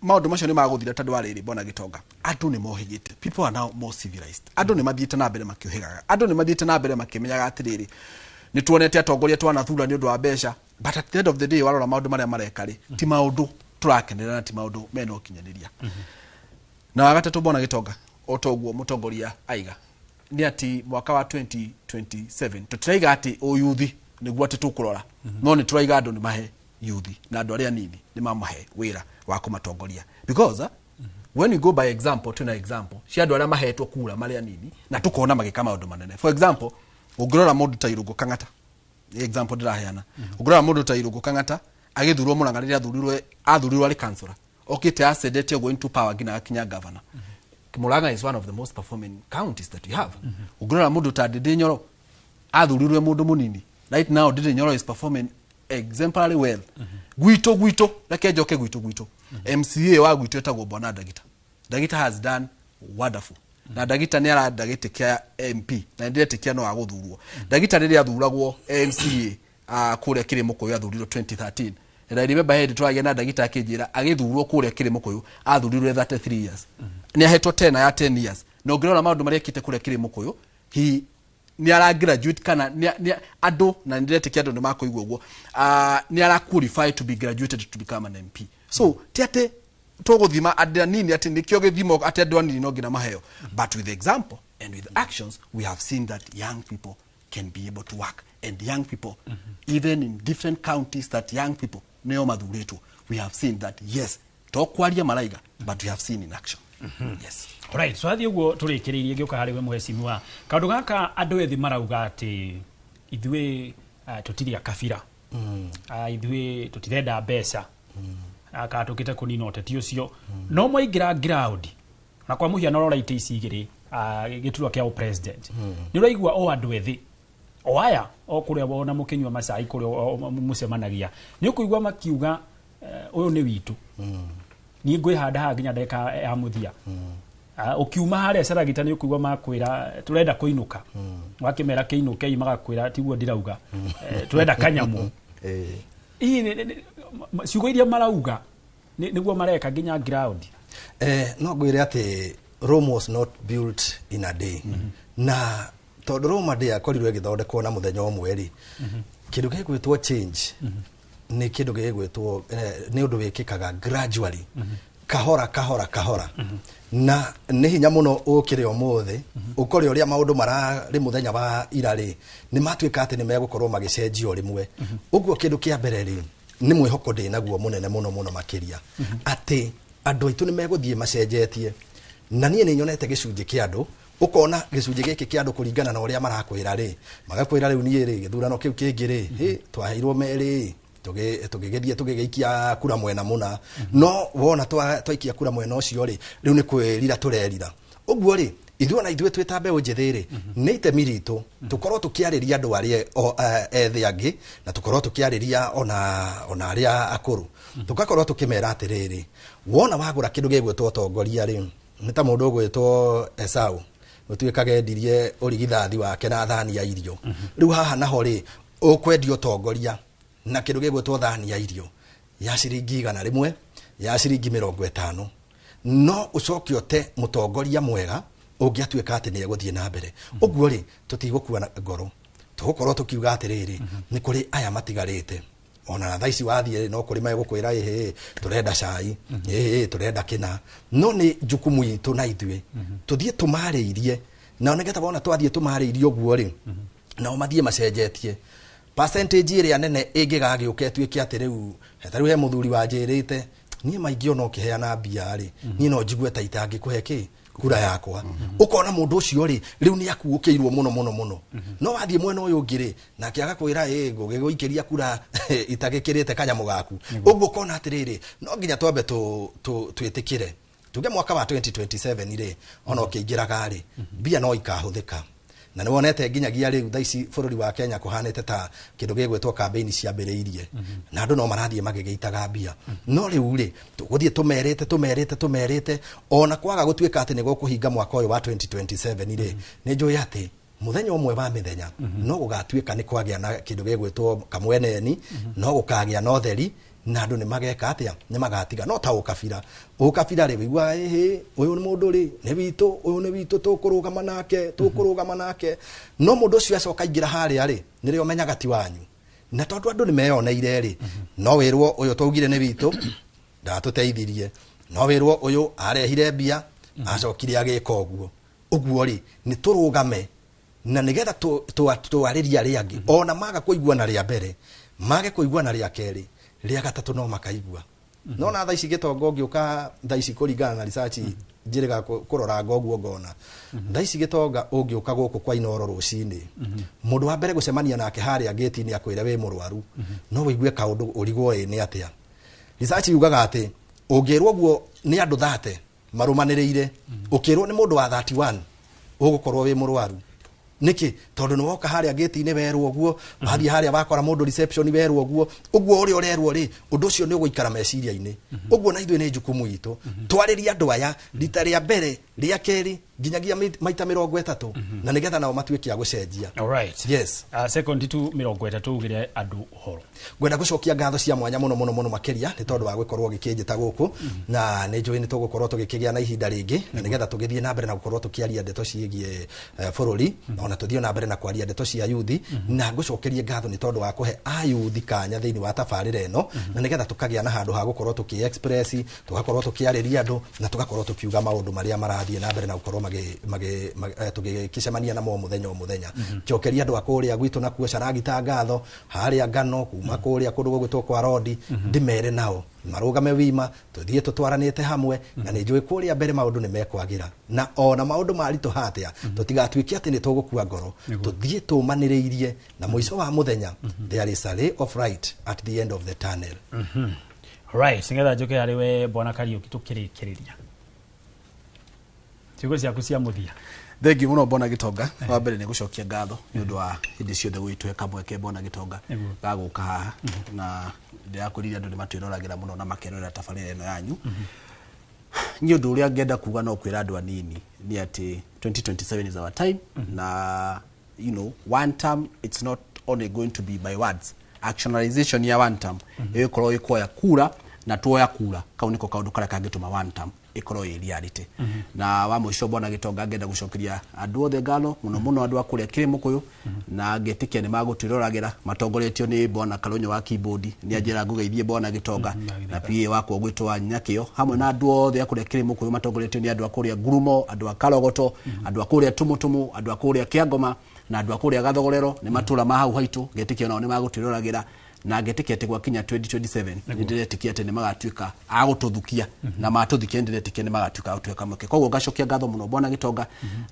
maũndũ macio nĩ magũthira tondũ wa rĩrĩ, Bwana Gĩtonga, andũ nĩ mohĩgĩte. People are now more civilized. Andũ nĩ mathiĩte na mbere makĩũhĩgaga, andũ nĩ mathiĩte na mbere makĩmenyaga atĩrĩrĩ, nĩ tuonete atongoria twanathura nĩ ũndũ wa mbeca, but at the end of the day, warora maũndũ marĩa mareka rĩ, ti maũndũ tũrakenerera na ti maũndũ mena ũkinyanĩria. Na wa gatatũ, Bwana Gĩtonga, o toguo mũtongoria aiga, nĩ atĩ mwaka wa 2027 tũtiraiga atĩ ũyuthi nĩguo atĩ tũkũrora, no nĩ tũraiga andũ nĩ mahe yuthi na andũ arĩa anini, nĩ mamahe wĩra wa kũmatongoria, because when we go by example, twĩna example cia andũ arĩa mahetwo kura marĩ anini na tũkona magĩka maũndũ manene. For example, ũngĩrora mũndũ ta Irũngũ Kang'ata, nĩ example ndĩraheana, ũngĩrora mũndũ ta Irũngũ Kang'ata agĩthurwo Mũrang'a, rĩrĩa athurirwo arĩ councillor, okĩte ascendete ũguo into power nginya agakinya governor. Murang'a is one of the most performing counties that we have. Ũngĩrora mũndũ ta Ndindi Nyoro, athurirwe mũndũ mũnini, right now Ndindi Nyoro is performing exemplary well. Gwitũ, reke njoke gwitũ, MCA wa gwitũ etagwo Bwana Ndagita. Ndagita has done wonderful, na Ndagita nĩ arenda gĩtĩ kĩa MP, na nĩ ndĩretĩkia no agũthurwo. Ndagita rĩrĩa athuragwo MCA kũrĩa Kĩrĩmũkũyũ, athurirwo 2013, and I remember hĩndĩ tũragĩa na Ndagita akĩnjĩra agĩthurwo kũrĩa Kĩrĩmũkũyũ athurirwo 33 years, nĩ ahetwo tena ya 10 years, na ũngĩrora maũndũ marĩa ekĩte kũrĩa Kĩrĩmũkũyũ, he nĩ ara graduate kana nĩ andũ, na nĩ ndĩretĩkia andũ nĩ makũigua ũguo, nĩ ara qualify to be graduated to become an MP. So ti atĩ tũgũthima andũ anini atĩ nĩkĩo gĩthimo atĩ andũ anini no nginya maheo, but with example and with actions we have seen that young people can be able to work. And young people, even in different counties that young people nĩo mathurĩtwo, we have seen that yes, to kwaria maraiga, but we have seen in action. Yes. Alright, so athiĩ ũguo tũrĩkĩrĩirie ngĩũka harĩ we mheshimiwa, kaũndũ gaka andũ ethĩ marauga atĩ ithuĩ tũtirĩ a kabira, ithuĩ tũtirenda mbeca, kana tũkĩte kũnina ũteti ũcio, no mwaingĩra ground na kwa mũhiano rora itĩ ici igĩrĩ, gĩturwa kĩa president, nĩ ũraigua o andũ ethĩ o aya o kũrĩa wona mũkĩnyua macai kũrĩa mũcemanagia, nĩ ũkũigua makiuga ũyũ nĩ witũ, niĩ ngwĩhanda haha nginya ndagĩka ya mũthia. Ũkiuma harĩa Caragita nĩ ũkũigua makwĩra tũrenda kũinũka, wakĩmera kĩinũkei magakwĩra tiguo ndirauga, tũrenda kanyamũ. Ciugo iria marauga nĩguo mareka nginya ground. No ngwĩre atĩ Rome was not built in a day. Na tondũ Roma ndĩakorirwo ĩgĩthondekwo na mũthenya ũmwe rĩ, kĩndũ gĩgwĩtwo change nĩ kĩndũ gĩgwĩtwo nĩ ũndũ wĩkĩkaga gradually, kahora kahora kahora. Na nĩ hinya mũno ũkĩre ũmũthĩ ũkore ũrĩa maũndũ mararĩ mũthenya wa ira rĩ, nĩ matuĩka atĩ nĩ megũkorwo magĩcenjio rĩmwe. Ũguo kĩndũ kĩa mbere rĩ, nĩ mwĩhoko ndĩ naguo mũnene mũno mũno makĩria atĩ andũ aitũ nĩ megũthiĩ macenjetie. Na niĩ nĩ nyonete gĩcunjĩ kĩa andũ, ũkona gĩcunjĩ gĩkĩ kĩa andũ kũringana na ũrĩa marakwĩra rĩ, magakwĩra rĩu niĩ rĩ, gĩthurano kĩu kĩngĩ rĩ, hĩ twaheirwo merĩ, tũgĩgĩthiĩ tũgĩgĩikia kura mwena mũna, no wona twaikia kura mwena ũcio rĩ, rĩu nĩ kwĩrira tũrerira. Ũguo rĩ, ithuĩ ona ithuĩ twĩ ta mbeũ njĩthĩ rĩ, nĩ itemi ritũ tũkorwo tũkĩarĩria andũ arĩa ethĩ angĩ, na tũkorwo tũkĩarĩria ona arĩa akũrũ, tũgakorwo tũkĩmera atĩrĩrĩ, wona wagũra kĩndũ gĩgwĩtwo ũtongoria rĩ, nĩ ta mũndũ ũgwĩtwo Esau ũtuĩkaga endirie ũrigithathi wake na thani ya irio. Rĩu haha naho rĩ, ũkwendia ũtongoria na kĩndũ gĩgwĩtwo thani ya irio ya ciringi 100, ya ciringi 50, no ũcoke ũte mũtongoria mwega ũngĩatuĩka atĩ nĩ egũthiĩ na mbere. Ũguo rĩ, tũtigũkua ngoro, tũgũkorwo tũkiuga atĩrĩrĩ, nĩ kũrĩ aya matigarĩte. Ona thaa ici wathiĩ no kũrĩ megũkwĩra ĩhĩ tũrenda cai, ĩhĩ tũrenda kĩna, no nĩ jukumu itũ na ithuĩ tũthiĩ tũmarĩirie, na nĩgetha wona twathiĩ tũmarĩirie ũguo rĩ, nao mathiĩ macenjetie. Percentage ĩrĩa nene ĩngĩgagĩũka ĩtuĩke atĩ rĩu ta rĩu he mũthuri wanjĩrĩte niĩ maingĩ ona ũkĩheana mbia rĩ, niĩ no njigue ta itangĩkũhe kĩ kura yakwa. Ũkona mũndũ ũcio rĩ, rĩu nĩ akuũkĩirwo mũno mũno mũno. No wathiĩ mwena ũyũ ũngĩ rĩ, nake agakwĩra ĩ ngũgĩgũikĩria kura itagĩkĩrĩte kanyamũ gaku. Ũguo ũkona atĩrĩrĩ, no nginya twambe twĩtĩkĩre tuge mwaka wa 2027 rĩ, ona ũkĩingĩraga rĩ, mbia no ikahũthĩka. Na nĩ wonete nginyagia rĩu thaa ici bũrũri wa Kenya kũhanĩte ta kĩndũ gĩgwĩtwo campaign ciambĩrĩirie, na andũ no marathiĩ magĩgĩitaga mbia. No rĩu rĩ, tũgũthiĩ tũmerĩte tũmerĩte tũmerĩte, ona kwaga gũtuĩka atĩ nĩ gũkũhinga mwaka ũyũ wa 2027 rĩ, nĩ njũĩ atĩ mũthenya ũmwe wa mĩthenya no gũgatuĩka nĩ kwagĩa na kĩndũ gĩgwĩtwo kamweneni, no gũkagĩa na ũtheri, na andũ nĩ mageka atĩa, nĩ magatiga. No ta ũkabira, ũkabira rĩ, wĩiguaga ĩhĩ ũyũ nĩ mũndũ rĩ, nĩ witũ, ũyũ nĩ witũ, tũkũrũgama nake, tũkũrũgama nake. No mũndũ ũcio acoka aingĩra harĩa rĩ, nĩrĩo menyaga ti wanyu. Na tondũ andũ nĩ meyoneire rĩ, no wĩrwo ũyũ twaugire nĩ witũ, ndatũteithirie, no wĩrwo ũyũ arehire mbia, acokire agĩka ũguo. Ũguo rĩ, nĩ tũrũgame na nĩgetha twarĩrie arĩa angĩ, ona maga kũiguana rĩa mbere, mage kũiguana rĩa kerĩ, rĩa gatatũ no makaigua. No na thaa ici gĩtonga ũngĩũka thaa ici kũringana na research njĩrĩga kũrora ũguo ngona, thaa ici gĩtonga ũngĩũka gũkũ kwa Inooro rũcinĩ, mũndũ wa mbere gũcemania nake harĩa gate-inĩ akwĩre wĩ mũrwaru, no wĩigue kaũndũ ũrigwo ĩ nĩ atĩa. Research yugaga atĩ ũngĩrwo ũguo nĩ andũ 30 marũmanĩrĩire, ũkĩrwo nĩ mũndũ wa 31 ũgũkorwo wĩ mũrwaru. Nĩkĩ? Tondũ nĩ woka harĩa gate-inĩ werwo ũguo, wathiĩ harĩa wakora mũndũ reception werwo ũguo, ũguo ũrĩa ũrerwo rĩ, ũndũ ũcio nĩ ũgũikara meciria-inĩ. Ũguo na ithuĩ nĩ jukumu itũ twarĩrie andũ aya rita rĩa mbere, rĩa kerĩ, nginyagia maita 30, na nĩgetha nao matuĩke a gũcenjia. Alright. Yes. Second tu 30 ugire andũ ũhoro. Ngwenda gũcokia ngatho cia mwanya mũno mũno mũno makĩria nĩ tondũ wa gũkorwo gĩkĩnjĩta gũkũ, na nĩ njũĩ nĩ tũgũkorwo tũgĩkĩgĩa na ihinda rĩngĩ, na nĩgetha tũgĩthiĩ na mbere na gũkorwo tũkĩaria ndeto ciĩgiĩ bũrũri, ona tũthiĩ na mbere na kwaria ndeto cia yuthi, na ngũcokerie ngatho nĩ tondũ wa kũhe ayuthi kanya thĩinĩ wa tabarĩra ĩno, na nĩgetha tũkagĩa na handũ ha gũkorwo tũkĩ express, tũgakorwo tũkĩarĩria andũ, na tũgakorwo tũkiuga maũndũ marĩa marathiĩ na mbere na gũkorwo tũgĩcemania namo mũthenya o mũthenya. Njokeria andũ a kũrĩa gwitũ nakuo Caragita ngatho, harĩa ngano kuma kũrĩa kũndũ gũgwĩtwo kwa Rodi, ndĩmere nao marũgame wima, tũthiĩ tũtwaranĩte hamwe, na nĩ njũĩ kũrĩa mbere maũndũ nĩ mekwagĩra, na ona maũndũ maritũha atĩa tũtigatuĩke atĩ nĩ tũgũkua ngoro, tũthiĩ tũmanĩrĩirie, na mũico wa mũthenya there is a ray of light at the end of the tunnel. Right, nĩgetha njoke harĩ we Bwana Kariũki tũkĩrĩkĩrĩria, ciugo ciaku cia mũthia. Thengiũ mũno, Bwana Gĩtonga. Wa mbere nĩ gũcokia ngatho nĩ ũndũ wa hĩndĩ ciothe gũgĩtũhe kamweke, Bwana Gĩtonga, ga gũka haha, na ndĩrakwĩrire andũ nĩ matwĩroragĩra mũno na makerorera tabarĩra ĩno yanyu. Niĩ ũndũ ũrĩa ngenda kuga no kwĩra andũ anini nĩ atĩ 2027 is our time, na one term, it's not only going to be by words. Actionalization ya one term ĩgũkorwo ĩkuoya kura, na tuoya kura kau niko kaũndũ karĩa kangĩtũma one term ĩkorwo ĩ reality. Na wa mũico, Bwana Gĩtonga, ngenda gũcokeria andũ othe ngatho mũno mũno, andũ a kũrĩa Kĩrĩmũkũyũ, na ngetĩkia nĩ magũtwĩroragĩra matongoretio nĩ Bwana Karũnyũ wa keyboard. Nĩ anjĩra ngũgeithie Bwana Gĩtonga na PA wakwa gwĩtwo wa Nyakĩo, hamwe na andũ othe a kũrĩa Kĩrĩmũkũyũ matongoretio nĩ andũ a kũrĩa Ngurumo, andũ a Karogoto, andũ a kũrĩa Tũmũtũmũ, andũ a kũrĩa Kĩangoma na andũ a kũrĩa Gathogorero, nĩ matũra ma hau haitũ. Ngetĩkia nao nĩ magũtwĩroragĩra, na ngetĩkia atĩ gwakinya 2027 nĩ ndĩretĩkia atĩ nĩ magatuĩka a gũtũthukia, na matũthukia nĩ ndĩretĩkia nĩ magatuĩka a gũtuĩka kamweke. Koguo ngacokia ngatho mũno, Bwana Gĩtonga,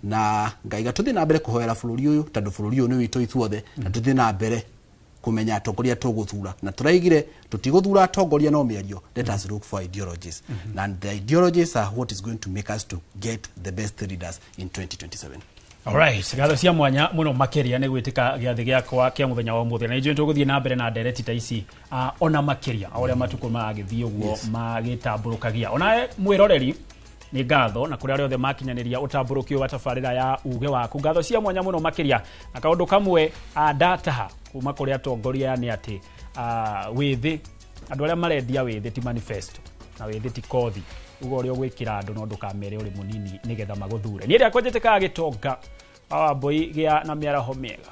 na ngaiga tũthiĩ na mbere kũhoera bũrũri ũyũ, tondũ bũrũri ũyũ nĩ witũ ithuothe, na tũthiĩ na mbere kũmenya atongoria tũgũthura, na tũraigire tũtigũthura atongoria no mĩario. Let us look for ideologies, and the ideologies are what is going to make us to get the best leaders in 2027. Alright, ngatho cia mwanya muno makiria nĩ gwĩtĩka gĩathĩ gĩakwa kĩa mũthenya wa ũmũthĩ, na ithuĩ tũgũthiĩ na mbere na ndereti ta ici ona makĩria o ũrĩa matukũ magĩthiĩ ũguo magĩtambũrũkagia. Onawe mwĩroreri, nĩ ngatho, na kũrĩa arĩa othe makinyanĩria ũtambũrũkio wa tabarĩra ya uge waku, ngatho cia mwanya mũno makĩria. Na kaũndũ kamwe ndataha kuma kũrĩ atongoria aya nĩ atĩ wĩthĩ, andũ arĩa marendia wĩthĩ ti manifesto na wĩthĩ ti kothi. Uga ũrĩa ũgwĩkĩra andũ no ndũkamere ũrĩ mũnini nĩgetha magũthure. Niĩ rĩakwa njĩtĩkaga Gĩtonga wa Wambũi, gĩa na mĩaraho mĩega.